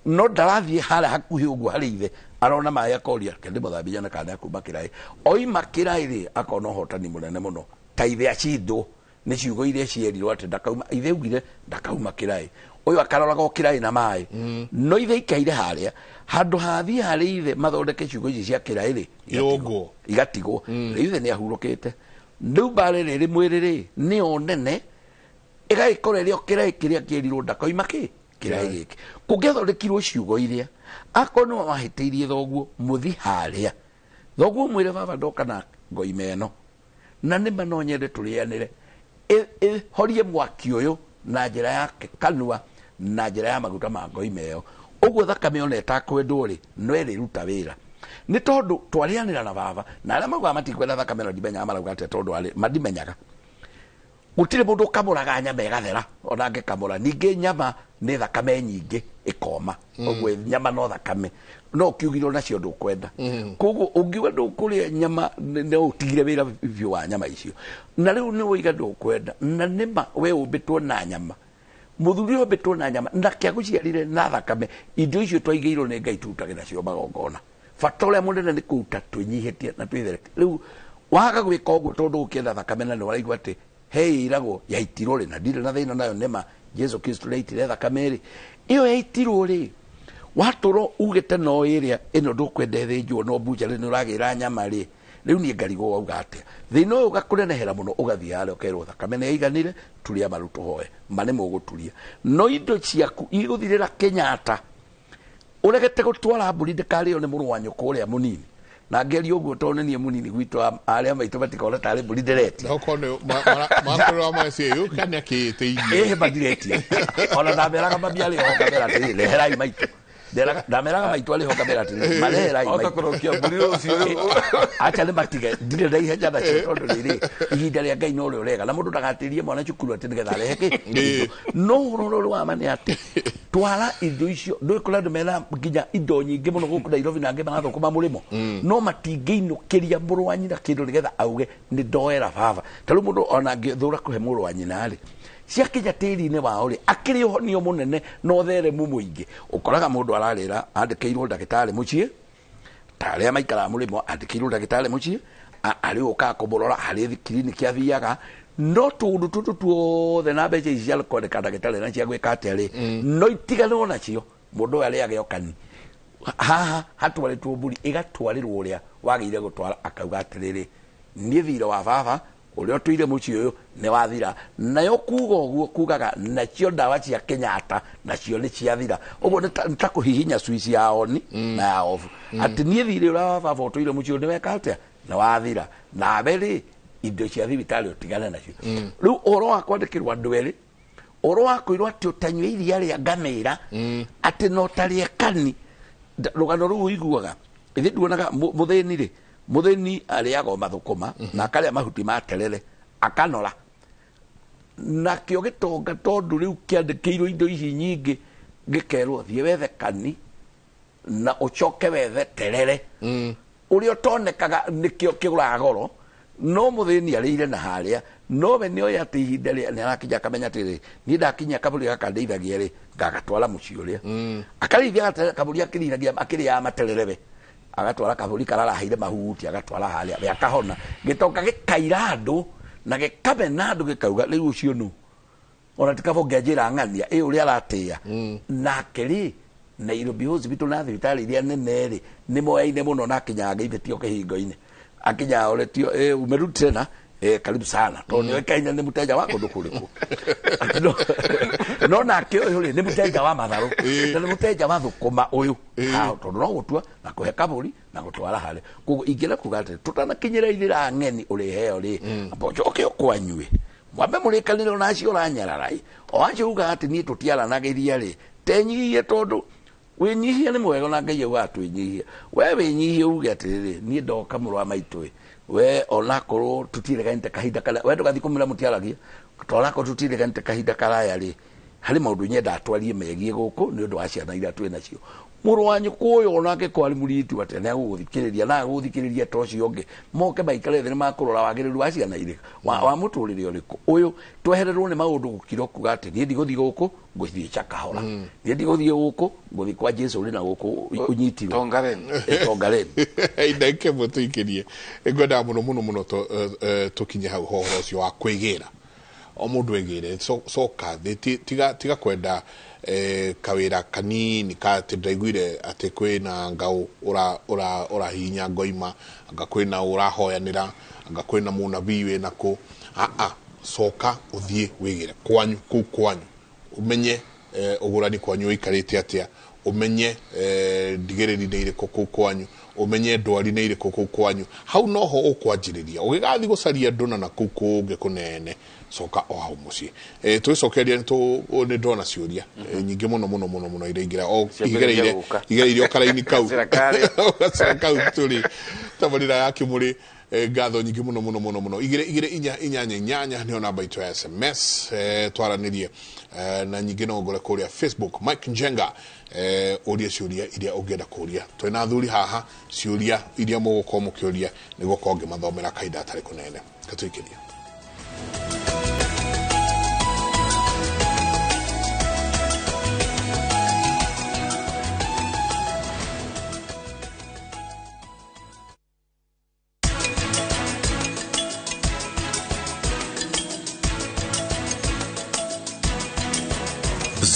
no ndarathiĩ harĩa hakuhĩ ũguo harĩ ithe, arona maĩ akoria reke ndĩmũthambie nyone kana nĩ akuma kĩraĩ. Oima kĩraĩ rĩ, akona ũhotani mũnene mũno ta ithe acindwo nĩ ciugo iria cierirwo atĩ ndakauma, ithe augire ndakauma kĩraĩ, ũyũ akaroraga o kĩraĩ na maĩ, no ithe aikaire harĩa handũ hathiĩ harĩ ithe mathondeke ciugo ici cia kĩraĩ rĩ, Irũngwo. igatigwo. Rĩu ithe nĩ ahurũkĩte. Rĩu mbara ĩrĩa ĩrĩ mwĩrĩ rĩ, nĩyo nene, ĩgagĩkorwo ĩrĩ o kĩraĩ kĩrĩa kĩerirwo ndakoima kĩ kĩraĩ gĩkĩ. Kũngĩathondekirwo ciugo iria, akorwo nĩwe wahĩtĩirie thoguo, mũthi harĩa thoguo mwĩre baba ndoka na ngoima ĩno, Na nĩma no nyende tũrĩanĩre. Ĩhorie mwaki ũyũ na njĩra ya kanua na njĩra ya maguta ma ngoima ĩyo. Ũguo thakame ona ĩtakwendwo rĩ, no ĩrĩruta wĩra. Nĩ tondũ twarĩanĩra na baba, na arĩa maugaga matikwenda thakame no ndimenyaga marauga atĩa tondũ arĩ mandimenyaga. Gũtirĩ mũndũ ũkamũraga nyama ĩgathera ona angĩkamũra. Ningĩ nyama nĩ thakame nyingĩ ĩkoma. Ũguo nyama no thakame. No ũkiugire nacio ndũkwenda. Koguo ũngiuga ndũkũrĩa nyama no ũtigire wĩra biũ wa nyama icio. Na rĩu nĩ woiga ndũkwenda na nĩma we ũmbĩtwo na nyama. Mũthuri ũmbĩtwo na nyama na kĩagũciarire na thakame, indo icio twaigĩirwo nĩ Ngai turutage nacio magongona. Bata ũrĩa mũnene nĩ kũruta twĩnyihĩtie na twĩtheretie. Rĩu waga gwĩka ũguo tondũ ũkĩenda thakame na nĩ waraigua atĩ he ĩragwo yaitirwo rĩ, na ndirĩ na thĩna nayo nĩma Jesu Kristo nĩaitire thakame rĩ, ĩyo yaitirwo rĩ, watũrwo ugĩte no ĩrĩa ĩno ndũkwenda ĩthĩnjwo no mbucarĩ nĩ ũragĩra nyama rĩ, rĩu niĩ ngarigwo wauga atĩa. Thĩna ũyũ ũgakũnenehera mũno ũgathiĩ harĩa ũkerwo thakame nĩ yaiganire, turia maru tũhoe, ma nĩ mũgũturia. No indo ciaku igũthirĩra Kenyatta, ũregete gũtwara mbũri ndĩkarĩo nĩ mũrũ wa nyũkwa ũrĩa mũnini. Na ngeria ũguo tondũ nĩ niĩ mũnini gwitũ arĩa maitũ matikona tarĩ mbũri ndĩretia. Na okorwo nĩ makorwo macio yũ kana akĩĩte irio. Ĩhĩ mandiretia. Ona ndameraga mami arĩ ho ngamera atĩrĩrĩ, reherai maitũ. Ndameraga maitũ arĩ ho ngamera atĩrĩrĩ, mareherai maitũ. Ota kũrokia mbũri rũciũ. Acha nĩ matige, ndirĩ na ihenya nacio tondũ rĩrĩ, ihinda rĩa Ngai no rĩo rĩega. Na mũndũ ndagatĩrie mwana cukuru atĩ nĩgetha arehe kĩ. No ũhoro ũrĩa wa ma nĩ atĩ, twara indo icio, ndũĩ kũrĩ andũ mena nginya indo nyingĩ mũno gũkũ Nairobi na angĩ marathũkũma mũrĩmo. No matingĩinũkĩria mũrũ wa nyina kĩndũ nĩgetha auge nĩ ndoera baba. Ta rĩu mũndũ ona angĩthũra kũhe mũrũ wa nyina rĩ, ciakinya tĩri-inĩ wao rĩ, akĩrĩ ũhonio mũnene na ũtheremu mũingĩ. Ũkoraga mũndũ ararĩra andĩkĩirwo ndagĩtarĩ mũciĩ, ta arĩa maikaraga mũrĩmo andĩkĩirwo ndagĩtarĩ mũciĩ, arĩ ũkaga kũmũrora harĩ kiriniki athiaga, no tũũndũ tũtũ tuothe na mbeca ici cia kwandĩka ndagĩtarĩ na cia gwĩka atĩa rĩ, no itiganĩrwo nacio, mũndũ ũyũ arĩage okani. Haha hatwarĩtwo mbũri ĩgatwarĩrwo ũrĩa wagĩrĩire gũtwara, akauga atĩrĩrĩ, niĩ thirĩ wa baba ũrĩa ũtũire mũciĩ ũyũ nĩ wathira. Nayo kuga ũguo kugaga nacio ndawa cia Kenyatta nacio nĩ ciathira. Ũguo nĩ ta kũhihinya switch ya on na ya off. Atĩ niĩ thirĩ ũrĩa wa baba ũtũire mũciĩ ũyũ nĩ weka atĩa? Nĩ wathira. Nawe rĩ, indo cia thibitarĩ ũtigane nacio. Rĩu ũhoro wa kwandĩkĩrwo andũ erĩ, ũhoro wa kwĩrwo atĩ ũtanyue iria rĩa ngamĩra, atĩ no tarĩe kani, rũgano rũu ũiguaga. Ithuĩ nduonaga mũthĩni rĩ, mũthĩni arĩaga o mathũkũma na akarĩa mahuti ma terere akanora. Nakĩo gĩtonga tondũ rĩu kĩandĩkĩirwo indo ici nyingĩ, gĩkerwo thiĩ wethe kani na ũcoke wethe terere. Ũrĩa ũtonekaga nĩkĩo kĩgũraga goro, no mũthĩni arĩire na harĩa, no we nĩoĩ atĩ ihinda rĩa nĩ arakinya akamenya atĩrĩrĩ, niĩ ndakinya kabũri gaka ndeithagia rĩ, ngagatwara mũciĩ ũrĩa. Akarĩithia kabũri akĩrĩithagia, akĩrĩaga materere we. Agatwara kabũri kararaheire mahuti, agatwara harĩa, we akahona. Gĩtonga gĩkaira andũ, na gĩkamena andũ gĩkauga, rĩu ũcio nũ? Ona ti kaba ũngĩanjĩra ng'ania, ĩ ũrĩa aratĩĩa. Nake rĩ, Nairobi Hospital na thibitarĩ iria nene rĩ, nĩ moyaine mũno na akinyaga ageithĩtio kĩhingo-inĩ. Akinyaga oretio, umerudi tena? Karibu sana. Tondũ nĩ oĩkaine nĩ mũteja wa kũndũ kũrĩkũ. No nake ũyũ rĩ, nĩ mũteja wa matharũ. Na nĩ mũteja wa thũkũma ũyũ. Tondũ no gũtua na kũhe kabũri na gũtwara harĩa. Koguo ingĩenda kuga atĩrĩ, tũtanakinyĩra irĩra ng'eni ũrĩheo rĩ, amba ũcoke ũkwanyue. Mwambe mũrĩkanĩre ona acio ũranyarara ĩ. O acio ugaga atĩ niĩ tũtiaranagĩria rĩ, tenyihie tondũ wĩnyihie nĩ mwega na Ngai augaga twĩnyihie. We wĩnyihie uge atĩrĩrĩ, niĩ ndoka mũrũ wa maitũ ĩ, we onakorwo tũtireganĩte kahinda karaya, we ndũgathiĩ kũmwĩra mũtiaragia, to onakorwo tũtireganĩte kahinda karaya rĩ, harĩ maũndũ nyendaga twarie megiĩ gũkũ nĩ ũndũ wa ciana iria twĩ nacio. Mũrũ wa nyũkwa ũyũ onake ko arĩ mũriritu atĩa, nĩ agũgũthikĩrĩria na agũgũthikĩrĩria ta ũcio ũngĩ. Moke maikare thĩ nĩ makũrora wagĩrĩru wa ciana irĩkũ, wa mũtũrĩre ũrĩkũ. Ũyũ twehererwo nĩ maũndũ gũkira kuga atĩ niĩ ndigũthiĩ gũkũ, ngũthiĩ Chakahora. Niĩ ndigũthiĩ gũkũ, ngũthiĩ kwa Jesu ũrĩ na gũkũ ũnyitirwo. Tongareni. Tongareni. Ndagĩka ĩmwe tũikĩrie. Ngwendaga mũno mũno mũno tũkinye hau ũhoro ũcio wa kwĩgĩra. O mũndũ egĩre, coka thĩ, tiga kwenda kawĩra kanini ka atĩ ndaiguire atĩ kwĩna ngau ũrahihinya ngoima, anga kwĩna ũrahoyanĩra, anga kwĩna mũnabii wĩna kũ. Aa, coka ũthiĩ wĩgĩre kwanyu, kũu kwanyu. Ũmenye ũgũrani kwanyu ũikarĩte atĩa, ũmenye ndigĩrĩri nĩ irĩkũ kũu kwanyu, Ũmenye ndwari nĩ irĩkũ kũu kwanyu. Hau noho ũkwanjĩrĩria. Ũgĩgathiĩ gũcaria ndũna na kũu kũngĩ kũnene, coka o hau mũciĩ. Tũgĩcokeria nĩ ndona ciũria nyingĩ mũno mũno mũno mũno iraingĩra o igereire o karaini kau. Gacĩra kau tũrĩ tabarĩra ya Kĩmũrĩ. Ngatho nyingĩ mũno mũno mũno mũno. 2 2 4 8 8 nĩyo namba itũ ya SMS. Twaranĩrie na nyingĩ no ngore kũrĩa Facebook. Mike Njenga, ũrie ciũria iria ũngĩenda kũria. Twĩna athuri haha, ciũria iria mũgũkorwo mũkĩũria nĩguo korwo ngĩmathomera kahinda gatarĩ kũnene. Katũikĩrie.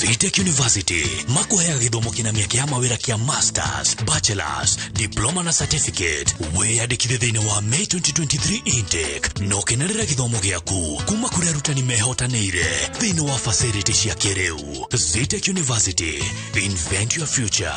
Zetech University makuheaga gĩthomo kĩna mĩeke ya mawĩra kĩa masters, bachelors, diploma na certificate. Wĩyandĩkithie thĩinĩ wa May 2023 intake na ũkenerere gĩthomo gĩaku kuma kũrĩ arutani mehotanĩire thĩinĩ wa facility cia kĩrĩu. Zetech University, invent your future.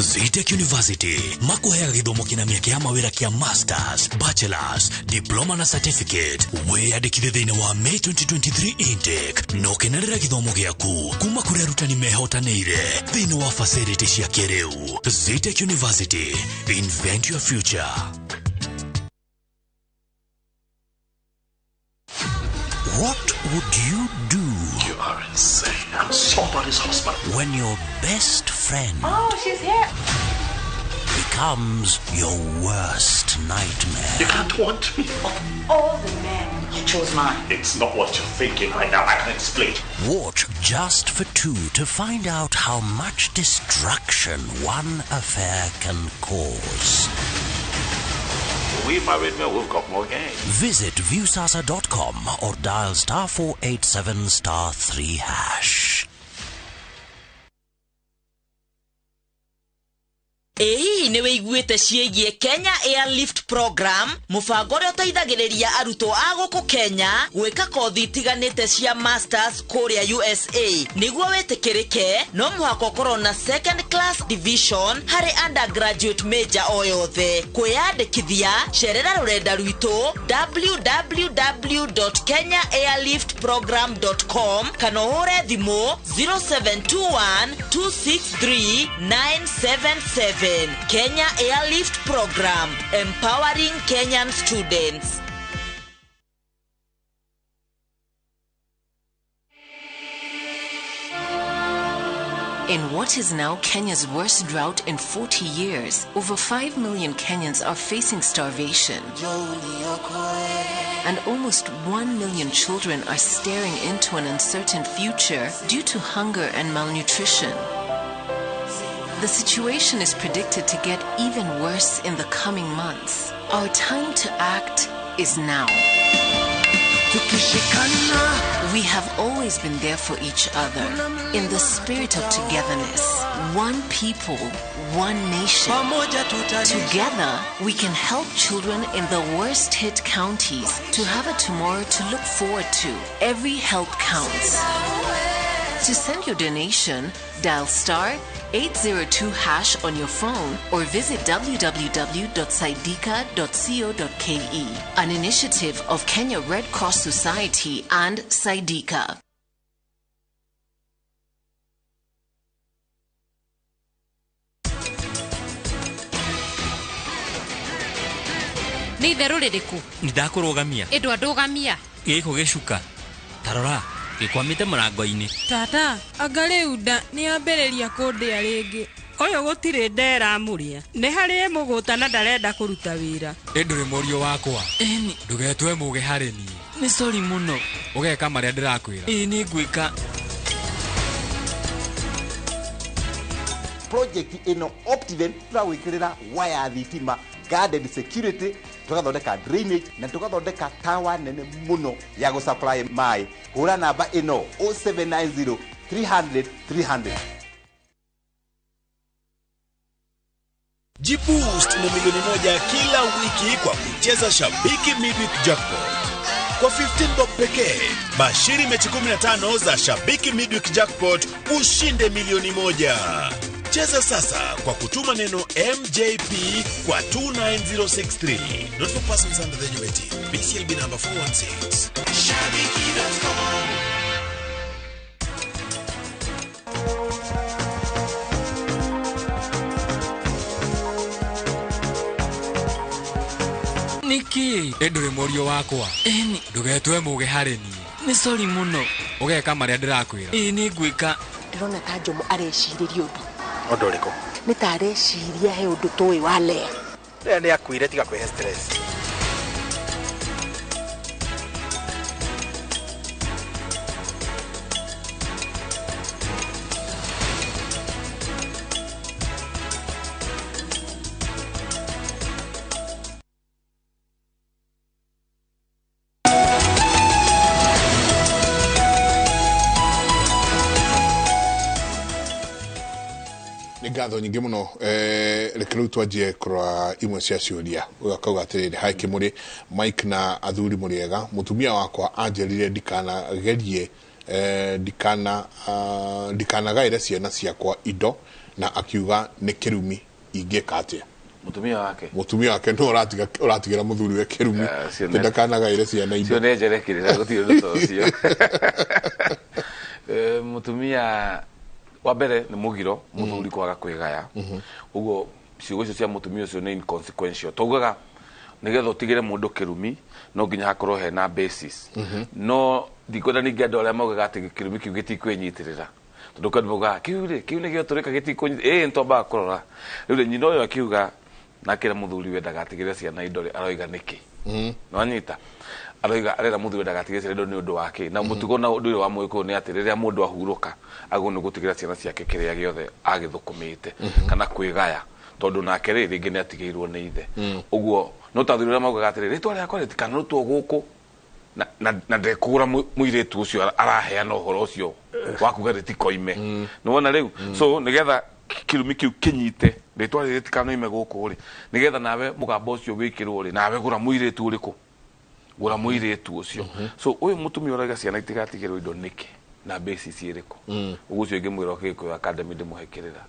Zetech University makuheaga gĩthomo kĩna mĩeke ya mawĩra kĩa masters, bachelors, diploma na certificate. Wĩyandĩkithie thĩinĩ wa May 2023 intake na ũkenerere gĩthomo gĩaku kuma kũrĩ arutani mehotanĩire thĩinĩ wa facility cia kĩrĩu. Zetech University, invent your future. What would you do? You are insane. I'm somebody's husband. When your best friend... Oh, she's here. ...becomes your worst nightmare. You can't want me. Of all the men, you chose mine. It's not what you're thinking right now. I can explain. Watch Just for Two to find out how much destruction one affair can cause. We married men, we've got more game. Visit viewsasa.com or dial *487*3#. Ĩĩ nĩ wĩiguĩte ciĩgiĩ Kenya Airlift Program, mũbango ũrĩa ũteithagĩrĩria arutwo a gũkũ Kenya gwĩka kothi itiganĩte cia masters kũrĩa USA. Nĩguo wĩtĩkĩrĩke, no mũhaka ũkorwo na second class division harĩ undergraduate major o yothe. Kwĩyandĩkithia, cerera rũrenda rwitũ www.kenyaairliftprogram.com kana ũhũre thimũ 0721 263 977. Kenya Airlift Program, empowering Kenyan students. In what is now Kenya's worst drought in 40 years, over 5 million Kenyans are facing starvation. And almost 1 million children are staring into an uncertain future due to hunger and malnutrition. The situation is predicted to get even worse in the coming months. Our time to act is now. We have always been there for each other in the spirit of togetherness. One people, one nation. Together, we can help children in the worst hit counties to have a tomorrow to look forward to. Every help counts. To send your donation, dial *802# on your phone or visit www.saidika.co.ke. An initiative of Kenya Red Cross Society and Saidika. Nĩ itherũ rĩrĩkũ? Nĩndakũrũgamia. Ĩ ndwandũgamia. Gĩkũ gĩcuka. Tarora. Gĩkwamĩte mũrango-inĩ. Tata, anga rĩu nda nĩyambĩrĩria kũndĩa rĩngĩ. Ũyũ gũtirĩ nda ĩramũrĩa. Nĩ harĩ mũgũta na ndarenda kũruta wĩra. Ĩ ndũrĩ mũriũ wakwa. Ĩni. Ndũgetue mũgĩ harĩ niĩ. Nĩ sorry mũno. Ũgeka marĩa ndĩrakwĩra. Ĩ nĩ ngwĩka. Project ĩno Optiven tũragwĩkĩrĩra waya thitima, guarded security, tugathondeka drainage na tugathondeka tower nene muno ya gũsupply maĩ. Hũra namba ĩno 0790 300 300. Jiboost na milioni 1 kila wiki kwa kucheza Shabiki Midweek Jackpot. Kwa 15 bob pekee, bashiri mechi 15 za Shabiki Midweek Jackpot ushinde milioni 1. Cheza sasa kwa kutuma neno MJP kwa 29063. Not for persons under the age of 18. BCLB number 416. Shabiki.com. Niki ndũrĩ mũriũ wakwa. Ĩni ndũgetue mũgĩ harĩ niĩ. Nĩ sorry mũno. Ũgeka marĩa ndĩrakwĩra. Ĩĩ nĩ ngwĩka. Ndĩrona ta Njomo arecirĩria ũndũ. Ũndũ ũrĩkũ? Nĩ ta areciria he ũndũ tũĩ wa Lea. Lea nĩ akuire tiga kwĩhe stress. Ngatho nyingĩ mũno reke rĩu twanjie kũrora imwe cia ciũria. Ũyũ akauga atĩrĩrĩ, hi Kĩmũrĩ, Mike na athuri mũrĩega, mũtumia wakwa anjĩrire ndikanagerie ndikanagaĩre ciana ciakwa indo na akiuga nĩ kĩrumi, ingĩka atĩa? Mũtumia wake no ũratigĩra mũthuri we kĩrumi ndakanagaĩre ciana indo. Cio nĩ njerekĩrĩra gũtirĩ ũndũ ta ũcio. Mũtumia wa mbere nĩ mũgiro mũthuri kwaga kwĩgaya. Ũguo ciugo icio cia mũtumia ũcio nĩ inconsequential. Taugaga nĩgetha ũtigĩre mũndũ kĩrumi no nginya hakorwo hena basis. No ndikwenda ningĩ andũ arĩa maugaga atĩ kĩrumi kĩu gĩtikwĩnyitĩrĩra, tondũ kwĩ andũ maugaga kĩu rĩ kĩu nĩkĩo tũrĩka gĩtikũnyitĩrĩra. Ĩĩ nĩtwambaga kũrora rĩu rĩ nyina ũyũ akiuga nakĩra mũthuri we ndagatigĩre ciana indo rĩ aroiga nĩkĩ? Nĩwanyita? Aroiga arera mũthuri ndagatigĩre ciana indo nĩ ũndũ wa kĩ? Na mũtugo na ũndũ ũyũ wa mũgĩkũyũ nĩ atĩ rĩrĩa mũndũ ahurũka agwo nĩ gũtigĩra ciana ciake kĩrĩa gĩothe agĩthũkũmĩte kana kwĩgaya, tondũ nake rĩ rĩngĩ nĩ atigĩirwo nĩ ithe. Ũguo no ta athuri arĩa maugaga atĩrĩ rĩtwa rĩakwa rĩtikanarutwo gũkũ na ndekũgũra mũirĩtu ũcio araheana ũhoro ũcio wa kuga rĩtikoime. Nĩwona rĩu? So nĩgetha kĩrumi kĩu kĩnyite rĩtwa rĩrĩ rĩtikanoime gũkũ rĩ, nĩgetha nawe mũgambo ũcio wĩkĩrwo rĩ, nawe gũra mũirĩtu ũrĩkũ? Gũra mũirĩtu ũcio. So ũyũ mũtumia ũrauga ciana itigatigĩrwo indo nĩkĩ na basis ĩrĩkũ? Ũguo ũcio ingĩmwĩra oke Gĩkũyũ Academy ndĩmũhe kĩrĩra.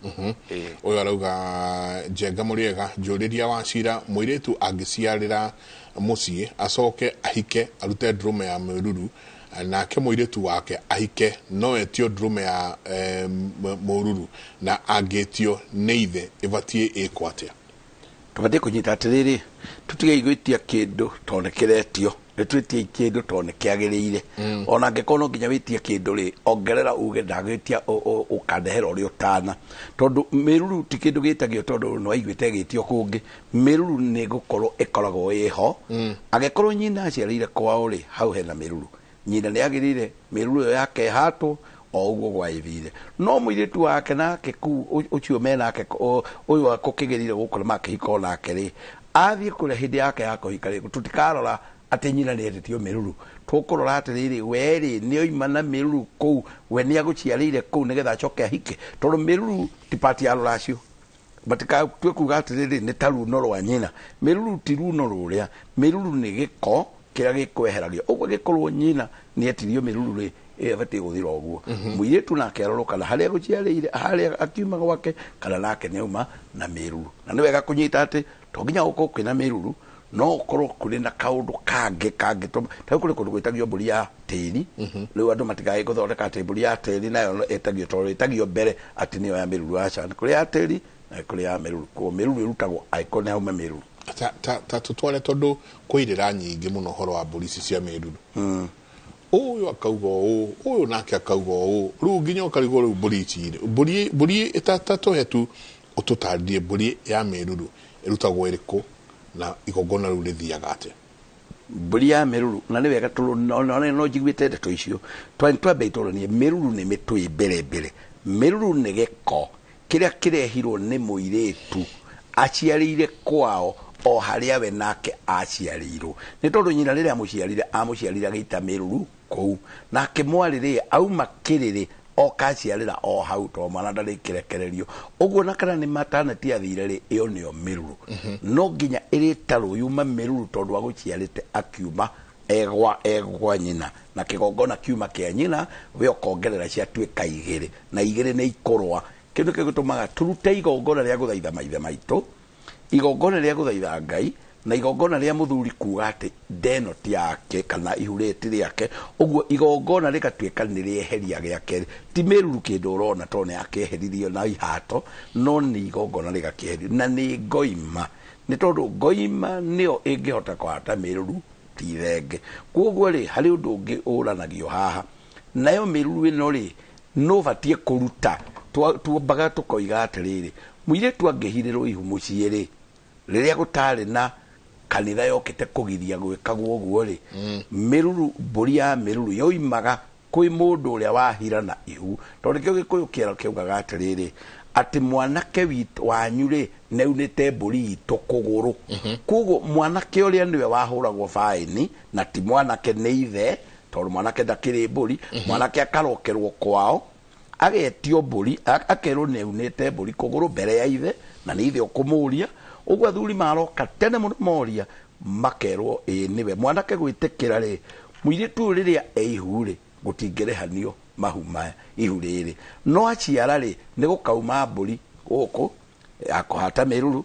Ũyũ arauga Njenga mũrĩega, njũrĩria wa cira, mũirĩtu angĩciarĩra mũciĩ acoke ahike arute ndũrũme ya mũruru nake mũirĩtu wake ahike no etio ndũrũme ya mũruru na angĩtio nĩ ithe ĩbatiĩ ĩkwo atĩa? Tũbatiĩ kũnyita atĩrĩrĩ, tũtige gwĩtia kĩndũ tondũ nĩ kĩretio, nĩ twĩtie kĩndũ tondũ nĩ kĩagĩrĩire. Ona angĩkorwo no nginya wĩtie kĩndũ rĩ, ongerera uge ndagwĩtia ũkandehera ũrĩa ũtana, tondũ mĩruru ti kĩndũ gĩtagio tondũ nĩ waiguĩte ĩgĩtio kũngĩ. Mĩruru nĩ gũkorwo ĩkoragwo ĩho. Angĩkorwo nyina aciarĩire kwao rĩ, hau hena mĩruru, nyina nĩ agĩrĩire mĩruru ĩyo yake ĩhatwo o ũguo gwaĩthire. No mũirĩtu wake nake kũu ũcio menake ũyũ akũkĩgĩrire gũkũ na makĩhika onake rĩ, athiĩ kũrĩa hĩndĩ yake ya kũhika rĩ, tũtikarora atĩ nyina nĩ etĩtio mĩruru, tũkũrora atĩrĩrĩ, we rĩ nĩ oima na mĩruru kũu, we nĩ agũciarĩire kũu nĩgetha acoke ahike, tondũ mĩruru ti part ya rũracio. Matikatue kuga atĩrĩrĩ nĩ ta runo rwa nyina. Mĩruru ti runo rũrĩa, mĩruru nĩ gĩko kĩrĩa gĩkweheragio. Ũguo gĩkorwo nyina nĩ etirio mĩruru rĩ, ĩbatiĩ gũthira ũguo. Mũirĩtu nake arorwo kana harĩa agũciarĩire, harĩa akiuma gwake, kana nake nĩ auma na mĩruru. Na nĩ wega kũnyita atĩ to nginya gũkorwo kwĩna mĩruru, no ũkorwo kũrĩ na kaũndũ kangĩ kangĩtũma. Ta rĩu kũrĩ kũndũ gwĩtagio mbũri ya tĩri, rĩu andũ matigagĩ gũthondeka atĩ mbũri ya tĩri nayo ĩtagio tondũ ĩtagio mbere atĩ nĩyo ya mĩruru. Aca, nĩ kũrĩ ya tĩri na kũrĩ ya mĩruru. Koguo mĩruru ĩrutagwo angĩkorwo nĩ hauma mĩruru. Ta tũtware tondũ kwĩ irĩra nyingĩ mũno ũhoro wa mbũri ici cia mĩruru. Ũyũ akauga ũũ, ũyũ nake akauga ũũ, rĩu nginya ũkarigwo rĩu mbũri ici rĩ, mbũri ta tũhe tu ũtũtarĩrie mbũri ya mĩruru ĩrutagwo ĩrĩkũ na igongona rĩu rĩthiaga atĩa? Mbũri ya mĩruru, na nĩ wega no njiguĩte ndeto icio, twambe tũranie mĩruru nĩ mĩtũĩ mbere mbere. Mĩruru nĩ gĩko kĩrĩa kĩrehirwo nĩ mũirĩtu aciarĩire kwao o harĩa we nake aciarĩirwo, nĩ tondũ nyina rĩrĩa amũciarire amũciarire agĩita mĩruru kũu, nake mwarĩ rĩ auma kĩrĩrĩ oka aciarĩra o hau tondũ mwana ndarĩ kĩrekererio. Ũguo na kana nĩ maternity athire rĩ, ĩyo nĩyo mĩruru. No nginya ĩrĩtarwo yuma mĩruru tondũ agũciarĩte akiuma Egwa egwa nyina na kigongona kiuma kia nyina we ukongerera ciatuika igiri na igiri ni ikorwa kindu kigutumaga turute igongona ria guthaitha maithe maitu, igongona ria guthaitha Ngai na igongona ria muthuri kuga ati ndeno ti yake kana ihureti riake uguo igongona rigatuika ni rieheria giake ti miruru kindu urona to ni akeheririo na ihato no ni igongona rigakieherio na ni ngoima ni tondu ngoima nio ingihota kwata miruru ti thenge. Koguo ri hari undu ungi uranagio haha nayo miruru ino ri no batie kuruta tuambaga tukoiga atiriri muiritu angĩhirĩrwo ihu mũciĩ rĩ rĩrĩa gũtarĩ na kanitha yokĩte kũgiria gwĩkagwo ũguo rĩ mĩruru mbũri ya mĩruru yoimaga kwĩ mũndũ ũrĩa wahira na ihu tondũ nĩkĩo Gĩkũyũ kĩero kĩaugaga atĩrĩrĩ atĩ mwanake witũ wanyu rĩ nĩaunĩte mbũri itũ kũgũrũ. Koguo mwanake ũrĩa nĩwe wahũragwo baĩni na ti mwanake nĩ ithe tondũ mwanake ndakĩrĩ mbũri, mwanake akarokerwo kwao agetio mbũri akerwo nĩaunĩte mbũri kũgũrũ mbere ya ithe na nĩ ithe ũkũmũria ũguo athuri maroka tene mũno moria makerwo ĩĩ nĩwe mwanake gwĩtĩkĩra rĩ mũirĩtu ũyũ rĩrĩa e ihu rĩ gũtingĩrĩhanio mahu maya ihu rĩrĩ no aciara rĩ nĩ gũkauma mbũri gũkũ ya kũhata mĩruru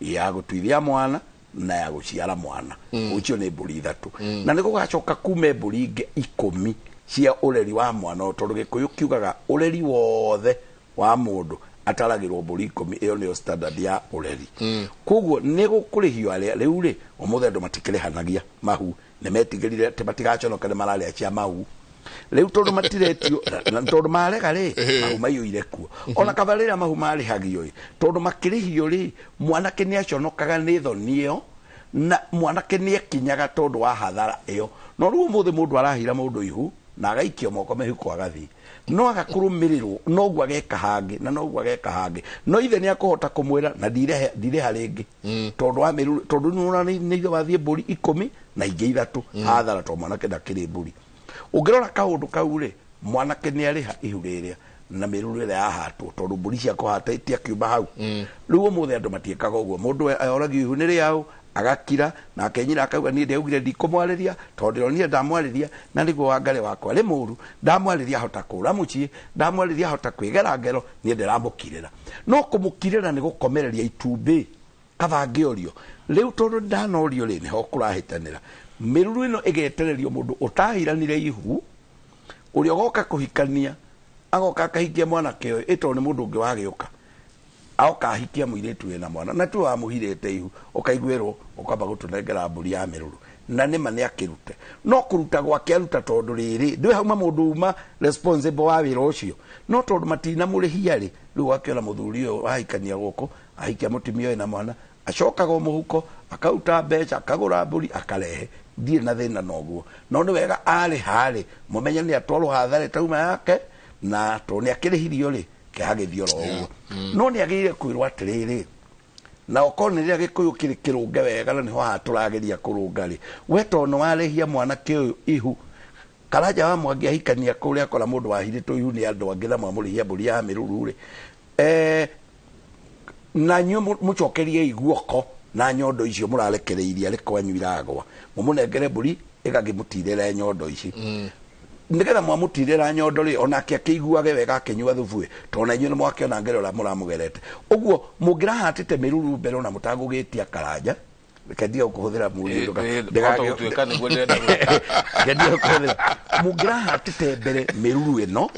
ya gũtuithia mwana na ya gũciara mwana ũcio nĩ mbũri ithatũ na nĩ gũgacoka kume mbũri ingĩ 10 cia ũreri wa mwana tondũ Gĩkũyũ kiugaga ũreri wothe wa mũndũ ataragĩrwo mbũri 10 ĩyo nĩyo standard ya ũreri. Koguo nĩ gũkũrĩhio arĩa rĩu rĩ ũmũthĩ andũ matikĩrĩhanagia mahu nĩ metigĩrire atĩ matigaconoka nĩ mararĩa cia mahu rĩu tondũ matiretio tondũ marega rĩ mahu maiyũire kuo ona kaba rĩrĩa mahu marĩhagio ĩ tondũ makĩrĩhio rĩ mwanake nĩ aconokaga nĩ thoni ĩyo na mwanake nĩ ekinyaga tondũ wa hathara ĩyo no rĩu ũmũthĩ mũndũ arahira mũndũ ihu na agaikio moko mĩhuko agathiĩ no agakũrũmĩrĩrwo noguo ageka hangĩ na noguo ageka hangĩ no ithe nĩ akũhota kũmwĩra na ndirĩha rĩngĩ tondũ wa mĩruru tondũ nĩwona nĩ ithe wathiĩ mbũri 10 na ingĩ 3 hathara tondũ mwanake ndakĩrĩ mbũri. Ũngĩrora kaũndũ kau rĩ mwanake nĩ arĩha ihu rĩrĩa na mĩruru ĩrĩa yahatwo tondũ mbũri cia kũhata itiakiuma hau. Rĩu ũmũthĩ andũ matiĩkaga ũguo mũndũ oragio ihu nĩ rĩaũ agakira na akenyira akauga niĩ ndiaugire ndikũmwarĩria tondũ ndĩronire ndamwarĩria na nĩguo Wangarĩ wakwa rĩ mũru ndamwarĩria ahota kũra mũciĩ ndamwarĩria ahota kwĩgera ngero niĩ ndĩramũkirĩra no kũmũkirĩra nĩ gũkomereria itumbĩ kaba ngĩorio rĩu tondũ ndanorio rĩ nĩho kũrahĩtanĩra mĩruru ĩno ĩgetererio mũndũ ũtahiranire ihu ũrĩa ũgoka kũhikania agoka akahikia mwanake ũyũ ĩtondũ nĩ mũndũ ũngĩ wagĩũka aoka ahikia mũirĩtu wĩna mwana na tu wamũhirĩte ihu ũkaiguĩrwo ũkamba gũtũnengera mbũri ya mĩruru na nĩma nĩ akĩrute no kũruta gwake aruta tondũ rĩrĩ ndwĩ hauma mũndũ uma responsible wa wĩra ũcio no tondũ matinamũrĩhia rĩ rĩu wakĩona mũthuri ũyũ wahikania gũkũ ahikia mũtumia wĩna mwana acokaga o mũhuko akauta mbeca akagũra mbũri akarehe ndirĩ na thĩna noguo no nĩ wega arĩ harĩ mũmenye nĩ atwarwo hathara ĩtauma yake na tondũ nĩ akĩrĩhirio rĩ kĩhagĩthio oro ũguo no nĩ agĩrĩire kwĩrwo atĩrĩrĩ na okorwo nĩ rĩrĩa Gĩkũyũ kĩrĩ kĩrũnge wega na nĩho haha tũrageria kũrũnga rĩ we tondũ nĩ warĩhia mwanake ũyũ ihu Karanja wa Mwangi ahikania kũrĩa akora mũndũ wahirĩtwo ihu nĩ andũ angĩ na mwamũrĩhia mbũri ya mĩruru rĩ na inyuĩ mũcokerie iguoko na nyondo icio mũrarekereirie arĩ kwanyu iragwa mũmũnengere mbũri ĩgakĩmũtirĩra nyondo ici nĩgetha mwamũtirĩra nyondo rĩ onake akĩiguage wega akĩnyua thubu ĩ tondũ na inyuĩ nĩmwakĩona ngero ũrĩa mũramũgerete ũguo mũngĩrahatĩte mĩruru mbere ona mũtagũgĩtia Karanja reke ndige kũhũthĩra mũriũ ndũka mũngĩrahatĩte mbere mĩruru ĩno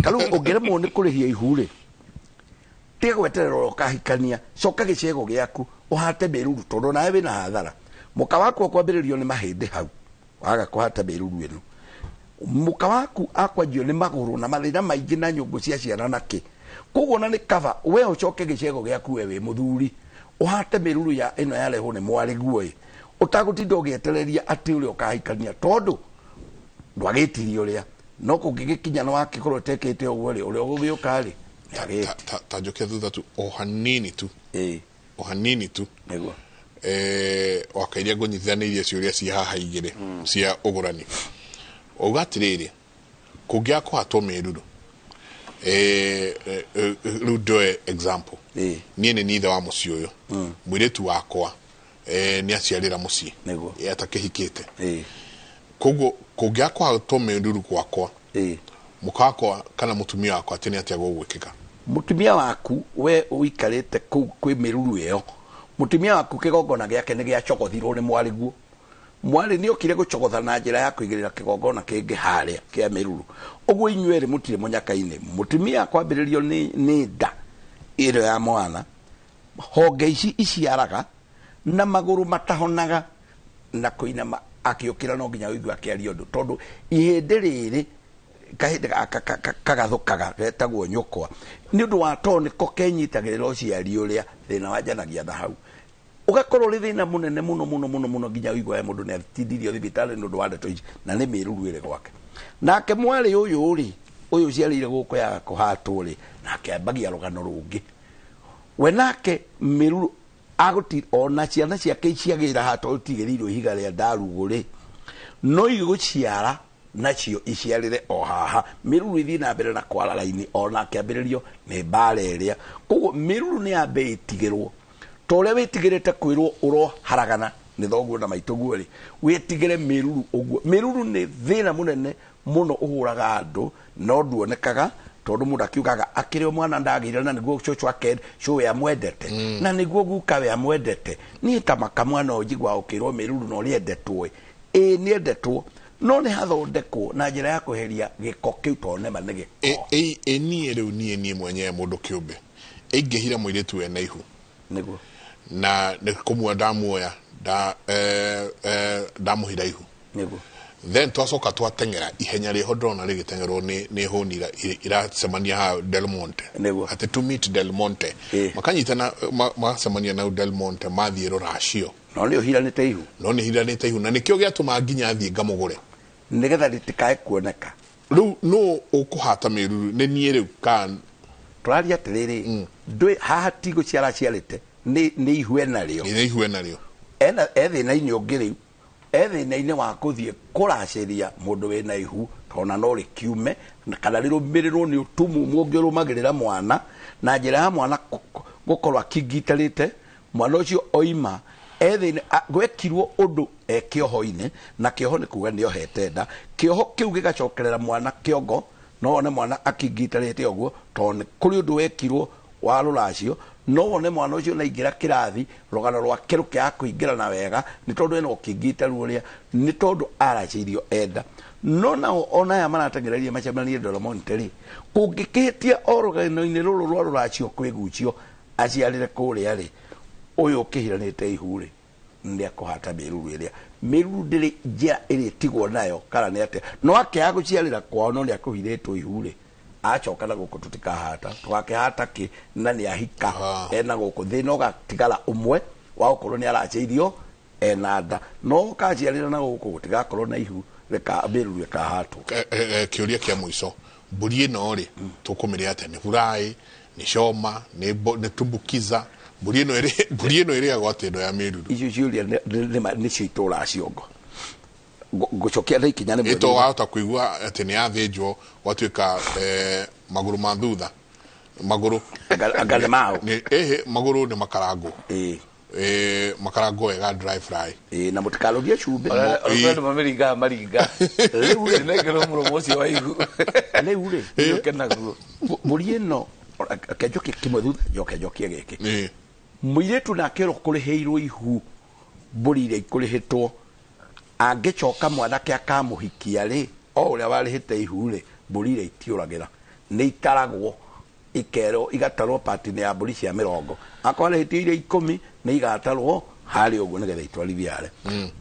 tarĩu ũngĩremwo nĩ kũrĩhia ihu rĩ tiga gweterera ũkahikania coka gĩcego gĩaku ũhate mĩruru tondũ nawe wĩna hathara mũka waku akwambĩrĩrio nĩ mahĩndĩ hau waga kũhata mĩruru ĩno mũka waku akwanjio nĩ magũrũ na mathĩna maingĩ na nyũngũ cia ciana na kĩ koguo na nĩ kaba we ũcoke gĩcego gĩaku we wĩ mũthuri ũhate mĩruru ya ĩno yarehwo nĩ mwarĩguo ĩ ũtagũtinda ũgĩetereria atĩ ũrĩa ũkahikania tondũ ndwagĩtirie ũrĩa no kũngĩgĩkinya nĩ wakĩkorwo ũtekĩte ũguo rĩ ũrĩa ũgũgĩũka rĩ ta njoke thutha tu o hanini tu o hanini tu nĩguo wakairia ngũnyitithanĩirie ciũria ci haha igĩrĩ cia ũgũrani uga atĩrĩrĩ kũngĩaga kũhatwo mĩruru rĩu ndoe example niĩ nĩ niĩ ithe wa mũciĩ ũyũ mũirĩtu wakwa nĩ aciarĩra mũciĩ atakĩhikĩte Koguo kũngĩaga kũhatwo mĩruru gwakwa, mũka wakwa kana mũtumia wakwa atĩ nĩ atĩa gũgwĩkĩka? Mũtumia waku we ũikarĩte kũu kwĩ mĩruru ĩyo, mũtumia waku kĩgongona gĩake nĩ gĩacogothirwo nĩ mwarĩguo. Mwarĩ nĩ okire gũcogotha na njĩra ya kũigĩrĩra kĩgongona kĩngĩ harĩa kĩa mĩruru. Ũguo inyuĩ erĩ mũtirĩ mũnyaka-inĩ. Mũtumia kwambĩrĩrio nĩ nda ĩrĩa ya mwana, honge ici iciaraga na magũrũ matahonaga na kũinama akĩũkĩra no nginya ũigue akĩaria ũndũ, tondũ ihĩndĩ rĩrĩ kahĩndĩ kagathũkaga getagwo nyũkwa nĩ ũndũ wa tondũ nĩko kenyitagĩrĩra ũciari ũrĩa thĩna wanjanagia na hau, ũgakorwo ũrĩ thĩna mũnene mũno mũno mũno mũno nginya ũiguaga mũndũ nĩ atindirio thibitarĩ nĩ ũndũ wa ndeto ici, na nĩ mĩruru ĩrĩ gwake. Nake mwarĩ ũyũ rĩ, ũyũ ũciarĩire gũkũ yaga kũhatwo rĩ, nake ambagia rũgano rũngĩ. We nake mĩruru agũti ona ciana ciake iciagĩra haha tondũ tigĩrĩirwo ihiga rĩa ndarugũ rĩ, no igũciara nacio iciarĩre o haha. Mĩruru ĩthiĩ na mbere na kwara raini ona akĩambĩrĩrio nĩ mbara ĩrĩa. Koguo mĩruru nĩ yambe ĩtigĩrwo, ta ũrĩa wĩtigĩrĩte kwĩrwo ũroharagana nĩ thoguo na maitũguo rĩ, wĩtigĩre mĩruru ũguo. Mĩruru nĩ thĩna mũnene mũno ũhũraga andũ no nduonekaga, tondũ mũndũ akiugaga akĩrĩ o mwana ndagĩire na nĩguo cũcũ ake cũwe amwendete, na nĩguo guka we amwendete. Niĩ ta makamwana ũyũ njiguaga ũkĩrwo mĩruru na ũrĩa endetwo, ĩĩ nĩ endetwo, no nĩ hathondekwo na njĩra ya kweheria gĩko kĩu tondũ nĩma nĩ gĩko. Ĩ niĩ rĩu niĩ mwenyewe mũndũ kĩũmbe ingĩhira mũirĩtu wena ihu nĩguo na nĩ kũmuoya ndamuoya ndamũhira ihu nĩguo, then twacoka twateng'era ihenya rĩho ndĩrona rĩgĩteng'erwo nĩ hũni iracemania haha Del Monte, atĩ to meet Del Monte, makanyitana magacemania na Del Monte mathiĩ rũracio. No nĩ ũhiranĩte ihu, no nĩ hiranĩte ihu, na nĩkĩo gĩatũma nginya thiĩ ngamũgũre nĩgetha rĩtikae kuoneka. Rĩu nũ ũkũhata mĩruru? Nĩ niĩ rĩu kana tũraria atĩrĩrĩ, ndũĩ haha ti gũciara aciarĩte, nĩ ihu enarĩo, nĩ ihu enarĩo, e thĩna-inĩ ũngĩ rĩu, e thĩna-inĩ wa kũthiĩ kũracĩria mũndũ wĩna ihu tona no rĩkiume kana rĩrũmĩrĩrwo nĩ ũtumumu ũngĩ ũrũmagĩrĩra mwana na njĩra ya mwana gũkorwo akingitarĩte. Mwana ũcio oima e thĩna, gwekirwo ũndũ e kĩoho-inĩ, na kĩoho nĩ kuga nĩ ohete nda. Kĩoho kĩu gĩgacokerera mwana kĩongo, no wone mwana akingitarĩte ũguo tondũ nĩ kũrĩ ũndũ wekirwo wa rũracio. No wone mwana ũcio na ingĩra kĩrathi rũgano rwake rũkĩaga kũingĩrana wega nĩ tondũ ena ũkingitaru ũrĩa, nĩ tondũ aracĩirio enda. No nao ona aya marateng'ereria macemanie Del Monte rĩ, kũngĩkĩhĩtia o rũgano-inĩ rũrũ rwa rũracio kwĩgucio aciarĩre kũrĩa rĩ, ũyũ ũkĩhiranĩte ihu rĩ nĩ akũhata mĩruru ĩrĩa. Mĩruru ndĩrĩ njĩra ĩrĩtigwo nayo kana nĩ atĩa, no akĩaga gũciarĩra kwao no nĩ akũhirĩtwo ihu rĩ, acoka na gũkũ tũtikahata, tũgakĩhata kĩ na nĩ ahika ena gũkũ. Thĩna ũgatigara ũmwe wa gũkorwo nĩ aracĩirio ena nda, no ũkaciarĩra na gũkũ gũtigakorwo na ihu mĩruru ĩkahatwo. Kĩũria kĩa mũico, mbũri ĩno rĩ tũkũmĩrĩa atĩa? Nĩ furaĩ, nĩ coma, nĩ tumbukiza? Mbũri ĩno ĩrĩagwo atĩa ĩno ya mĩruru? Icio ciũria nĩcio itũraga ciongo. Ngũcokia na ikinya rĩmwe. Ĩto wahota kũigua atĩ nĩ yathĩnjwo gwatuĩka magũrũ ma thutha, magũrũ anga nĩ mao, ĩhĩ magũrũ nĩ makarangwo, makarangwo wega dry fry, na mũtikarũgie cumbĩ. Andũ mamĩringaga maringa rĩu rĩ, nengera mũromo ũcio wa ihu rĩu rĩ ũke naguo. Mbũri ĩno reke njokie kĩmwe thutha, njoke njokie gĩkĩ. Mũirĩtu nake ũrĩa ũkũrĩhĩirwo ihu, mbũri iria ikũrĩhĩtwo, angĩcoka mwanake akamũhikia rĩ, o ũrĩa warĩhĩte ihu rĩ, mbũri iria itiũragĩra, nĩ itaragwo ikerwo, igatarwo pati-inĩ ya mbũri cia mĩrongo. Akorwo arĩhĩte iria 10 nĩ igatarwo harĩa ũguo nĩgetha itwarithie harĩa.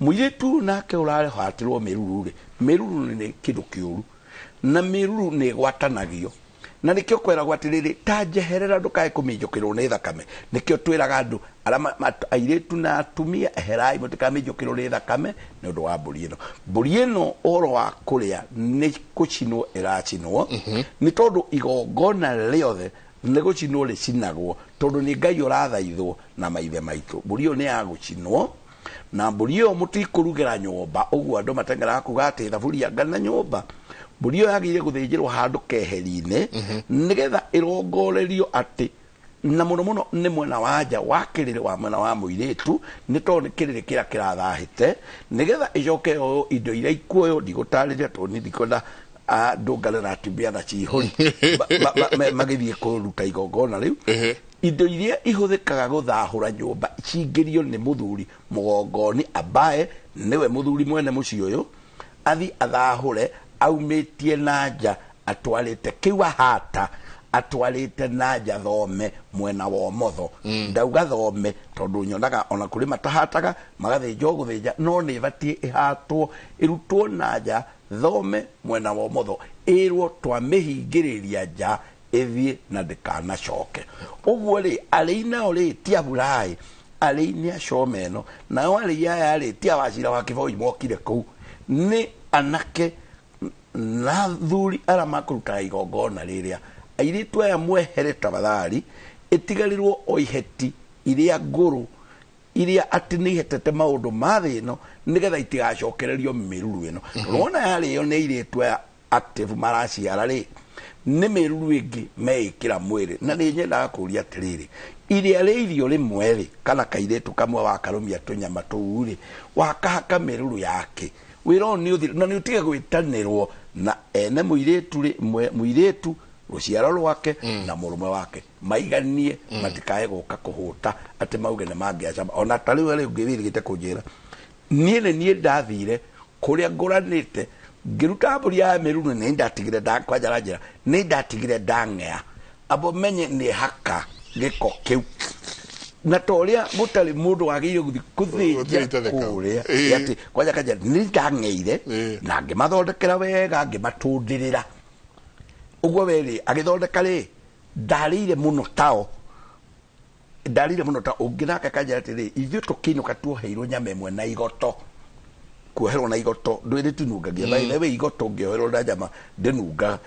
Mũirĩtu nake ũrahatĩrwo mĩruru rĩ, mĩruru nĩ kĩndũ kĩũru, na mĩruru nĩ ĩgwatanagio. Na nĩkĩo kweragwo atĩrĩrĩ, ta njeherera ndũkae kũminjũkĩrwo nĩ thakame. Nĩkĩo twĩraga andũ arĩa airĩtu na atumia, eherai mũtikamĩnjũkĩrwo nĩ thakame nĩ ũndũ wa mbũri ĩno. Mbũri ĩno ũhoro wa kũrĩa nĩ gũcinwo ĩracinwo, nĩ tondũ igongona rĩothe nĩ gũcinwo rĩcinagwo, tondũ nĩ Ngai ũrathaithwo na maithe maitũ. Mbũri ĩyo nĩ ya gũcinwo, na mbũri ĩyo mũtikũrugĩra nyũmba ũguo andũ mateng'eraga kuga atĩ thaburia ngana nyũmba. Mbũri ĩyo yagĩrĩire gũthĩnjĩrwo handũ keheri-inĩ nĩgetha ĩrongorerio atĩ Na muno muno nĩ mwena wa nja wa kĩrĩrĩ wa mwena wa mũirĩtu, nĩ tondũ nĩ kĩrĩrĩ kĩrĩa kĩrathahĩte, nĩgetha ĩcoke yoywo indo iria ikuoywo. Ndigũtarĩria tondũ niĩ ndikwenda ndũngane na atumia na cihũri magĩthiĩ kũruta igongona rĩu. Indo iria ihũthĩkaga gũthahũra nyũmba cingĩrio nĩ mũthuri mũgongoni, ambaye nĩwe mũthuri mwene mũciĩ ũyũ, athi athahũre aumĩtie na nja atwarĩte kĩu ahata atwarĩte na nja thome mwena wa ũmotho. Ndauga thome tondũ nyonaga ona kũrĩ matahataga magathĩnja o gũthĩnja, no nĩ ĩbatiĩ ĩhatwo ĩrutwo na nja thome mwena wa ũmotho, ĩrwo twamĩhingĩrĩria nja ĩthiĩ na ndĩkanacoke. Ũguo rĩ, arĩi nao rĩ ti aburai, arĩi nĩ acome ĩno, nao arĩi aya rĩ ti awacira wa kĩboi mokire kũu, nĩ anake na thuri arĩa makũrutaga igongona rĩrĩa. Airĩtu aya mwehere tafadhali, ĩtigarĩrwo o iheti iria ngũrũ iria atĩ nĩ ihetete maũndũ ma thĩ ĩno, nĩgetha itigacokererio mĩruru ĩno. Tondũ wona yarĩo nĩ airĩtu aya active maraciara rĩ, nĩ mĩruru ĩngĩ meĩkĩra mwĩrĩ. Na nĩ nyendaga kũria atĩrĩrĩ, iria rĩ irio rĩmwe rĩ, kana kairĩtu kamwe wakarũmia tũnyama tũu rĩ, wakahaka mĩruru yake, wĩra ũyũ nĩ ũthire na nĩ ũtige gwĩtanĩrwo na ene mũirĩtu rĩ, mũirĩtu rũciaro rwake na mũrũme wake maiganie, matikae gũka kũhũta atĩ mauge nĩ mangĩacama. Ona ta rĩu rĩu ngĩwĩrĩgĩte kũnjĩra niĩ nĩ niĩ ndathire kũrĩa ngũranĩte ngĩruta mbũri ya mĩruru, nĩ ndatigire kwanja njĩra nĩ ndatigire ndang'ea abo menye nĩ haka gĩko kĩu, na ta ũrĩa gũtarĩ mũndũ wagĩrĩire gũthiĩ kũthĩnja kũrĩa atĩ kwanja kanja nĩ ndang'eire na ngĩmathondekera wega ngĩmatũndĩrĩra ũguo werĩ agĩthondeka rĩ, ndarĩire mũno tao, ndarĩire mũno tao. Ũngĩ nake kanjĩra atĩrĩ, ithuĩ tũkĩinũka tuoheirwo nyama ĩmwe na igoto, kuoherwo na igoto ndwĩrĩ tinungagia by the way, igoto ũngĩoherwo na nyama ndĩnungaga.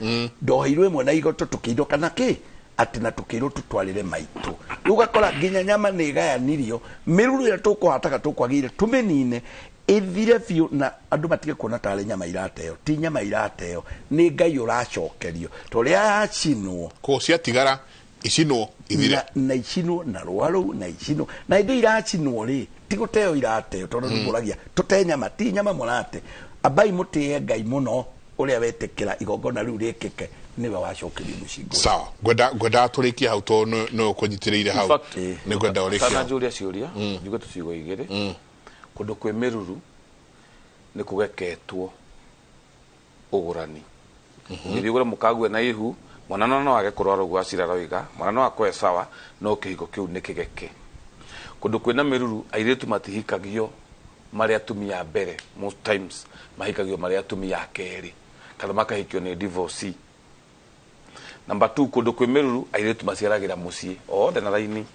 Ndoheirwo ĩmwe na igoto tũkĩinũka na kĩ atĩ na tũkĩirwo tũtwarĩre maitũ. Rĩu ũgakora nginya nyama nĩ ĩgayanirio, mĩruru ĩrĩa tũkũhataga tũkwagĩrĩire tũmĩnine ĩthire biũ, na andũ matige kuona tarĩ nyama irateo. Ti nyama irateo, nĩ Ngai ũracokerio tondũ yacinwo ko ciatigara icinwo ithire na icinwo na rũa rũu na icinwo na indo iracinwo rĩ, ti gũteo irateo tondũ nĩmũragia tũte nyama, ti nyama mũrate. Ambai mũtĩe Ngai mũno ũrĩa wetĩkĩra igongona rĩu rĩkĩke, nĩwe wacokerio mũcingo. Sawa, ngwenda tũrĩkie hau tondũ nĩ ũkũnyitĩrĩire hau, nĩ ngwenda ũrĩkie hau. Tananjũria ciũria njuge tũciugo igĩrĩ. Kũndũ kwĩ mĩruru nĩ kũgeketwo ũgũrani, ũgĩthiĩ ũgũre mũkague na ihu, mwana no age kũrwara ũguo acira roiga, mwana no akwe sawa, no kĩhiko kĩu nĩ kĩgeke. Kũndũ kwĩna mĩruru airĩtu matihikagio marĩ atumia a mbere, most times mahikagio marĩ atumia a kerĩ kana makahikio nĩ divorcee. Number 2, kũndũ kwĩ mĩruru airĩtu maciaragĩra mũciĩ othe na raini,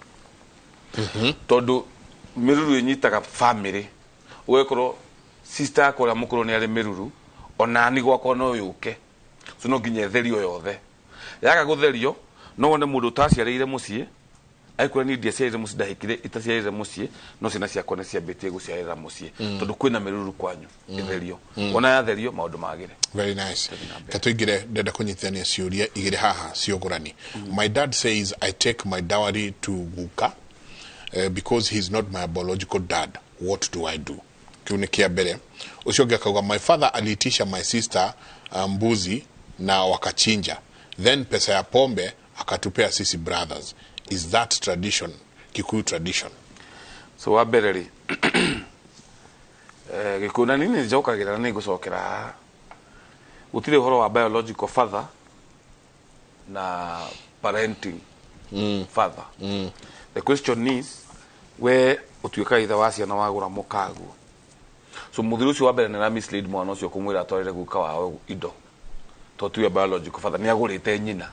tondũ mĩruru ĩnyitaga family. Ũgĩkorwo sister yakwa ũrĩa mũkũrũ nĩ arĩ mĩruru, onani gwakwa no yũke, so no nginya ĩtherio yothe. Yaga gũtherio no wone mũndũ ũtaciarĩire mũciĩ aikwĩra niĩ ndiaciarĩire mũciĩ, ndahikire itaciarĩire mũciĩ, no ciana ciakwa nĩ ciambĩtie gũciarĩra mũciĩ, tondũ kwĩna mĩruru kwanyu ĩtherio. Wona yatherio maũndũ magĩre. Very nice. Katũingĩre, ndenda kũnyitithania ciũria igĩrĩ haha ciũgũrani. My dad says I take my dowry to guka because he's not my biological dad. What do I do? Kĩu nĩ kĩa mbere. Ũcio ũngĩ akauga my father aliitisha my sister mbuzi na wakachinja, then pesa ya pombe akatupea sisi brothers. Is that tradition, Kikuyu tradition? So wa mbere rĩ, Gĩkũyũ na nini njokagĩra na nĩngũcokera haha, gũtirĩ ũhoro wa biological father na parenting father. The question is, we ũtuĩkaga ithe wa ciana wagũra mũkaguo. So mũthuri ũcio wa mbere nĩ ara mislead mwana ũcio kũmwĩra atwarĩre guka wao indo, tondũ tiwe biological father, nĩ agũrĩte nyina.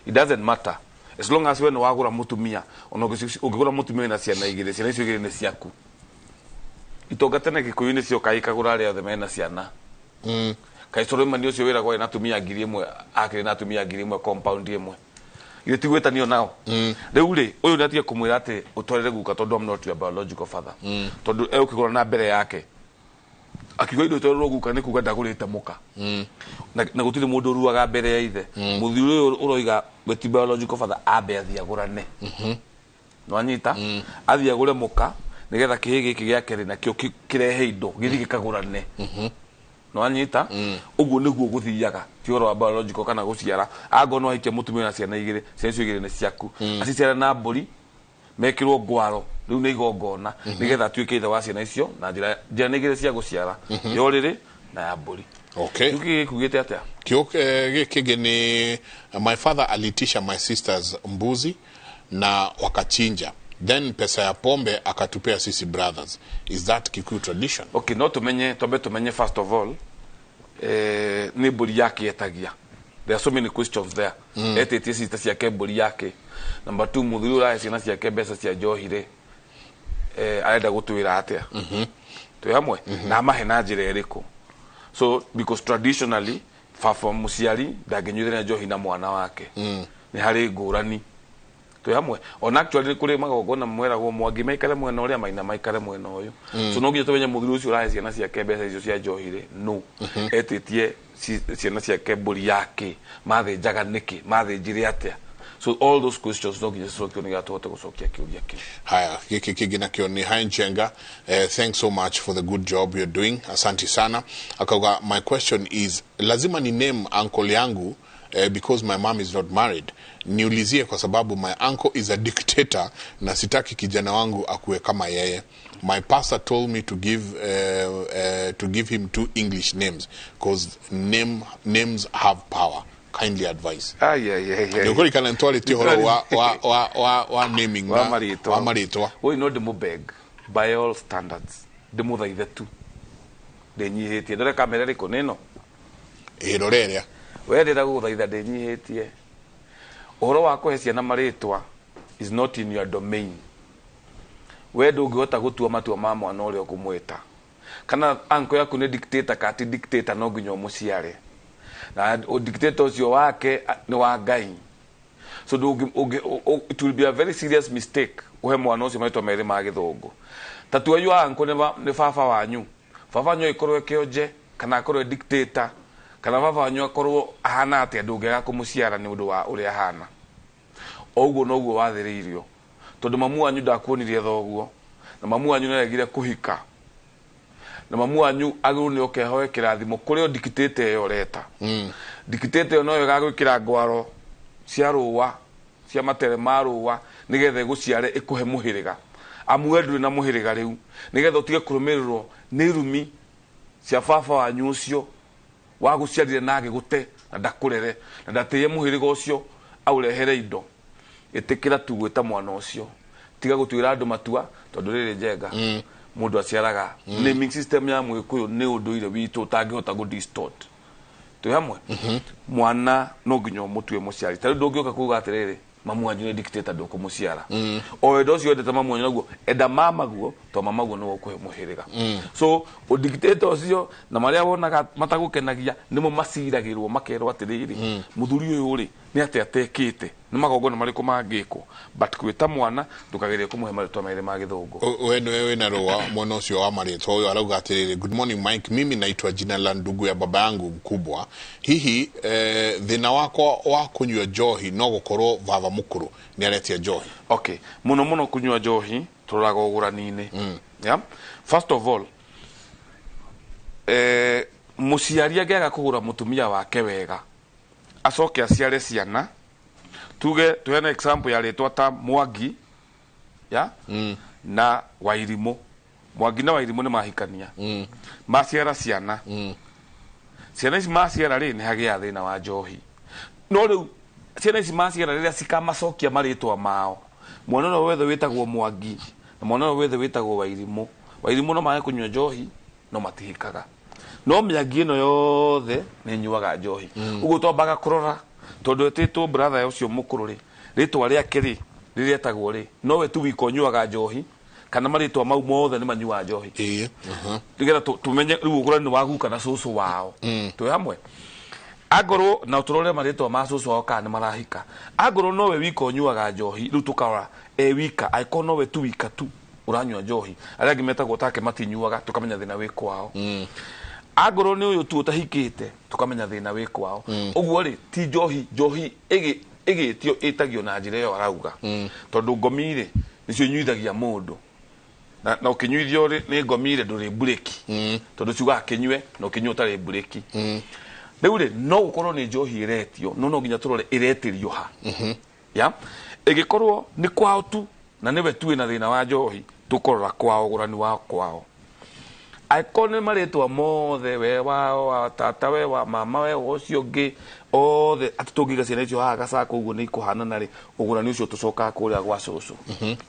It doesn't matter as long as we nĩ wagũra mũtumia, ona ũngĩgũra mũtumia wĩna ciana igĩrĩ, ciana icio igĩrĩ nĩ ciaku. Itonga tene Gĩkũyũ-inĩ cioka ikagũra arĩa othe mena ciana. Kaĩ Suleimani ũcio wĩragwo arĩ na atumia 1000, akĩrĩ na atumia 1000 compound ĩmwe, ithuĩ ti gwĩtanio nao. Rĩu rĩ, ũyũ nĩ atige kũmwĩra atĩ ũtwarĩre guka tondũ I'm not your biological father, tondũ egũkĩgũra na mbere yake Akiuga indo itwarĩrwo guka nĩ kuga ndagũrĩte mũka. Na gũtirĩ mũndũ ũruaga mbere ya ithe. Mũthuri ũyũ ũroiga we ti biological father ambe athiĩ agũrane. Nĩwanyita? Athiĩ agũre mũka nĩgetha kĩhĩ gĩkĩ gĩa kerĩ nakĩo kĩrehe indo gĩthiĩ gĩkagũrane. Nĩwanyita? Ũguo nĩguo gũthiaga, ti ũhoro wa biological kana gũciara. Angorwo no ahikie mũtumia na ciana igĩrĩ, ciana icio igĩrĩ nĩ ciaku. Aciciare na mbũri mekĩrwo ngwaro, rĩu nĩ igongona, nĩgetha atuĩke ithe wa ciana icio na njĩra nĩ igĩrĩ cia gũciara, ya ũrĩrĩ na ya mbũri. Okay. Kĩu kĩngĩ gĩkugĩte atĩa? Kĩo gĩkĩ kĩngĩ ni my father alitisha my sisters mbuzi na wakachinja, then pesa ya pombe akatupea sisi brothers. Is that Kikuyu tradition? Okay, no tumenye, twambe tumenye first of all, nĩ mbũri yake etagia. There are so many questions there. Etĩtie sister ciake mbũri yake. Number 2, mũthuri ũrahe ciana ciake mbeca cia njohi rĩ, arenda gũtwĩra atĩa? Twĩ hamwe? Na amahe na njĩra ĩrĩkũ? So because traditionally baba mũciari ndangĩnyuithania njohi na mwana wake. Nĩ harĩ ngũrani. Twĩ hamwe? Ona actually nĩ kũrĩ magongona mweragwo Mwangi maikare mwena ũrĩa, Maina maikare mwena ũyũ. So no nginya tũmenye mũthuri ũcio ũrahe ciana ciake mbeca icio cia njohi rĩ, no etĩtie ciana ciake mbũri yake, mathĩnjaga nĩkĩ, mathĩnjire atĩa? So all those questions no nginya cicokio nĩgetha tũhote gũcokia kĩũria kĩu. Haya, gĩkĩ kĩngĩ nakĩo ni hi Njenga, thanks so much for the good job you're doing, asante sana. Akauga my question is, lazima ni name uncle yangu because my mom is not married. Niulizie kwa sababu my uncle is a dictator na sitaki kijana wangu akuwe kama yeye. My pastor told me to give him 2 English names because names have power. Kindly advise. Nĩũkũririkana kana nĩtwarĩtie ũhoro wa naming wa marĩtwa. Wa marĩtwa. Ũyũ no ndĩmũbeg by all standards, ndĩmũthaithe tu, ndĩnyihĩtie. Ndore kamera ĩrĩkũ nĩ ĩno? Ĩ, rora ĩrĩa. We ndĩra gũgũthaitha ndĩnyihĩtie. Ũhoro wa kũhe ciana marĩtwa is not in your domain. We ndũngĩhota gũtua matua ma mwana ũrĩa ũkũmwĩta. Kana uncle yaku nĩ dictator ka ti dictator, no nginya ũmũciare. Na dictator ũcio wake nĩ wa Ngai. So it will be a very serious mistake ũhe mwana ũcio marĩtwa merĩ ma gĩthũngũ. Ta tua yu uncle nĩ baba wanyu. Baba wanyu akorwo e kĩonje kana akorwo e dictator kana baba wanyu akorwo ahana atĩa, ndũngĩaga kũmũciara nĩ ũndũ wa ũrĩa ahana. O ũguo noguo wathĩrĩirio. Tondũ mamu wanyu ndakuonirie thoguo, na mamu wanyu nĩaregire kũhika, na mamu wanyu agĩrĩirwo nĩ oke ahoe kĩrathimo kũrĩ o dictator ĩyo ũreta. Dictator ĩyo noyo ĩgagwĩkĩra ngwaro cia rũa, cia matere ma rũa, nĩgetha ĩgũciare ĩkũhe mũhĩrĩga. Amu we ndũrĩ na mũhĩrĩga rĩu, nĩgetha ũtige kũrũmĩrĩrwo nĩ irumi cia baba wanyu ũcio wagũciarire na agĩgũte na ndakũrere na ndatĩye mũhĩrĩga ũcio aũrehere indo. Ĩtĩkĩra tu gwĩta mwana ũcio, tiga gũtuĩra andũ matua, tondũ rĩrĩ Njenga, mũndũ aciaraga. Naming system ya Mũgĩkũyũ nĩ ũndũire witũ ũtangĩhota gũ distort. Twĩ hamwe? Mwana no nginya ũmũtue mũciari. Ta rĩu ndũngĩũka kuga atĩrĩrĩ, mamu wanyu nĩ dictator ndũkũmũciara. O wendo ũcio wendete mamu wanyu naguo, enda mama guo, to mama guo nĩwe ũkũhe mũhĩrĩga. So dictator ũcio na marĩa wonaga matagũkenagia nĩmo maciragĩrwo makerwo atĩrĩrĩ, mũthuri ũyũ rĩ nĩ atĩa atekĩte, nĩ magongona marĩkũ mangĩkwo. But gwĩta mwana ndũkagerie kũmũhe marĩtwa merĩ ma gĩthũngũ. We nĩwe wĩna rũa mwena ũcio wa marĩtwa. Ũyũ arauga atĩrĩrĩ, good morning Mike, mimi naitwa jina la ndugu ya baba yangu mkubwa. Hihi thĩna wakwa wa kũnyua njohi no gũkorwo baba mũkũrũ nĩ aretia njohi? Okay, mũno mũno kũnyua njohi tũroraga ũgũrani-inĩ. Yeah? First of all, mũciari angĩaga kũgũra mũtumia wake wega acoke aciare ciana, tuge tuheane example ya rĩtwa ta Mwangi, ya? Na Wairimũ. Mwangi na Wairimũ nĩ mahikania. Maciara ciana. Ciana ici maciara rĩ, nĩ hagĩa thĩna wa njohi. No rĩu ciana ici maciara rĩrĩa cikamacokia marĩtwa mao, mwana ũrĩa wothe wĩtagwo Mwangi na mwana ũrĩa wothe wĩtagwo Wairimũ, Wairimũ no mage kũnyua njohi no matihikaga. No mĩangi ĩno yothe nĩ ĩnyuaga njohi. Ũguo twambaga kũrora tondũ etĩtwo brother ũcio mũkũrũ rĩ, rĩtwa rĩake rĩ rĩretagwo rĩ, nowe tu wika ũnyuaga njohi kana marĩtwa mau mothe nĩ manyuaga njohi. Nĩgetha tũmenye rĩu ũgũrani nĩ wa guka na cũcũ wao. Twĩ hamwe? Angorwo na tũrore marĩtwa ma cũcũ wao kana nĩ marahika. Angorwo nowe wika ũnyuaga njohi, rĩu tũkarora e wika, angĩkorwo nowe tu wika tu. Uranyua njohi arĩa angĩ metagwo take matinyuaga tukamenya thĩna wĩ kwao. Angorwo nĩ ũyũ tu ũtahikĩte tukamenya thĩna wĩ kwao. Ũguo rĩ ti njohi njohi ĩgĩtio ĩtagio na njĩra ĩyo arauga. Tondũ ngomi rĩ nĩcio inyuithagia mũndũ. Na ũkĩnyuithio rĩ nĩ ngomi rĩ ndũrĩ mburĩki. Tondũ ciugaga kĩnyue na ũkĩnyua ũtarĩ mburĩki. Rĩu rĩ no gũkorwo nĩ njohi ĩretio no nginya tũrore ĩretĩrio ha. Ya ĩgĩkorwo nĩ kwao tu na nĩwe tu wĩna thĩna wa njohi tũkorora kwao ũgũrani wa kwao. Angĩkorwo nĩ marĩtwa mothe we wao wa tata we wa mama we ũcio ũngĩ othe atĩ tũngĩiga ciana icio haha gacako ũguo nĩ ikũhanana rĩ ũgũrani ũcio tũcokaga kũrĩa gwa cũcũ.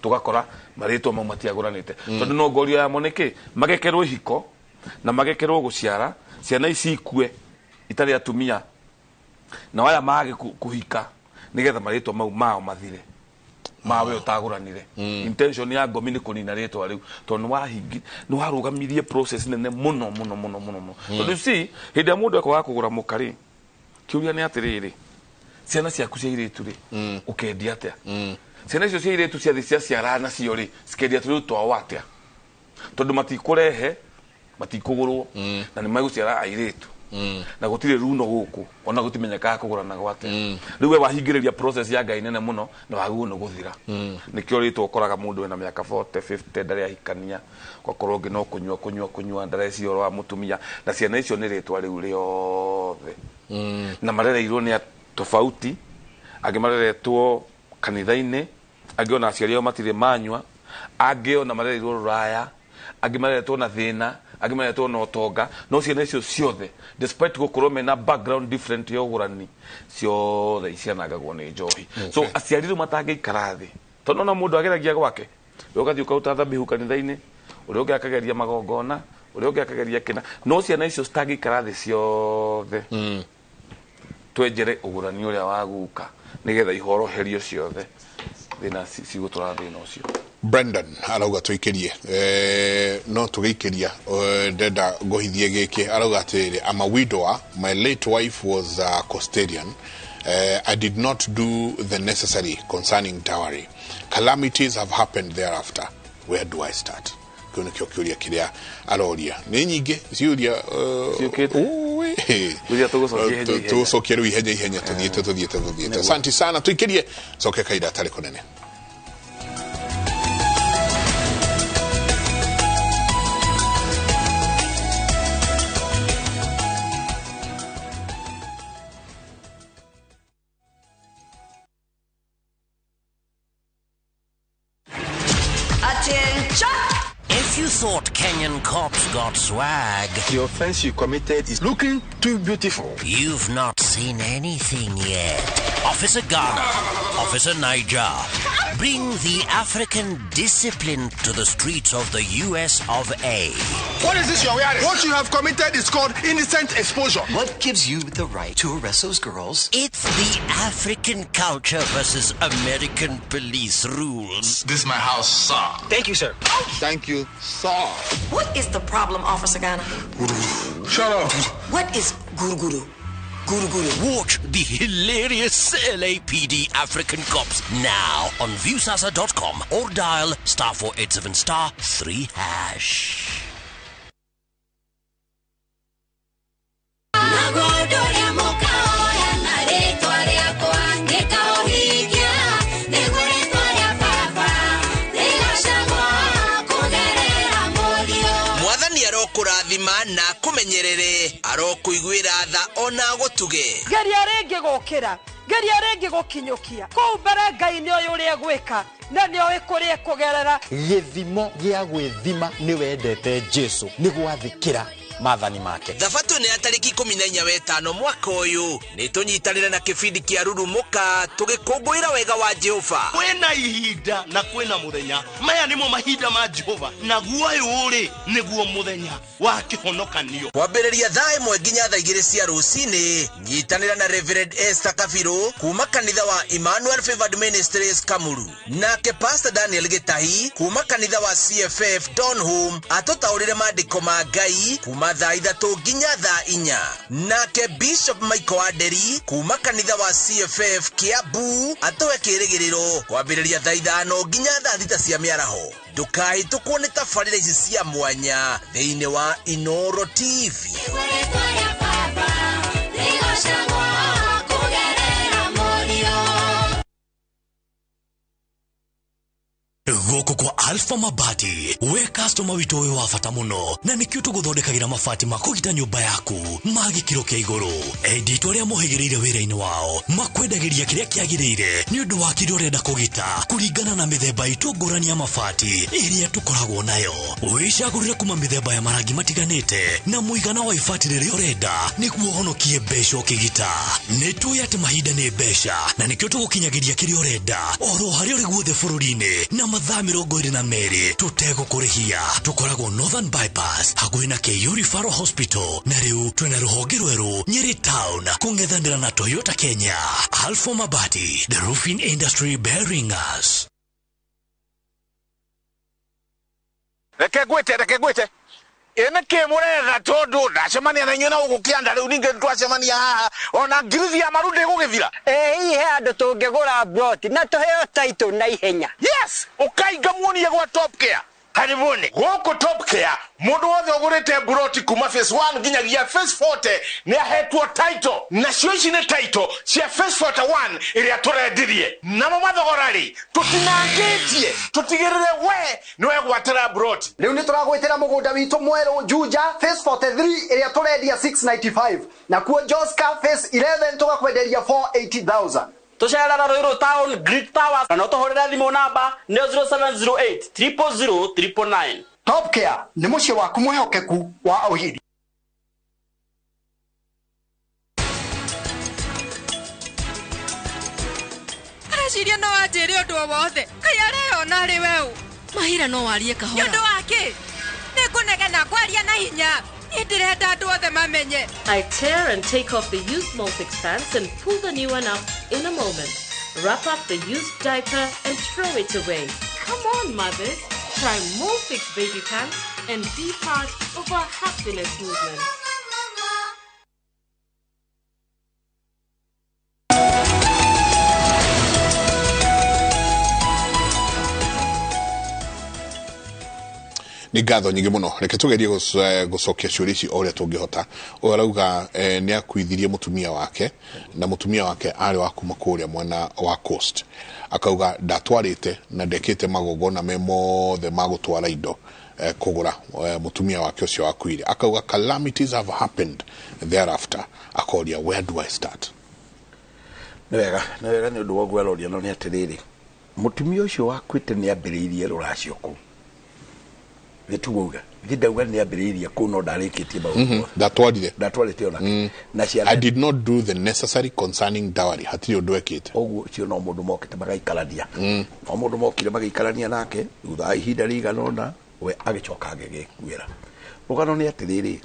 Tũgakora marĩtwa mau matiagũranĩte. Tondũ no ngorio yamo nĩkĩ magekerwo ihiko na magekerwo gũciara ciana ici ikue itarĩ atumia na waya mage kũhika nĩgetha marĩtwa mau mao mathire mawe utagũranire. Intention ya ngomi nĩ kũnina rĩtwa rĩu tondũ nĩ warũgamirie process nene mũno mũno mũno mũno mũno. Tondũ see hĩndĩ ĩrĩa mũndũ ekwaga kũgũra mũka rĩ kĩũria nĩ atĩrĩrĩ ciana ciaku cia airĩtu rĩ ũkendia atĩa? Ciana icio cia airĩtu ciathi ciaciara nacio rĩ cikendia tũrĩu twao atĩa? Tondũ matikũrehe matikũgũrwo na nĩ megũciara airĩtu. Na gũtirĩ runo gũkũ ona gũtimenyekaga kũgũrana gwate. Rĩu we wahingĩrĩria process ya Ngai nene mũno na wagĩrĩirwo nĩ gũthira. Nĩkĩo rĩtwa ũkoraga mũndũ wĩna mĩaka 40 50 ndarĩ ahikania ũgakorwo ũngĩ no kũnyua kũnyua kũnyua ndareciria ũhoro wa mũtumia na ciana icio nĩ rĩtwa rĩu rĩothe. Na marereirwo nĩ tofauti angĩ mareretwo kanitha-inĩ angĩ ona aciari ao matirĩ manyua angĩ ona marereirwo rũraya angĩ mareretwo na thĩna angĩ mareretwo na ũtonga no ciana icio ciothe despite gũkorwo mena background different ya ũgũrani ciothe icianangagwo nĩ njohi. So aciari rĩu matangĩikara thĩ tondũ ona mũndũ ageragia gwake we ũgathiĩ ũkaruta thabihu kanitha-inĩ ũrĩa ũngĩ akageria magongona ũrĩa ũngĩ akageria kĩna no ciana icio citangĩikara thĩ ciothe twenjere ũgũrani ũrĩa wa guka nĩgetha ihoroherio ciothe thĩna cigũtwara thĩna ũcio. Brendan arauga tuikirie no tugiikiria ndenda nguhithie giki arauga atiriri I'm a widower, my late wife was a custodian. I did not do the necessary concerning dowry. Calamities have happened thereafter. Where do I start? Kiu nikio kiuria kiria aroria ni nyingi ciuria tugucokia riu ihenya ihenya tuthiite tuthiite. Asante sana tuikirie coke kaida tari kunene. Thought Kenyan cops got swag. The offense you committed is looking too beautiful. You've not seen anything yet. Officer Ghana, Officer Niger, bring the African discipline to the streets of the US of A. What is this you're wearing? What you have committed is called indecent exposure. What gives you the right to arrest those girls? It's the African culture versus American police rules. This is my house, sir. Thank you, sir. Thank you, sir. What is the problem, Officer Ghana? Shut up. What is guru guru? Guru guru. Watch the hilarious LAPD African Cops now on Viusasa.com or dial *487 *3#. Kurathima na kumenyerere arokuiguira tha ona gutuge geria ringi gukira geria ringi gukinyukia kuu mbere Ngai ni oyu uria gwika na ni oyu kuria kugerera githimo gia gwithima ni wendete Jesu ni gwathikira mathani make. Thabatũ nĩ ya tarĩki 14 wetano mwaka ũyũ nĩ tũnyitanĩre na kĩbindi kĩa Rurumũka tũgĩkũngũĩra wega wa Jehova. Kwĩna ihinda na kwĩna mũthenya, maya nĩmo mahinda ma Jehova, naguo ũyũ rĩ nĩguo mũthenya wa kĩhonokanio. Kwambĩrĩria thaa 1 nginya thaa 2 cia rũcinĩ, nyitanĩra na Reverend Esther Kabiru kuma kanitha wa Emmanuel Favored Ministries Kamuru, nake Pastor Daniel Gitahi kuma kanitha wa CFF Donholm atũtaũrĩre maandĩko ma Ngai kuma Kuma thaa 3 nginya thaa 4. Nake Bishop Michael Aderi kuma kanitha wa CFF Kiambu atũhe kĩrĩgĩrĩro kwambĩrĩria thaa 5 nginya thaa 6 cia mĩaraho. Ndũkahĩtũkwo nĩ tabarĩra ici cia mwanya thĩinĩ wa Inoro TV. Gũkũ kwa Alpha Mabati we customer witũ ũyũ wa bata mũno na nĩkĩo tũgũthondekagĩra mabati ma kũgita nyũmba yaku ma gĩkĩro kĩa igũrũ. Endi itũ arĩa mohĩgĩrĩire wĩra-inĩ wao makwendagĩria kĩrĩa kĩagĩrĩire nĩ ũndũ wa kĩrĩa ũrenda kũgita kũringana na mĩthemba itũ ngũrani ya mabati ĩrĩa tũkoragwo nayo. Wĩcagũrĩre kuma mĩthemba ya marangi matiganĩte na mũigana wa ibati rĩrĩa ũrenda nĩguo ũhonokie mbeca ũkĩgita. Nĩ tũĩ atĩ mahinda nĩ mbeca na nĩkĩo tũgũkinyagĩria kĩrĩa ũrenda oro harĩa ũrĩ guothe bũrũri-inĩ na mathaa 22 tũtegũkũrĩhia. Tũkoragwo Northern Bypass hakuhĩ na KU Referral Hospital na rĩu twĩna rũhonge rwerũ Nyeri Town kũng'ethanĩra na Toyota Kenya. Alpha Mabati, the roofing industry bearing us. Reke ngwĩte ĩ nĩkĩ mũretha tondũ ndacemania na inyuĩ na gũkũ kĩanda rĩu ningĩ twacemania haha ona ngirithi ya maru ndĩgũgĩthira. Ĩ hihi he handũ tũngĩgũra broti na tũheo title na ihenya? Yes, ũkainga muonie gwa Top Care. Karibuni gũkũ Top Care mũndũ wothe ũgũrĩte broti kuma phase 1 nginyagia phase 40 nĩ ahetwo title, nacio ici nĩ title cia phase 41 ĩrĩa tũrendirie. Namo mathogora rĩ tũtinangĩtie tũtigĩrĩre we nĩ wegwatĩra broti. Rĩu nĩ tũragwĩtĩra mũgũnda witũ mwerũ Juja phase 43 ĩrĩa tũrendia 695 nakuo Joska phase 11 tũgakwenderia 480,000. Tũcerera Ruiru Town Greek Towers na no tũhũrĩre thimũ namba nĩ 0708 000 999. Top Care nĩ mũciĩ waku mwĩhokeku wa ũhiri. Areciria no anjĩre ũndũ o wothe kaĩ areyona arĩ weũ. Mahira no warie kahora. Nĩ ũndũ wa kĩ? Nĩngũnegena ngwaria na hinya. Niĩ ndĩrenda andũ othe mamenye. I tear and take off the used Molfix pants and pull the new one up in a moment. Wrap up the used diaper and throw it away. Come on, mothers. Try Molfix baby pants and be part of our happiness movement. Nĩ ngatho nyingĩ mũno. Reke tũgerie gũcokia ciũria ici o ũrĩa tũngĩhota. Ũyũ arauga nĩ akuithirie mũtumia wake na mũtumia wake arĩ wa kuma kũrĩa mwena wa Coast. Akauga ndatwarĩte na ndekĩte magongona me mothe ma gũtwara indo kũgũra mũtumia wake ũcio wakuire. Akauga calamities have happened thereafter. Akoria where do I start? Nĩ wega nĩ ũndũ wa ũguo aroria, no nĩ atĩrĩrĩ, mũtumia ũcio wakuĩte nĩ ambĩrĩirie rũracio kũu. Nĩtugauga thi ndauga nĩ ambĩrĩirie kũu no ndarĩkĩtie maũndũ. Ndatwarire ndatwarĩte onake na ciana. I did not do the necessary concerning dowry. Hatirĩ ũndũ ekĩte. Ũguo ũcio no mũndũ mokĩte magaikarania. No mũndũ mokire magaikarania nake thutha wa ihinda rĩigana ũna we agĩcoka agĩgĩkuĩra. Rũgano nĩ atĩrĩrĩ,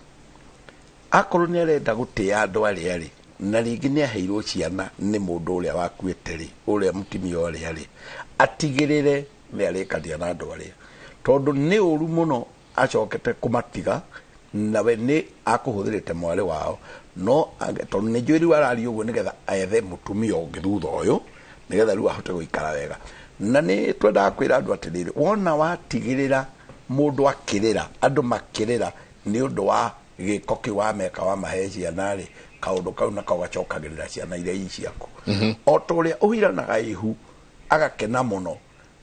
akorwo nĩ arenda gũtĩa andũ arĩa rĩ na rĩngĩ nĩ aheirwo ciana nĩ mũndũ ũrĩa wakuĩte rĩ, ũrĩa mũtumia ũrĩa rĩ, atigĩrĩre nĩ arĩkania na andũ arĩa, tondũ nĩ ũru mũno acokete kũmatiga nawe nĩ akũhũthĩrĩte mwarĩ wao no tondũ nĩ njũĩ rĩu araria ũguo nĩgetha ethe mũtumia ũngĩ thutha ũyũ nĩgetha rĩu ahote gũikara wega. Na nĩ twendaga kwĩra andũ atĩrĩrĩ, wona watigĩrĩra mũndũ akĩrĩra, andũ makĩrĩra nĩ ũndũ wa gĩko kĩu wameka wamahe ciana rĩ, kaũndũ kau nako gacokagĩrĩra ciana iria i ciaku. O ta ũrĩa ũhiranaga ihu agakena mũno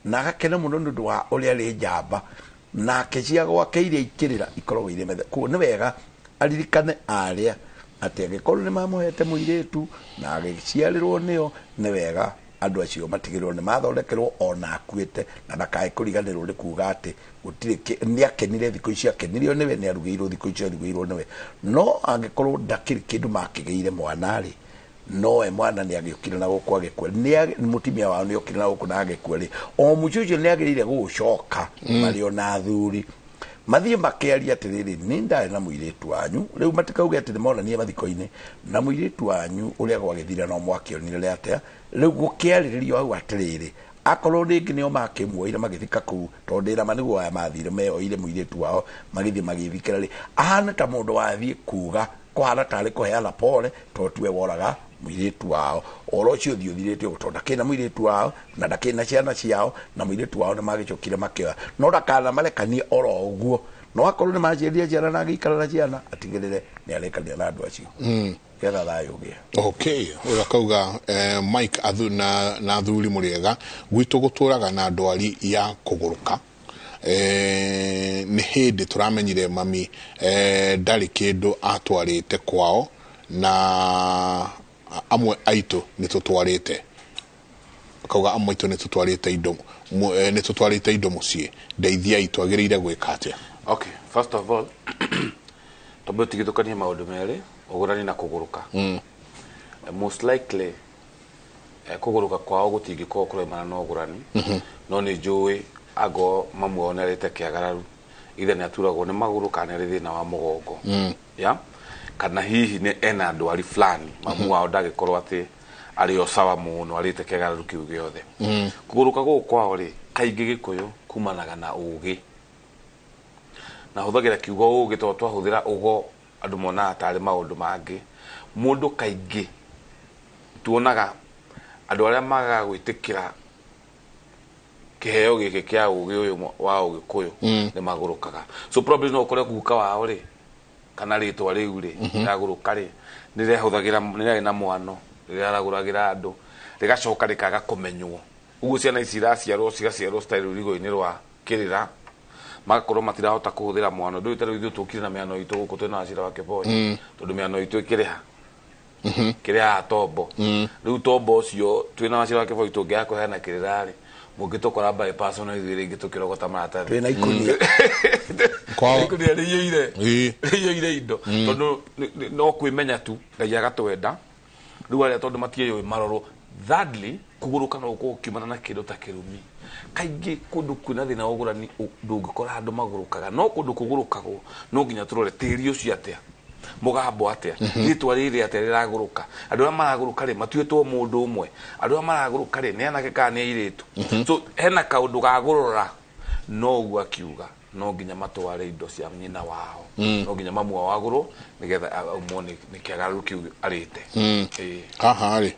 na agakena mũno nĩ ũndũ wa ũrĩa arĩ njamba nake cia gwake iria ikĩrĩra ikoragwo irĩ metha. Koguo nĩ wega aririkane arĩa atĩ angĩkorwo nĩ mamũhete mũirĩtu na agĩciarĩrwo nĩo, nĩ wega andũ acio matigĩrĩrwo nĩ mathondekerwo ona akuĩte na ndakae kũriganĩrwo nĩ kuga atĩ gũtirĩ nĩ akenire thikũ icio akenirio nĩwe, nĩ arugĩirwo thikũ icio arugĩirwo nĩwe. No angĩkorwo ndakĩrĩ kĩndũ makĩgĩire mwana rĩ, nowe mwana nĩ agĩũkire na gũkũ agĩkua, nĩ mũtumia wao nĩ okire na gũkũ na agĩkua rĩ, o mũciĩ ũcio nĩ agĩrĩire gũgũcoka marĩ ona athuri mathiĩ makĩaria atĩrĩrĩ, nĩ ndarĩ na mũirĩtu wanyu rĩu matikauge atĩ nĩmonanie mathiko-inĩ na mũirĩtu wanyu ũrĩa gwagĩthire no mwakĩonire atĩa. Rĩu gũkĩarĩrĩrio hau atĩrĩrĩ, Akorwo rĩngĩ nĩo makĩmuoire magĩthika kũu, tondũ ndĩrama nĩguo aya mathire meoire mũirĩtu wao magĩthiĩ magĩthikĩra rĩ, ahana ta mũndũ wathiĩ kuga kũhana tarĩ kũheana pole tondũ tiwe woraga mũirĩtu wao. Ũhoro ũcio ũthiĩ ũthirĩte ũguo tondũ ndakĩrĩ na mũirĩtu wao na ndakĩrĩ na ciana ciao, na mũirĩtu wao nĩ magĩcokire makĩoya, no ndakana-marekanie oro ũguo. No akorwo nĩ maciarire ciana na agĩikara na ciana, atigĩrĩre nĩ arekania na andũ acio getha thayũ ũgĩe. Okay, ũrĩa akauga Mike athu, na athuri mũrĩega, gwitũ gũtũraga na ndwari ya kũgũrũka. Nĩ hĩndĩ tũramenyire mami ndarĩ kĩndũ atwarĩte kwao, na amwe aitũ nĩ tũtwarĩte. Akauga amwe aitũ nĩ tũtwarĩte indo, nĩ tũtwarĩte indo mũciĩ. Ndeithiai, twagĩrĩire gwĩka atĩa? Okay, first of all, twambe tũtigithũkanie maũndũ merĩ, ũgũrani na kũgũrũka. Most likely kũgũrũka kwao gũtingĩkorwo kũraumana na ũgũrani, no nĩ njũĩ angorwo mamu wao nĩ arĩte kĩagararu, either nĩ aturagwo nĩ magũrũ kana nĩ arĩ thĩna wa mũgongo. Ya? Kana hihi nĩ ena ndwari fulani, mamu wao ndangĩkorwo atĩ arĩ o sawa mũno, arĩte kĩagararu kĩu gĩothe. Kũgũrũka gũkũ kwao rĩ, kaingĩ Gĩkũyũ kumanaga na ũgĩ. Na hũthagĩra kiugo ũgĩ tondũ twahũthĩra ũgo andũ monaga tarĩ maũndũ mangĩ. Mũndũ kaingĩ tuonaga andũ arĩa magaga gwĩtĩkĩra kĩheo gĩkĩ kĩa ũgĩ ũyũ wa Ũgĩkũyũ nĩ magũrũkaga. So probably no ũkore guka wao rĩ, kana rĩtwa rĩu rĩ, rĩagũrũka rĩ, nĩ rĩahũthagĩra, nĩ rĩarĩ na mwano, rĩraragũragĩra andũ, rĩgacoka rĩkaga kũmenywo. Ũguo ciana ici iraciarwo, cigaciarwo citarĩ rũrigo-inĩ rwa kĩrĩra, magakorwo matirahota kũhũthĩra mwano. Ndũĩ ta rĩu ithuĩ tũkire na mĩano itũ gũkũ twĩna Wachira wa Kĩboi, tondũ mĩano itũ ĩkĩrĩha. Kĩrĩhaga tombo. Rĩu tombo ũcio twĩna Wachira wa Kĩboi tũngĩaga kũheana kĩrĩra rĩ, mũngĩtũkora bypass ona ithuĩ rĩngĩ tũkĩrogota maratathi. Twĩna ikũnia. Ikũnia rĩiyũire. Rĩiyũire indo. Tondũ no kwĩmenya tu, Ngai agatwenda. Rĩu arĩa tondũ matiĩyũĩ marorwo. Thirdly, kũgũrũka no gũkorwo gũkiumana na kĩndũ ta kĩrumi. Kaingĩ kũndũ kwĩna thĩna wa ũgũrani ndũngĩkora handũ magũrũkaga, no kũndũ kũgũrũkagwo no nginya tũrore tĩri ũcio atĩa, mũgambo atĩa, rĩtwa rĩrĩ atĩa rĩragũrũka. Andũ arĩa maragũrũka rĩ, matuĩtwo mũndũ ũmwe. Andũ arĩa maragũrũka rĩ, nĩ anake kana nĩ airĩtu. So hena kaũndũ ga gũrora, no ũguo akiuga no nginya matware indo cia nyina wao. No nginya mamu wao agũrwo nĩgetha aumwo nĩ kĩagararu kĩu arĩte. Haha rĩ,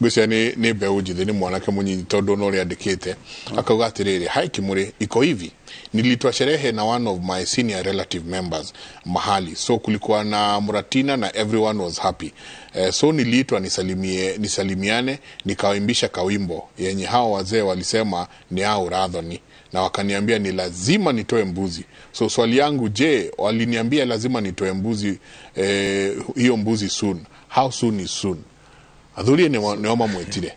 ngwĩciria nĩ mbeũ njĩthĩ, nĩ mwanake mũnyinyi tondũ no ũrĩa andĩkĩte. Akauga atĩrĩrĩ, hi Kimuri, iko hivi. Nilitwa sherehe na one of my senior relative members mahali. So kulikuwa na muratina na everyone was happy. So niliitwa nisalimiane, nikawaimbisha kawimbo yenye hao wazee walisema ni hao radhoni, na wakaniambia ni lazima nitoe mbuzi. So swali yangu, je, waliniambia lazima nitoe mbuzi, hiyo mbuzi soon. How soon is soon? Athuri nĩ o mamwĩtire.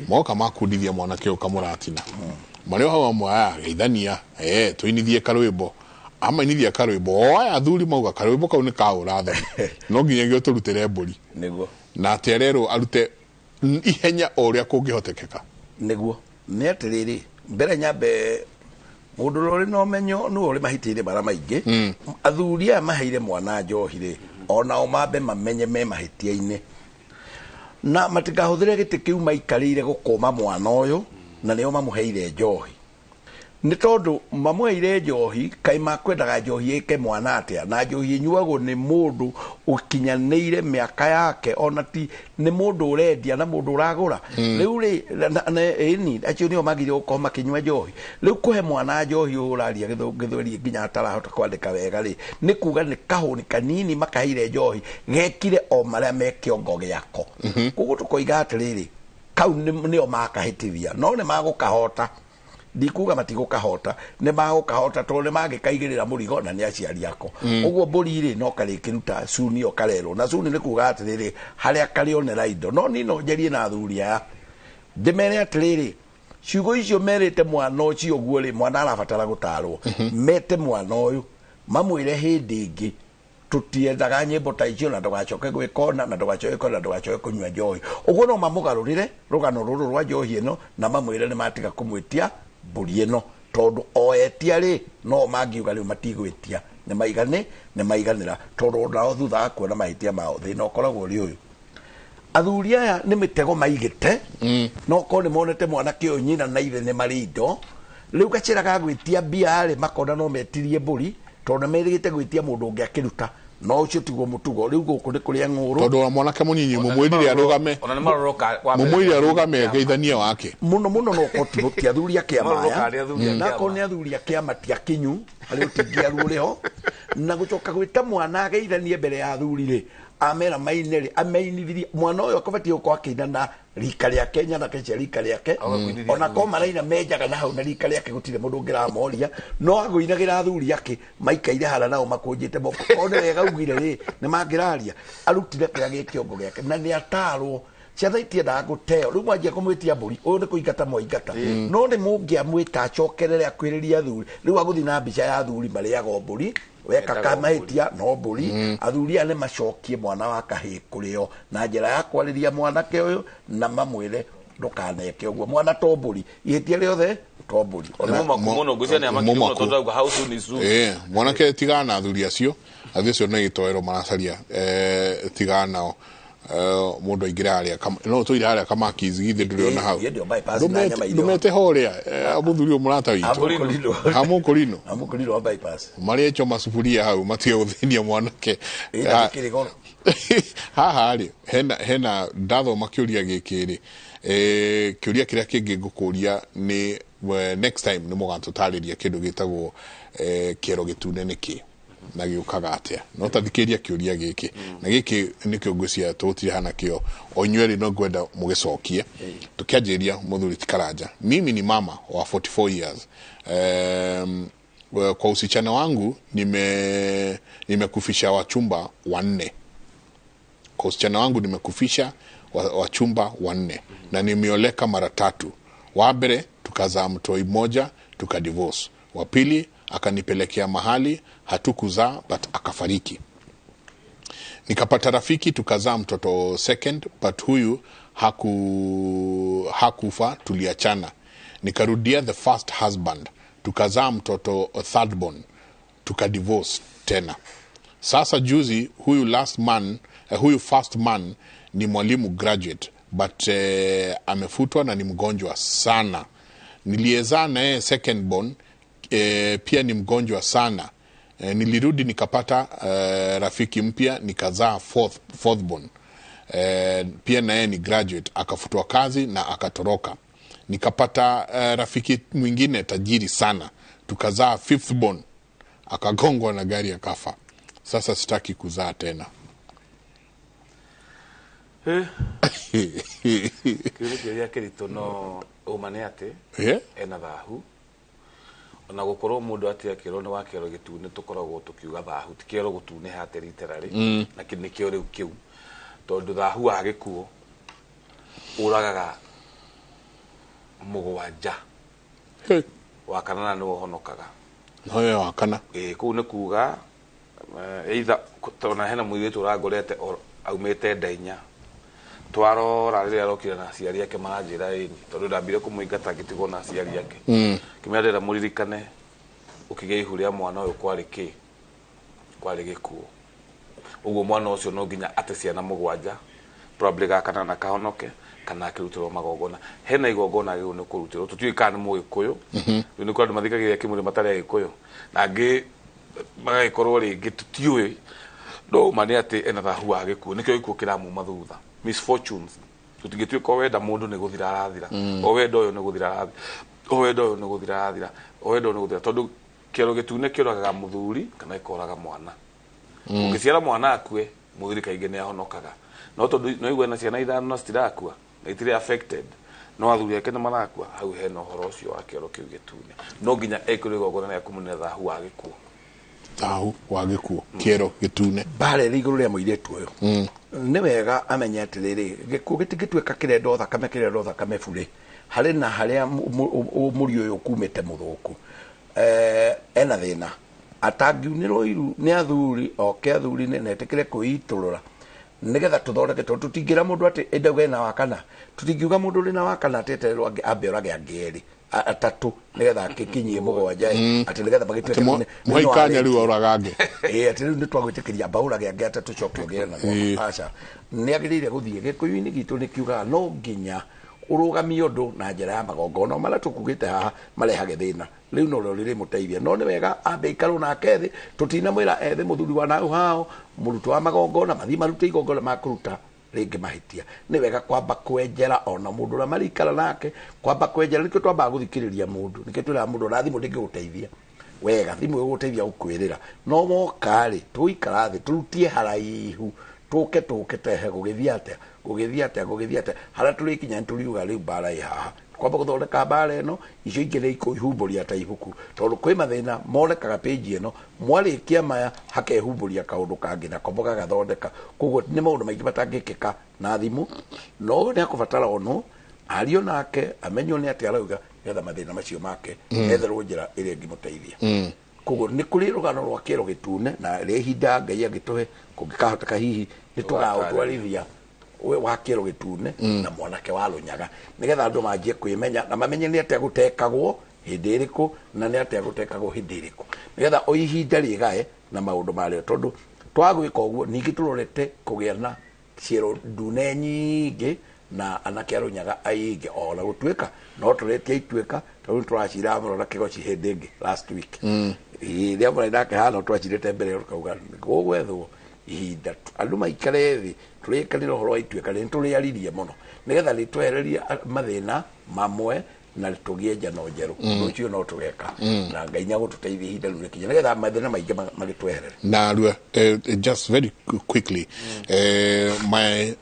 Moka makundithia mwanake ũyũ kamũratina. Marĩ o hau amwe aya, geithania, tũinithie karwĩmbo. Amainithia karwĩmbo, o aya athuri mauga karwĩmbo kau nĩ ka ũrathoni. No nginyagia ũtũrutĩre mbũri. Nĩguo. Na atĩ arerwo arute ihenya o ũrĩa kũngĩhotekeka. Nĩguo. Nĩ atĩrĩrĩ, mbere nyambe mũndũ ũrĩa ũrĩ na ũmenyo nĩwe ũrĩ mahĩtia-inĩ marĩa maingĩ. Athuri aya maheire mwana njohi rĩ, onao mambe mamenye me mahĩtia-inĩ. Na matikahũthĩre gĩtĩ kĩu maikarĩire gũkũma mwana ũyũ, na nĩo mamũheire njohi. Nĩ tondũ mamũheire njohi, kaĩ makwendaga njohi ĩke mwana atĩa? Na njohi ĩnyuagwo nĩ mũndũ ũkinyanĩire mĩaka yake, ona ti nĩ mũndũ ũrendia na mũndũ ũragũra. Rĩu rĩ, ĩni, acio nĩo magĩrĩirwo gũkorwo makĩnyua njohi. Rĩu kũhe mwana njohi ũraria gĩthweri nginya atarahota kwandĩka wega rĩ, nĩ kuga nĩ kahũni kanini makaheire njohi, gekire o marĩa me kĩongo gĩako. Koguo tũkoiga atĩrĩrĩ, kau nĩo makahĩtithia, no nĩ magũkahota. Ndikuga matigũkahota, nĩ magũkahota tondũ nĩ mangĩkaigĩrĩra mũrigo na nĩ aciari ako. Ũguo mbũri rĩ, no karĩkĩruta cuni ĩyo karerwo. Na cuni nĩ kuga atĩrĩrĩ, harĩa karĩonera indo. No niĩ no njarie na athuri aya, ndĩmere atĩrĩrĩ, ciugo icio merĩte mwana ũcio ũguo rĩ, mwana arabatara gũtarwo. Mete mwana ũyũ, mamwĩre hĩndĩ ĩngĩ, tũtiendaga nyĩmbo ta icio na ndũgacoke gwĩkona, na ndũgacoke gwĩkona, na ndũgacoke kũnyua njohi. Ũguo no mamũgarũrĩre rũgano rũrũ rwa njohi ĩno, na mamwĩre nĩ matiga kũmwĩtia mbũri ĩno, tondũ o etia rĩ, no mangiuga rĩu matigwĩtia, nĩ maiganĩra, tondũ nao thutha wa kuona mahĩtia mao, thĩna ũkoragwo ũrĩ ũyũ. Athuri aya nĩ mĩtego maigĩte no korwo nĩ monete mwanake ũyũ nyina na ithe nĩ marĩ indo rĩu gacĩra ga gwĩtia mbia rĩ makona no metirie mbũri tondũ nĩ merĩgĩte gwĩtia mũndũ ũngĩ akĩruta no ũcio tiguo mũtugo rĩu gũkũ nĩ kũrĩa ng'ũrũ tondũ ona mwanake mũnyinyi mũmwĩrire arũgame ona nĩ maroroka wa mbere. Mũmwĩrire arũgame ngeithanie wake. Mũno mũno no korwo ti athuri a kĩama Maroroka aya arĩ athuri a na kĩama. korwo nĩ athuri a kĩama ti akinyu harĩ ũtingiaru ũrĩ ho na gũcoka gwĩta mwana ageithanie mbere ya athuri rĩ amera maine rĩ ameinithirie mwana ũyũ akabatiĩ gũkorwo akĩina na rika rĩake nyanake cia rika rĩake Agakũinithia ona korwo maraina menjaga na hau na rika rĩake gũtirĩ mũndũ ũngĩramoria no agũinagĩra athuri ake maikaire hara nao makũnjĩte moko korwo nĩ wega ugire rĩ nĩ mangĩraria arutire kĩrĩa gĩ kĩongo gĩake na nĩ atarwo ciana itiendaga gũteo rĩu mwanjia kũmwĩtia mbũri ũyũ nĩ kũingata mwaingata no nĩ mũngĩamwĩta acokerere akwĩrĩrie athuri rĩu agũthiĩ na mbica ya athuri marĩaga mbũri weka Etagwo kamahĩtia no mbũri athuri aya nĩ macokie mwana wa kahĩĩ kũrĩ o na njĩra ya kwarĩria mwanake ũyũ na mamwĩre ndũkaneke ũguo mwana to mbũri ihĩtia rĩothe to mbũri Nĩ mũmaku mũno ngwĩciria nĩ amakire mũno tondũ auga how soon is soon. Mwanake tigana na athuri acio athuri acio nĩ gĩtoero maracaria tigana nao. Mũndũ aingĩre harĩa no tũire harĩa kamakizi githĩ ndũrĩ ona hau Ĩĩ, ndio bypass na nyama irio. ndũmete horĩa mũthuri ũyũ mũrata witũ Amũkũrinũ. Hamũkũrinũ Amũkũrinũ wa bypass marĩa choma sufuria hau matige gũthĩnia mwanake. Ĩĩ, na gĩkĩrĩ goro. Haha rĩ hena ndathoma kĩũria gĩkĩ rĩ kĩũria kĩrĩa kĩngĩ ngũkũria nĩ next time nĩ mũgatũtarĩria kĩndũ gĩtagwo kĩero gĩtune nĩ kĩ na gĩũkaga atĩa no ta thikĩrĩria kĩũria gĩkĩ na gĩkĩ nĩkĩo ngwĩciria tũgũtirĩ nakĩo o inyuĩ erĩ no ngwenda mũgĩcokie tũkĩanjĩrĩria mũthuri ti Karanja. Mimi ni mama wa 44 years. Kwa usichana wangu nimekufisha wachumba wanne. Kwa usichana wangu nimekufisha wachumba wanne na nimeoleka mara tatu. Wa mbere tukazaa mtoi mmoja tukadivorce. Wa pili akanipelekea mahali hatukuzaa but akafariki. Nikapata rafiki tukazaa mtoto second but huyu hakufa tuliachana. Nikarudia the first husband tukazaa mtoto third born tukadivorce tena. Sasa juzi huyu last man huyu first man ni mwalimu graduate but amefutwa na ni mgonjwa sana. Niliezaa na yeye second born pia ni mgonjwa sana. Nilirudi nikapata rafiki mpya nikazaa fourth born. Pia na yeye ni graduate akafutwa kazi na akatoroka. Nikapata rafiki mwingine tajiri sana tukazaa fifth born akagongwa na gari akafa. Sasa sitaki kuzaa tena. Kĩũria kĩrĩa kĩritũ no ũma nĩ atĩ ena thahu ona gũkorwo mũndũ atĩ akĩrwo nĩ wa kĩero gĩtune tũkoragwo tũkiuga thahu ti kĩero gũtunĩha atĩ literally na nĩkĩo rĩu kĩu tondũ thahu wa gĩkuũ ũragaga mũgwanja wa kanana nĩwe ũhonokaga. Nowe wa kana. Ĩĩ kũu nĩ kuga either tondũ hena mũirĩtu ũrangorete aumĩte nda inya twarora rĩrĩa arokire na aciari ake maranjĩra ĩni tondũ ndambire kũmũingata ngĩtigwo na aciari ake kĩmera ndĩrenda mũririkane ũkĩgĩa ihu rĩa mwana ũyũ kwarĩ kĩ kwarĩ gĩkuũ ũguo mwana ũcio no nginya ate ciana mũgwanja probably ga kanana kahonoke kana akĩrutĩrwo magongona hena igongona rĩu nĩ kũrutĩrwo tũtiũĩ kana nĩ mũgĩkũyũ rĩu nĩ kũrĩ andũ mathikagĩrĩria kĩmũrĩ matarĩ agĩkũyũ na angĩ magagĩkorwo rĩngĩ tũtiũĩ no ũma nĩ atĩ ena thahu wa gĩkuũ nĩkĩo gĩkuũ kĩramuma thutha misfortunes tũtingĩtuĩka o wenda mũndũ nĩ gũthira arathira o wenda ũyũ nĩ gũthira arathira o wenda ũyũ nĩ gũthira arathira o wenda ũyũ nĩ gũthira tondũ kĩero gĩtune kĩũragaga mũthuri kana gĩkoraga mwana ũngĩciara mwana akue mũthuri kaingĩ nĩ ahonokaga no tondũ no igue na ciana ithano na citirakua na itirĩ affected no athuri ake nĩ marakua hau hena ũhoro ũcio wa kĩero kĩu gĩtune no nginya ekĩrwo igongona rĩa kũmũnina thahu wa gĩkuũ thahu wa gĩkuũ kĩero gĩtune mbara ĩrĩ igũrũ rĩa mũirĩtu ũyũ nĩ wega amenye atĩrĩrĩ gĩkuũ gĩtingĩtuĩka kĩrendwo thakame kĩrendwo thakame burĩ harĩ na harĩa mũriũ ũyũ kumĩte mũthũku ena thĩna atangiunĩrwo iru nĩ athuri oke athuri nĩ etĩkĩre kwĩitũrũra nĩgetha tũthondeke tondũ tũtingĩra mũndũ atĩ ndauga ena wa kana tũtingiuga mũndũ ũrĩ na wa kana atĩ etererwo ambe orage angĩ erĩ Atatũ nĩgetha akĩkinyie mũgwanja atĩ nĩgetha magĩtuĩke mũhaikanya rĩu aũragange. Ĩĩ, atĩ rĩu nĩtwagwĩtĩkĩria mbaũrage angĩ atatũ coke ũgĩe na aca. Nĩagĩrĩire gũthiĩ gĩkũyũ-inĩ gitũ nĩkiugaga no nginya ũrũgamie ũndũ na njĩra ya magongona marĩa tũkugĩte haha marehage thĩna rĩu no rĩo rĩrĩmũteithia. No nĩ wega ambe aikarwo nake thĩ, tũtinamwĩra ethe mũthuri wa nau hao mũrutwo wa magongona mathiĩ marute igongona makũruta rĩngĩ mahĩtia. Nĩ wega kwamba kwenjera ona mũndũ ũrĩa marikara nake, kwamba kwenjera nĩkĩo twambaga gũthikĩrĩria mũndũ, nĩkĩo twĩraga mũndũ ona thimũ ndĩngĩgũteithia wega, thimũ ĩgũgũteithia gũkwĩrĩra, no woka rĩ tũikara thĩ tũrutie haraihu tũke tũke tehe gũgĩthiĩ atĩa gũgĩthiĩ atĩa gũgĩthiĩ atĩa harĩa tũrĩkinya nĩtũriuga rĩu mbara ĩ haha, kwamba gũthondeka mbara ĩno icio ingĩ nĩ ikũihumbũria ta ibuku, tondũ kwĩ mathĩna monekaga page ĩno mwarĩkia maya hakehumbũria kaũndũ kangĩ nako mũgagathondeka. Koguo nĩ maũndũ maingĩ matangĩkĩka na thimũ, no nĩ akũbatara ono ario nake amenywo nĩ atĩa arauga nĩgetha mathĩna macio make etherwo njĩra ĩrĩa ĩngĩmũteithia. Koguo nĩ kũrĩ rũgano rwa kĩero gĩtune na rĩ ihinda Ngai angĩtũhe kũngĩkahoteka hihi nĩ tũgaũtwarithia wa kĩero gĩtune na mwanake wa rũnyaga nĩgetha andũ manjie kwĩmenya na mamenye nĩ atĩa gũtekagwo hĩndĩ ĩrĩkũ na nĩ atĩa gũtekagwo hĩndĩ ĩrĩkũ nĩgetha o ihinda rĩgae na maũndũ marĩo, tondũ twagwĩka ũguo ningĩ tũrorete kũgĩa na ciero ndune nyingĩ na anake a rũnyaga aingĩ ona gũtuĩka no tũretie ituĩka tondũ tũracira mũno na kĩgoci hĩndĩ ĩngĩ last week rĩrĩa mũrĩ nake hana twacirĩte mbere tũkauga gũgwethwo ihinda andũ maikare thĩ tũrĩkanĩre ũhoro wa ituĩka nĩ tũrĩaririe mũno nĩgetha rĩtwehererie mathĩna mamwe na tũgĩe njano njerũ. Ũndũ ũcio no tũgeka na Ngai nĩagũtũteithia ihinda rĩu rĩkinye nĩgetha mathĩna maingĩ magĩtweherere. Na just very quickly,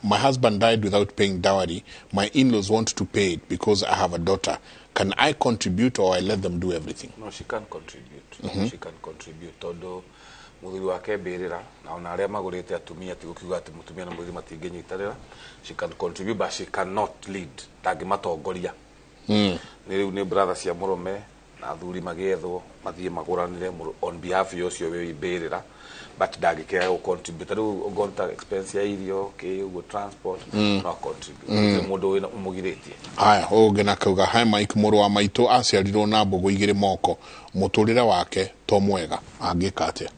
my husband died without paying dowry. My in-laws want to pay it because I have a daughter. Can I contribute or I let them do everything? No, she can contribute. She can contribute tondũ mũthuri wake mbĩrĩra na ona arĩa magũrĩte atumia ti gũkiuga atĩ mũtumia na mũthuri matingĩnyitanĩra. She can contribute but she cannot lead, ndangĩmatongoria. Nĩ rĩu nĩ brother cia mũrũme na athuri magĩethwo mathiĩ magũranĩre on behalf ya ũcio wĩ mbĩrĩra, but ndangĩkĩaga gũ contribute. Rĩu ũngĩona expense ya irio kĩ ũguo transport no contribute. Gũtirĩ mũndũ wĩna ũmũgirĩtie. Haya, ũngĩ na kauga hi Mike, mũrũ wa maitũ aciarirwo na mbũgũ igĩrĩ moko, mũtũrĩre wake to mwega, angĩka atĩa?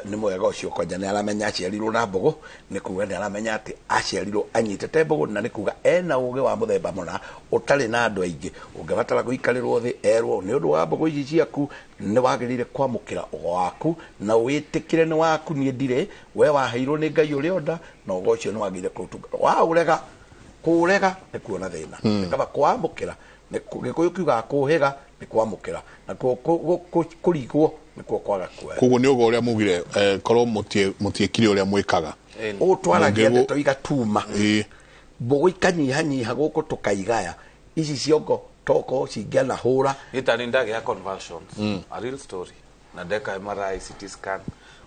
Nĩ mwega ũcio kwanja nĩ aramenya aciarirwo na mbũgũ, nĩ kuga nĩ aramenya atĩ aciarirwo anyitĩte mbũgũ, na nĩ kuga ena ũgĩ wa mũthemba mũna ũtarĩ na andũ aingĩ. Ũngĩbatara gũikarĩrwo thĩ erwo nĩ ũndũ wa mbũgũ ici ciaku nĩ wagĩrĩire kwamũkĩra ũgo waku na wĩtĩkĩre nĩ waku, niĩ ndirĩ, we waheirwo nĩ Ngai ũrĩa onda, na ũgo ũcio nĩ wagĩrĩire kũũtungata. Waũrega kũũrega nĩ kuona thĩna. Nĩ kaba kwamũkĩra, Gĩkũyũ kiugaga kũhĩga nĩ kwamũkĩra na kũrigwo nĩkuo kwaga kuoya. Koguo nĩ ũgo ũrĩa mugire korwo mũtiĩkire ũrĩa mwĩkaga ũtwaragia ndeto igatuma mbũgũ ikanyihanyiha gũkũ tũkaigaya ici ciongo toko cingĩanahũra. Gĩtani ndagĩa convulsions, a real story, na ndeka MRI, CT scan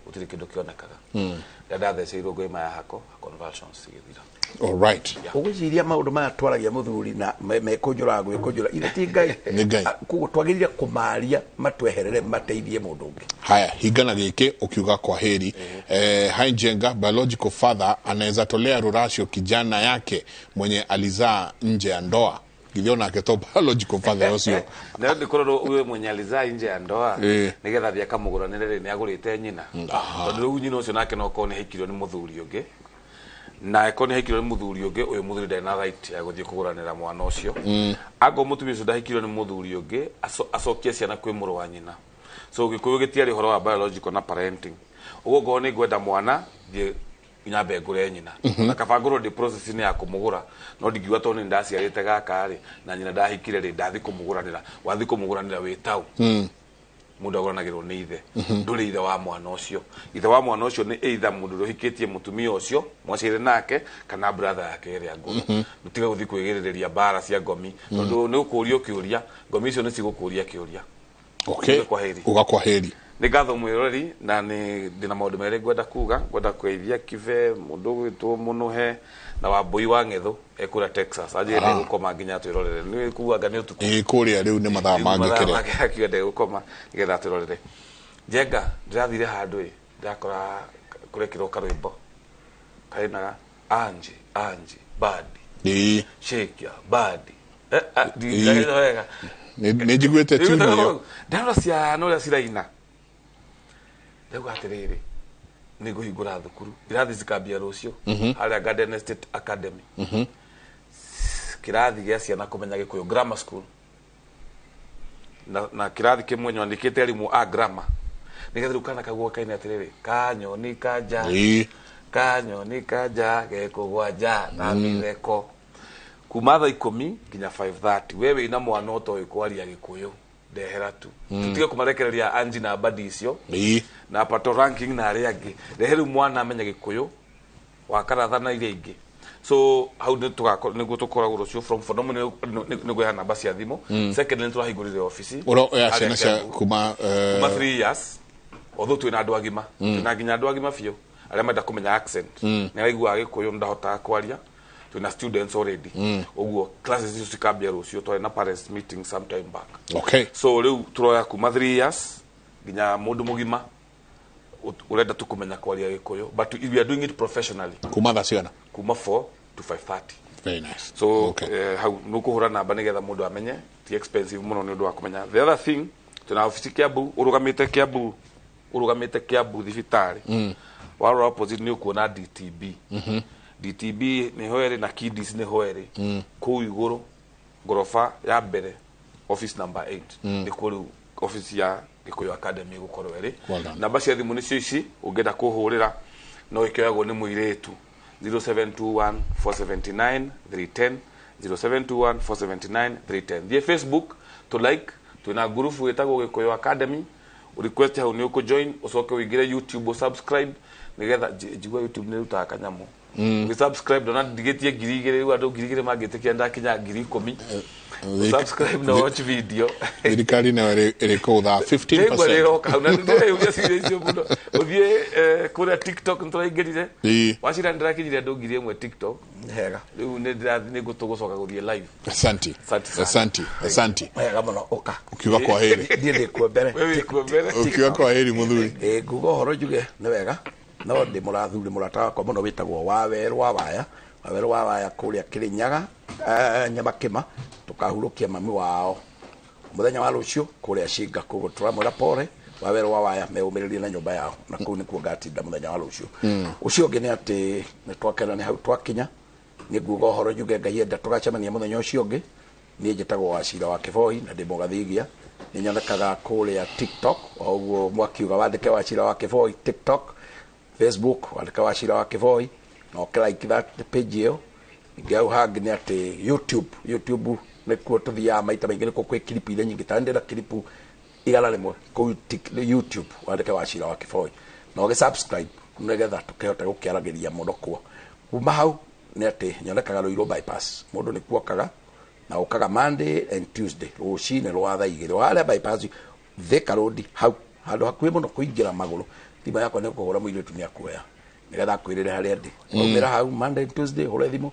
gũtirĩ kĩndũ kĩonekaga. Rĩrĩa ndatheceirwo ngoima ya hako convulsions cigĩthira. All right. Ũgwĩciria maũndũ maya twaragia mũthuri na mekũnjũraga gwĩkũnjũra ithe ti Ngai. Nĩ Ngai. Koguo twagĩrĩire kũmaria matweherere mateithie mũndũ ũngĩ. Haya, hingana gĩkĩ ũkiuga kwa heri. Hai Njenga, biological father anaweza tolea ruracio kijana yake mwenye alizaa nje ya ndoa. Githĩ onake to biological father ũcio. Na nĩ kũrorwo ũyũ mwenye alizaa nje ya ndoa nĩgetha thiĩ akamũgũranĩre rĩ nĩ agũrĩte nyina. Tondũ rĩu nyina ũcio nake no akorwo nĩ ahikirio nĩ mũthuri ũngĩ. Na akorwo nĩ ahikirio nĩ mũthuri ũngĩ, ũyũ mũthuri ndarĩ na right ya gũthiĩ kũgũranĩra mwana ũcio. Angorwo mũtumia ũcio ndahikirio nĩ mũthuri ũngĩ, acokie ciana kwĩ mũrũ wa nyina. So Gĩkũyũ gĩtiarĩ ũhoro wa biological na parenting. Ũguo ngorwo nĩ ngwenda mwana thiĩ nyambe ngũre nyina. Na kaba ngorwo ndĩ process-inĩ ya kũmũgũra, no ndingiuga tondũ nĩ ndaciarĩte gaka rĩ na nyina ndahikire rĩ ndathiĩ kũmũgũranĩra. Wathiĩ kũmũgũranĩra wĩ tau. Mũndũ agũranagĩrwo nĩ ithe. Ndũrĩ ithe wa mwana ũcio. Ithe wa mwana ũcio nĩ either mũndũ ũrĩa ũhikĩtie mũtumia ũcio mwaciarire nake kana brother yake ĩrĩa ngũrũ. Mũtige gũthiĩ kwĩgirĩrĩria mbara cia ngomi tondũ nĩ ũkũũrio kĩũria, ngomi icio nĩ cigũkũria kĩũria. Okay. Uga kwa heri. Nĩ ngatho mwĩroreri na nĩ ndĩna maũndũ merĩ ngwenda kuga, ngwenda kũgeithia Kibe mũndũ ũgwĩtwo Mũnũhe na Wambũi wa Ng'etho ekũrĩa Texas. Anjĩrĩte ndegũkoma nginya atwĩrorere. Nĩ kuga anga nĩ ũtukũ. Ĩĩ, kũrĩa rĩu nĩ mathaa mangĩ kĩrĩa. Akiuga ndegũkoma nĩgetha atwĩrorere. Njenga, ndĩrathire handũ ĩ, ndĩrakora kũrekĩrwo karwĩmbo kainaga Anji, Anji, Badi. Ĩĩ. Shake your body. Ndirageria wega. Nĩ njiguĩte tune ĩyo. Ndarora ciana ũrĩa ciraina, ndauga atĩrĩrĩ, nĩ ngũhingũra thukuru, irathi cikambia rũciũ harĩa Garden Estate Academy, kĩrathi gĩa ciana kũmenya Gĩkũyũ, grammar school, na kĩrathi kĩmwe nyandĩkĩte arimũ a grammar, nĩgetha rĩu kana kau kaine atĩrĩrĩ, kanyoni kanja, kanyoni kanja gekũgwanja na mĩtheko, kuma thaa 10 nginya 5:30. We wĩna mwana ũtoĩ kwaria Gĩkũyũ, ndehera tu, tutige kũmarekereria Anji na Badi icio na pato ranking na arĩa angĩ, rehe rĩu mwana amenye Gĩkũyũ wa karatha na iria ingĩ. So hau nĩ tũgakorwo nĩguo tũkoragwo rũciũ from for no nĩ ngũheana namba cia thimũ. Secondly, nĩ tũrahingũrire obici Ũroya harĩa ciana cia Kiambu. kuma Kuma 3 years, although twĩna andũ agima, twĩna nginya andũ agima biũ arĩa marenda kũmenya accent, nĩ araiguaga Gĩkũyũ, ndahotaga kwaria, twĩna students already. Ũguo classes icio cikambia rũciũ, twarĩ na parents meeting some time back. So rĩu tũroya kuma 3 years nginya mũndũ mũgima ũrenda tu kũmenya kwaria Gĩkũyũ, but we are doing it professionally. Kuma thaa cigana? Kuma 4 to 5:30. Very nice. So hau nũkũhũra namba nĩgetha mũndũ amenye, ti expensive mũno nĩ ũndũ wa kũmenya. The other thing, twĩna obici Kiambu, ũrũgamĩte Kiambu, ũrũgamĩte Kiambu thibitarĩ, warora opposite nĩ ũkuona DTB. DTB nĩho ĩrĩ na Kidis nĩho ĩrĩ, kũu igũrũ ngoroba ya mbere, office number 8, nĩkuo rĩu office ya Gĩkũyũ Academy ĩgũkorwo ĩrĩ. Well done. Namba cia thimũ nĩcio ici, ũngĩenda kũhũrĩra no ĩkĩoyagwo nĩ mũirĩtu, 0721 479 310, 0721 479 310. Thiĩ Facebook to like, twĩna ngurubu ĩtagwo Gĩkũyũ Academy, request hau nĩ ũkũjoin, ũcoke ũingĩre YouTube subscribe, nĩgetha njigua YouTube nĩ ĩrutaga kanyamũ. Ũgĩ-subscribe, ndona ndigĩtie 2000, rĩu andũ 2000 mangĩtĩkia ndakinya 10,000. Subscribe na watch video. Thirikari nayo ĩrĩ kũu thaa 15%. Ndĩgua rĩroka hau, na ndĩreyũria ciũria icio mũno. Ũthiĩ kũrĩa TikTok nĩtũraingĩrire. Wacira nĩndĩrakinyire andũ 1000 TikTok. Hega. Rĩu nĩndĩrathiĩ nĩngũtũgũcoka gũthiĩ live. Asante. Asante sana. Asante. Asante. Wega mũno, ũka. Ukiuga kwa heri. Niĩ ndĩkuo mbere. We wĩkuo mbere. Ukiuga kwa heri mũthuri. Nguga ũhoro njuge nĩ wega, no ndĩ mũrathuri mũrata wakwa mũno wĩtagwo Wawerũ wa Waya, Wawerũ wa Waya kũrĩa Kĩrĩnyaga, Nyamakĩma, tũkahurũkia mami wao mũthenya wa rũciũ kũrĩa Cinga, koguo tũramwĩra pole Wawerũ wa Waya, meũmĩrĩrie na nyũmba yao, na kũu nĩkuo ngatinda mũthenya wa rũciũ. Ũcio ũngĩ nĩ atĩ nĩ twakena nĩ hau twakinya, nĩ nguga ũhoro njuge Ngai enda tũgacemania mũthenya ũcio ũngĩ. Niĩ njĩtagwo Wacira wa Kĩboi na ndĩ Mũgathigia, nĩ nyonekaga kũrĩa TikTok, o ũguo mwakiuga wandĩke Wacira wa Kĩboi TikTok, Facebook wandĩke Wacira wa Kĩboi na ũkĩ like that page ĩyo. Ningĩ hau hangĩ nĩ atĩ YouTube nĩkuo tũthiaga maita maingĩ, nĩkuo kwĩ clip iria nyingĩ, ta ndĩna clip 100 kũu YouTube wandĩke Wacira wa Kĩboi na ũgĩ subscribe nĩgetha tũkĩhote gũkĩaragĩria mũno kuo. Kuma hau nĩ atĩ nyonekaga Ruiru bypass, mũndũ nĩkuo okaga na ũkaga Monday and Tuesday rũcinĩ rwa thaa 2 harĩa bypass Thika Road, hau handũ hakuhĩ mũno kũingĩra magũrũ. Thimũ yakwa nĩ kũhũra mũirĩtu nĩ akuoya nĩgetha akwĩrĩre harĩa ndĩ. Waumĩra hau Monday and Tuesday hũra thimũ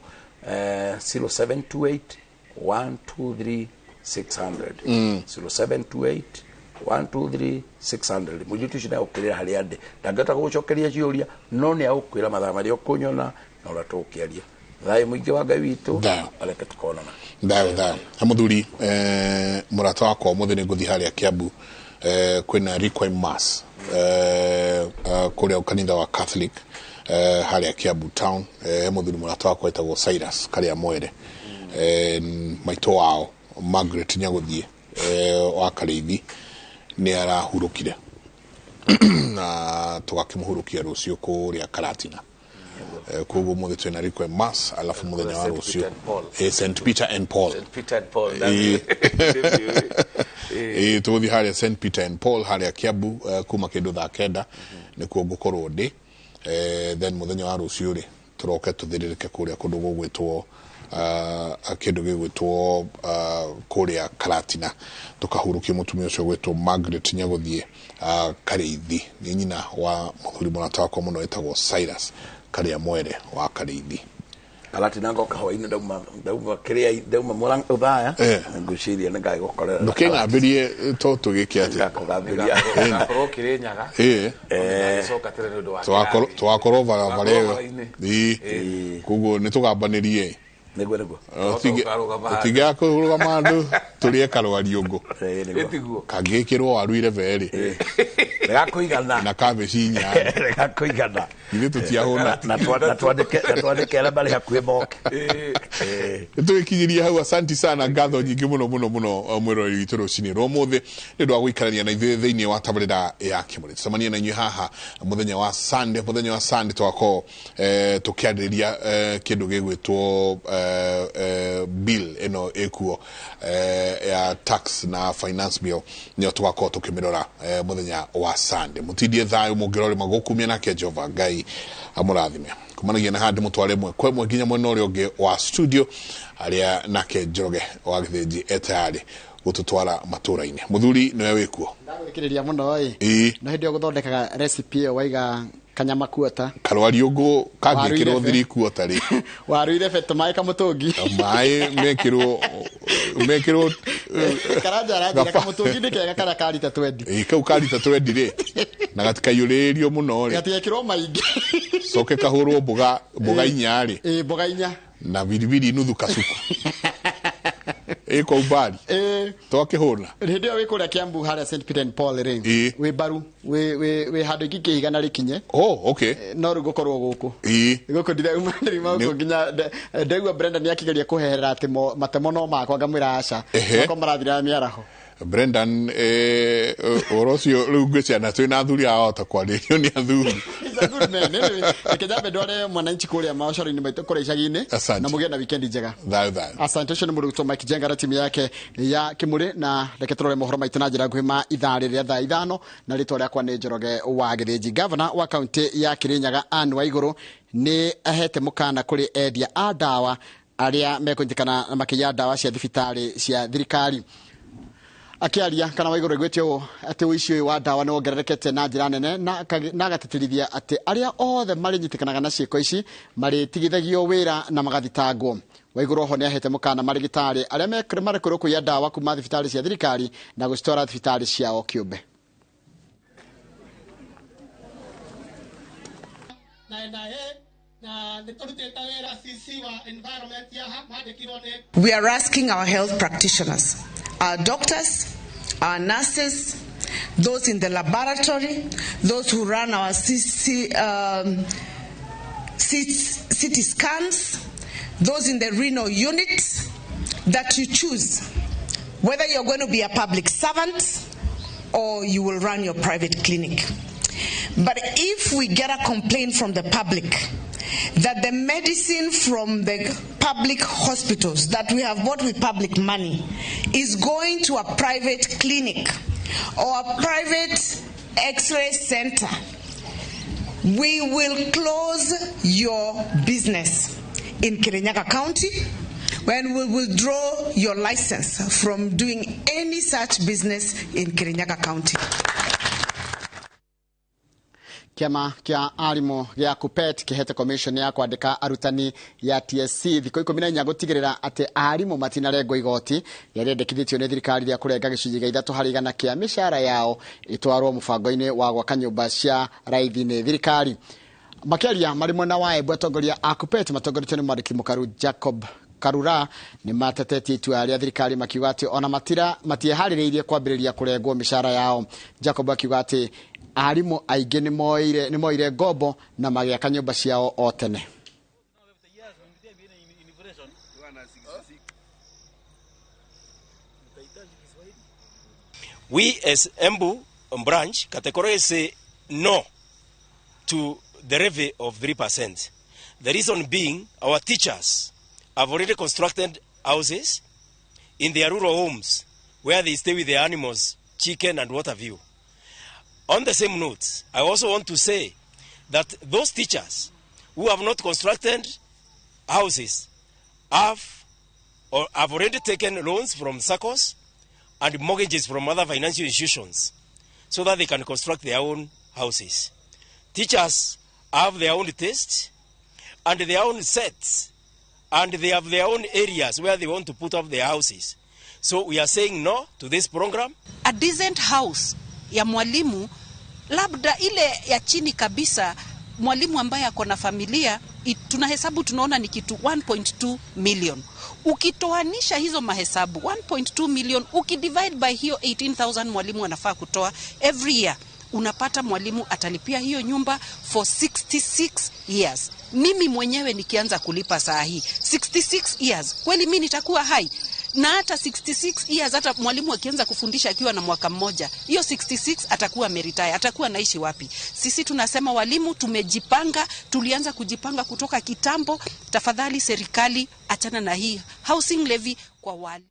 0728 123 600, 0728 123 600. Mũirĩtu ũcio nĩ agũkwĩrĩra harĩa ndĩ, ndangĩhota gũgũcokeria ciũria, no nĩ agũkwĩra mathaa marĩa ũkũnyona na ũrĩa tũgũkĩaria. Thayũ mũingĩ wa Ngai witũ, areke tũkonana. Thayũ thayũ. Na mũthuri, mũrata wakwa ũmũthĩ nĩ ngũthiĩ harĩa Kiambu, kwĩna Requiem Mass kũrĩa kanitha wa Catholic harĩa Kiambu town. Mũthuri mũrata wakwa wĩtagwo Cyrus Karĩa Mwere, maitũ wao Margaret Nyagũthiĩ wa Karĩithi nĩ arahurũkire na tũgakĩmũhurũkia rũciũ kũrĩa Karatina. Koguo mũthĩ twĩna Requiem Mass, alafu mũthenya wa rũciũ St Peter and Paul. St Peter and Paul. Tũgũthiĩ harĩa St Peter and Paul harĩa Kiambu, kuma kĩndũ thaa 9 nĩkuo ngũkorwo ndĩ. Then mũthenya wa rũciũ rĩ tũroke tũthĩrĩrĩke kũrĩa kũndũ gũgwĩtwo kĩndũ gĩgwĩtwo kũrĩa Karatina, tũkahurũkia mũtumia ũcio gwĩtwo Margaret Nyagũthiĩ Karĩithi, nĩ nyina wa mũthuri mũrata wakwa mũno wĩtagwo Cyrus Karĩa Mwere wa Karĩithi. Karatina ngoka hwainĩ, ndauma kĩrĩa ndauma mũrango ũthaya, ngwĩciria nĩ ngagũkorera. Ndũkĩng'ambĩrie to tũgĩke atĩ ngakũgambĩria Ngakorwo Kĩrĩnyaga. Ngacoka tene nĩ ũndũ wa Twakorwo barabara ĩyo. Koguo nĩ tũgambanĩrie. Nĩguo nĩguo. Ũtige kũrũgama handũ tũrĩe karwariũngũ. Kangĩkĩrwo waru irebe rĩ. Nĩgakũigana. Na cabbage inya. Nĩgakũigana. Ithuĩ tũtiahũna. Na twandĩke arĩa marĩ hakuhĩ moke. Nĩtũgĩkinyirie hau. Asanti sana, ngatho nyingĩ mũno mũno mũno mwĩroreri witũ rũcinĩ rwa ũmũthĩ nĩ ũndũ wa gũikarania na ithuĩ thĩinĩ wa tabarĩra ya Kĩmũrĩ. Tũcemanie na inyuĩ haha mũthenya wa Sunday. Mũthenya wa Sunday tũgakorwo tũkĩarĩrĩria kĩndũ gĩgwĩtwo bill ĩno ĩkuo ya tax na finance bill, nĩyo tũgakorwo tũkĩmĩrora mũthenya wa Sunday. Mũtindie thayũ mũngĩrorĩma gũkumia nake Jehova Ngai amũrathime. Kumanagia na handi mũtware ĩmwe kwa ĩmwe nginya mwena ũrĩa ũngĩ wa studio arĩa nake Njoroge wa Gĩthĩnji etayarĩ gũtũtwara matũra-inĩ. Mũthuri nĩwe wĩkuo. Ndagũthikĩrĩria mũno ĩ. No hĩndĩ ĩyo gũthondekaga recipe ĩyo waiga kanyama kuota. Karwariũngũ kangĩkĩrwo 3 kuota rĩ. Waru irebe tũmaĩ kamũtũngi. Maĩ mekĩrwo Karanja aranjĩra kamũtũngi nĩ kega karĩa ka rita 20. Ĩ kau ka rita 20 rĩ. Na gatikaiyũrĩrĩrio mũno rĩ. Gatigekĩrwo maingĩ. Coke kahũrwo mboga inya rĩ. Ĩ mboga inya. Na biribiri nuthu kasuku. Ĩ kwa umbali. Twakĩhũna. Hĩndĩ ĩyo wĩ kũrĩa Kiambu harĩa St Peter and Paul rĩ. Wĩ mbaru wĩ handũ ingĩ igana rĩkinye. Oh, okay. No rĩu ngũkorwo gũkũ. Gũkũ ndirauma gũkũ nginya ndaigua Brenda nĩ akĩgeria kũheherera atĩ matemo no makwa ngamwĩra aca. Makwa marathira mĩaraho. Brendan ũhoro ũcio rĩu ngwĩciria twĩna athuri ahota kwarĩrio nĩ athuri. Reke nyambe ndware mwananchi kũrĩa macoro-inĩ maitũ kũrĩa icagi-inĩ na mũgĩe na weekend njega. Thayũ thayũ. Asante. Ũcio nĩ mũrutwo Mike Jenga na timu yake ya Kĩmũrĩ, na reke tũrore mohoro maitũ na njĩra nguhĩ ma ithaa rĩrĩa thaa 5, na rĩtwa rĩakwa nĩ Njoroge wa Gĩthĩnji. Gavana wa kaunti ya Kĩrĩnyaga Anne Waigũrũ nĩ ahete mũkana kũrĩ endia a ndawa arĩa mekũnyitĩkana makĩiya ndawa cia thibitarĩ cia thirikari. Akiaria kana Waigũrũ aiguĩte ũũ atĩ ũici ũyũ wa ndawa nĩ wongererekete na njĩra nene, na agatĩtĩrithia atĩ arĩa othe marĩnyitĩkanaga na ciĩko ici marĩtigithagio wĩra na magathitangwo. Waigũrũ oho nĩ ahete mũkana marĩgĩtarĩ arĩa marekũrwo kũiya ndawa kuma thibitarĩ cia thirikari na gũcitwara thibitarĩ ciao kĩũmbe. We are asking our health practitioners, our doctors, our nurses, those in the laboratory, those who run our CT scans, those in the renal unit, that you choose whether you're going to be a public servant or you will run your private clinic. But if we get a complaint from the public that the medicine from the public hospitals that we have bought with public money is going to a private clinic or a private x-ray center, we will close your business in Kirinyaga County when we will withdraw your license from doing any such business in Kirinyaga County. Kĩama kĩa arimũ gĩa KUPPET kĩhete commission ya kwandĩka arutani ya TSC thikũ 14 gũtigĩrĩra atĩ arimũ matinarengwo igoti rĩrĩa rĩendekithĩtio nĩ thirikari rĩa kũrenga gĩcunjĩ gĩa 3 harĩ igana kĩa mĩcara yao ĩtwarwo mũbango-inĩ wa gwaka nyũmba cia raithi nĩ thirikari. Makĩaria marĩ mwena wa Embu, atongoria a KUPPET matongoretio nĩ mwandĩki mũkaru Jacob Karura nĩ matetetie itua rĩa thirikari makiuga atĩ ona matieharĩrĩirie kwambĩrĩria kũrengwo mĩcara yao. Jacob akiuga atĩ arimũ aingĩ nĩ moire ngombo na magĩaka nyũmba ciao o tene. We as Embu branch categorically say no to the levy of 3%. The reason being, our teachers have already constructed houses in their rural homes where they stay with their animals, chicken and what have you. On the same note, I also want to say that those teachers who have not constructed houses have already taken loans from SACCOs and mortgages from other financial institutions so that they can construct their own houses. Teachers have their own taste and their own sets, and they have their own areas where they want to put up their houses. So we are saying no to this program. A decent house ya mwalimu, labda ile ya chini kabisa, mwalimu ambaye ako na familia Tunahesabu tunaona ni kitu 1.2 million. Ukitoanisha hizo mahesabu, 1.2 million ukidivide by hiyo 18,000 mwalimu anafaa kutoa every year, unapata mwalimu atalipia hiyo nyumba for 66 years. Mimi mwenyewe nikianza kulipa saa hii 66 years, kweli mi nitakuwa hai? Na hata 66 years, hata mwalimu akianza kufundisha akiwa na mwaka mmoja, hiyo 66 atakuwa ameritaya, atakuwa anaishi wapi? Sisi tunasema walimu tumejipanga, tulianza kujipanga kutoka kitambo. Tafadhali serikali, achana na hii housing levy kwa walimu.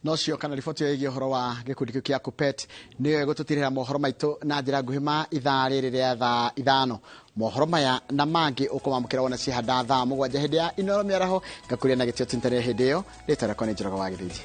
No cio kana riboti ĩyo ĩgiĩ ũhoro wa gĩkundi kĩu kĩa Kuppet nĩyo ĩgũtũtirĩra mohoro maitũ na njĩra nguhĩ ma ithaa rĩrĩ rĩa thaa 5. Mohoro maya na mangĩ ũkũmamũkĩra wona cihanda thaa 7 hĩndĩ ya Inoro mĩaraho. Ngakũria na gĩtĩo tintanĩre hĩndĩ ĩyo. Rĩtwa rĩakwa nĩ Njoroge wa Gĩthĩnji.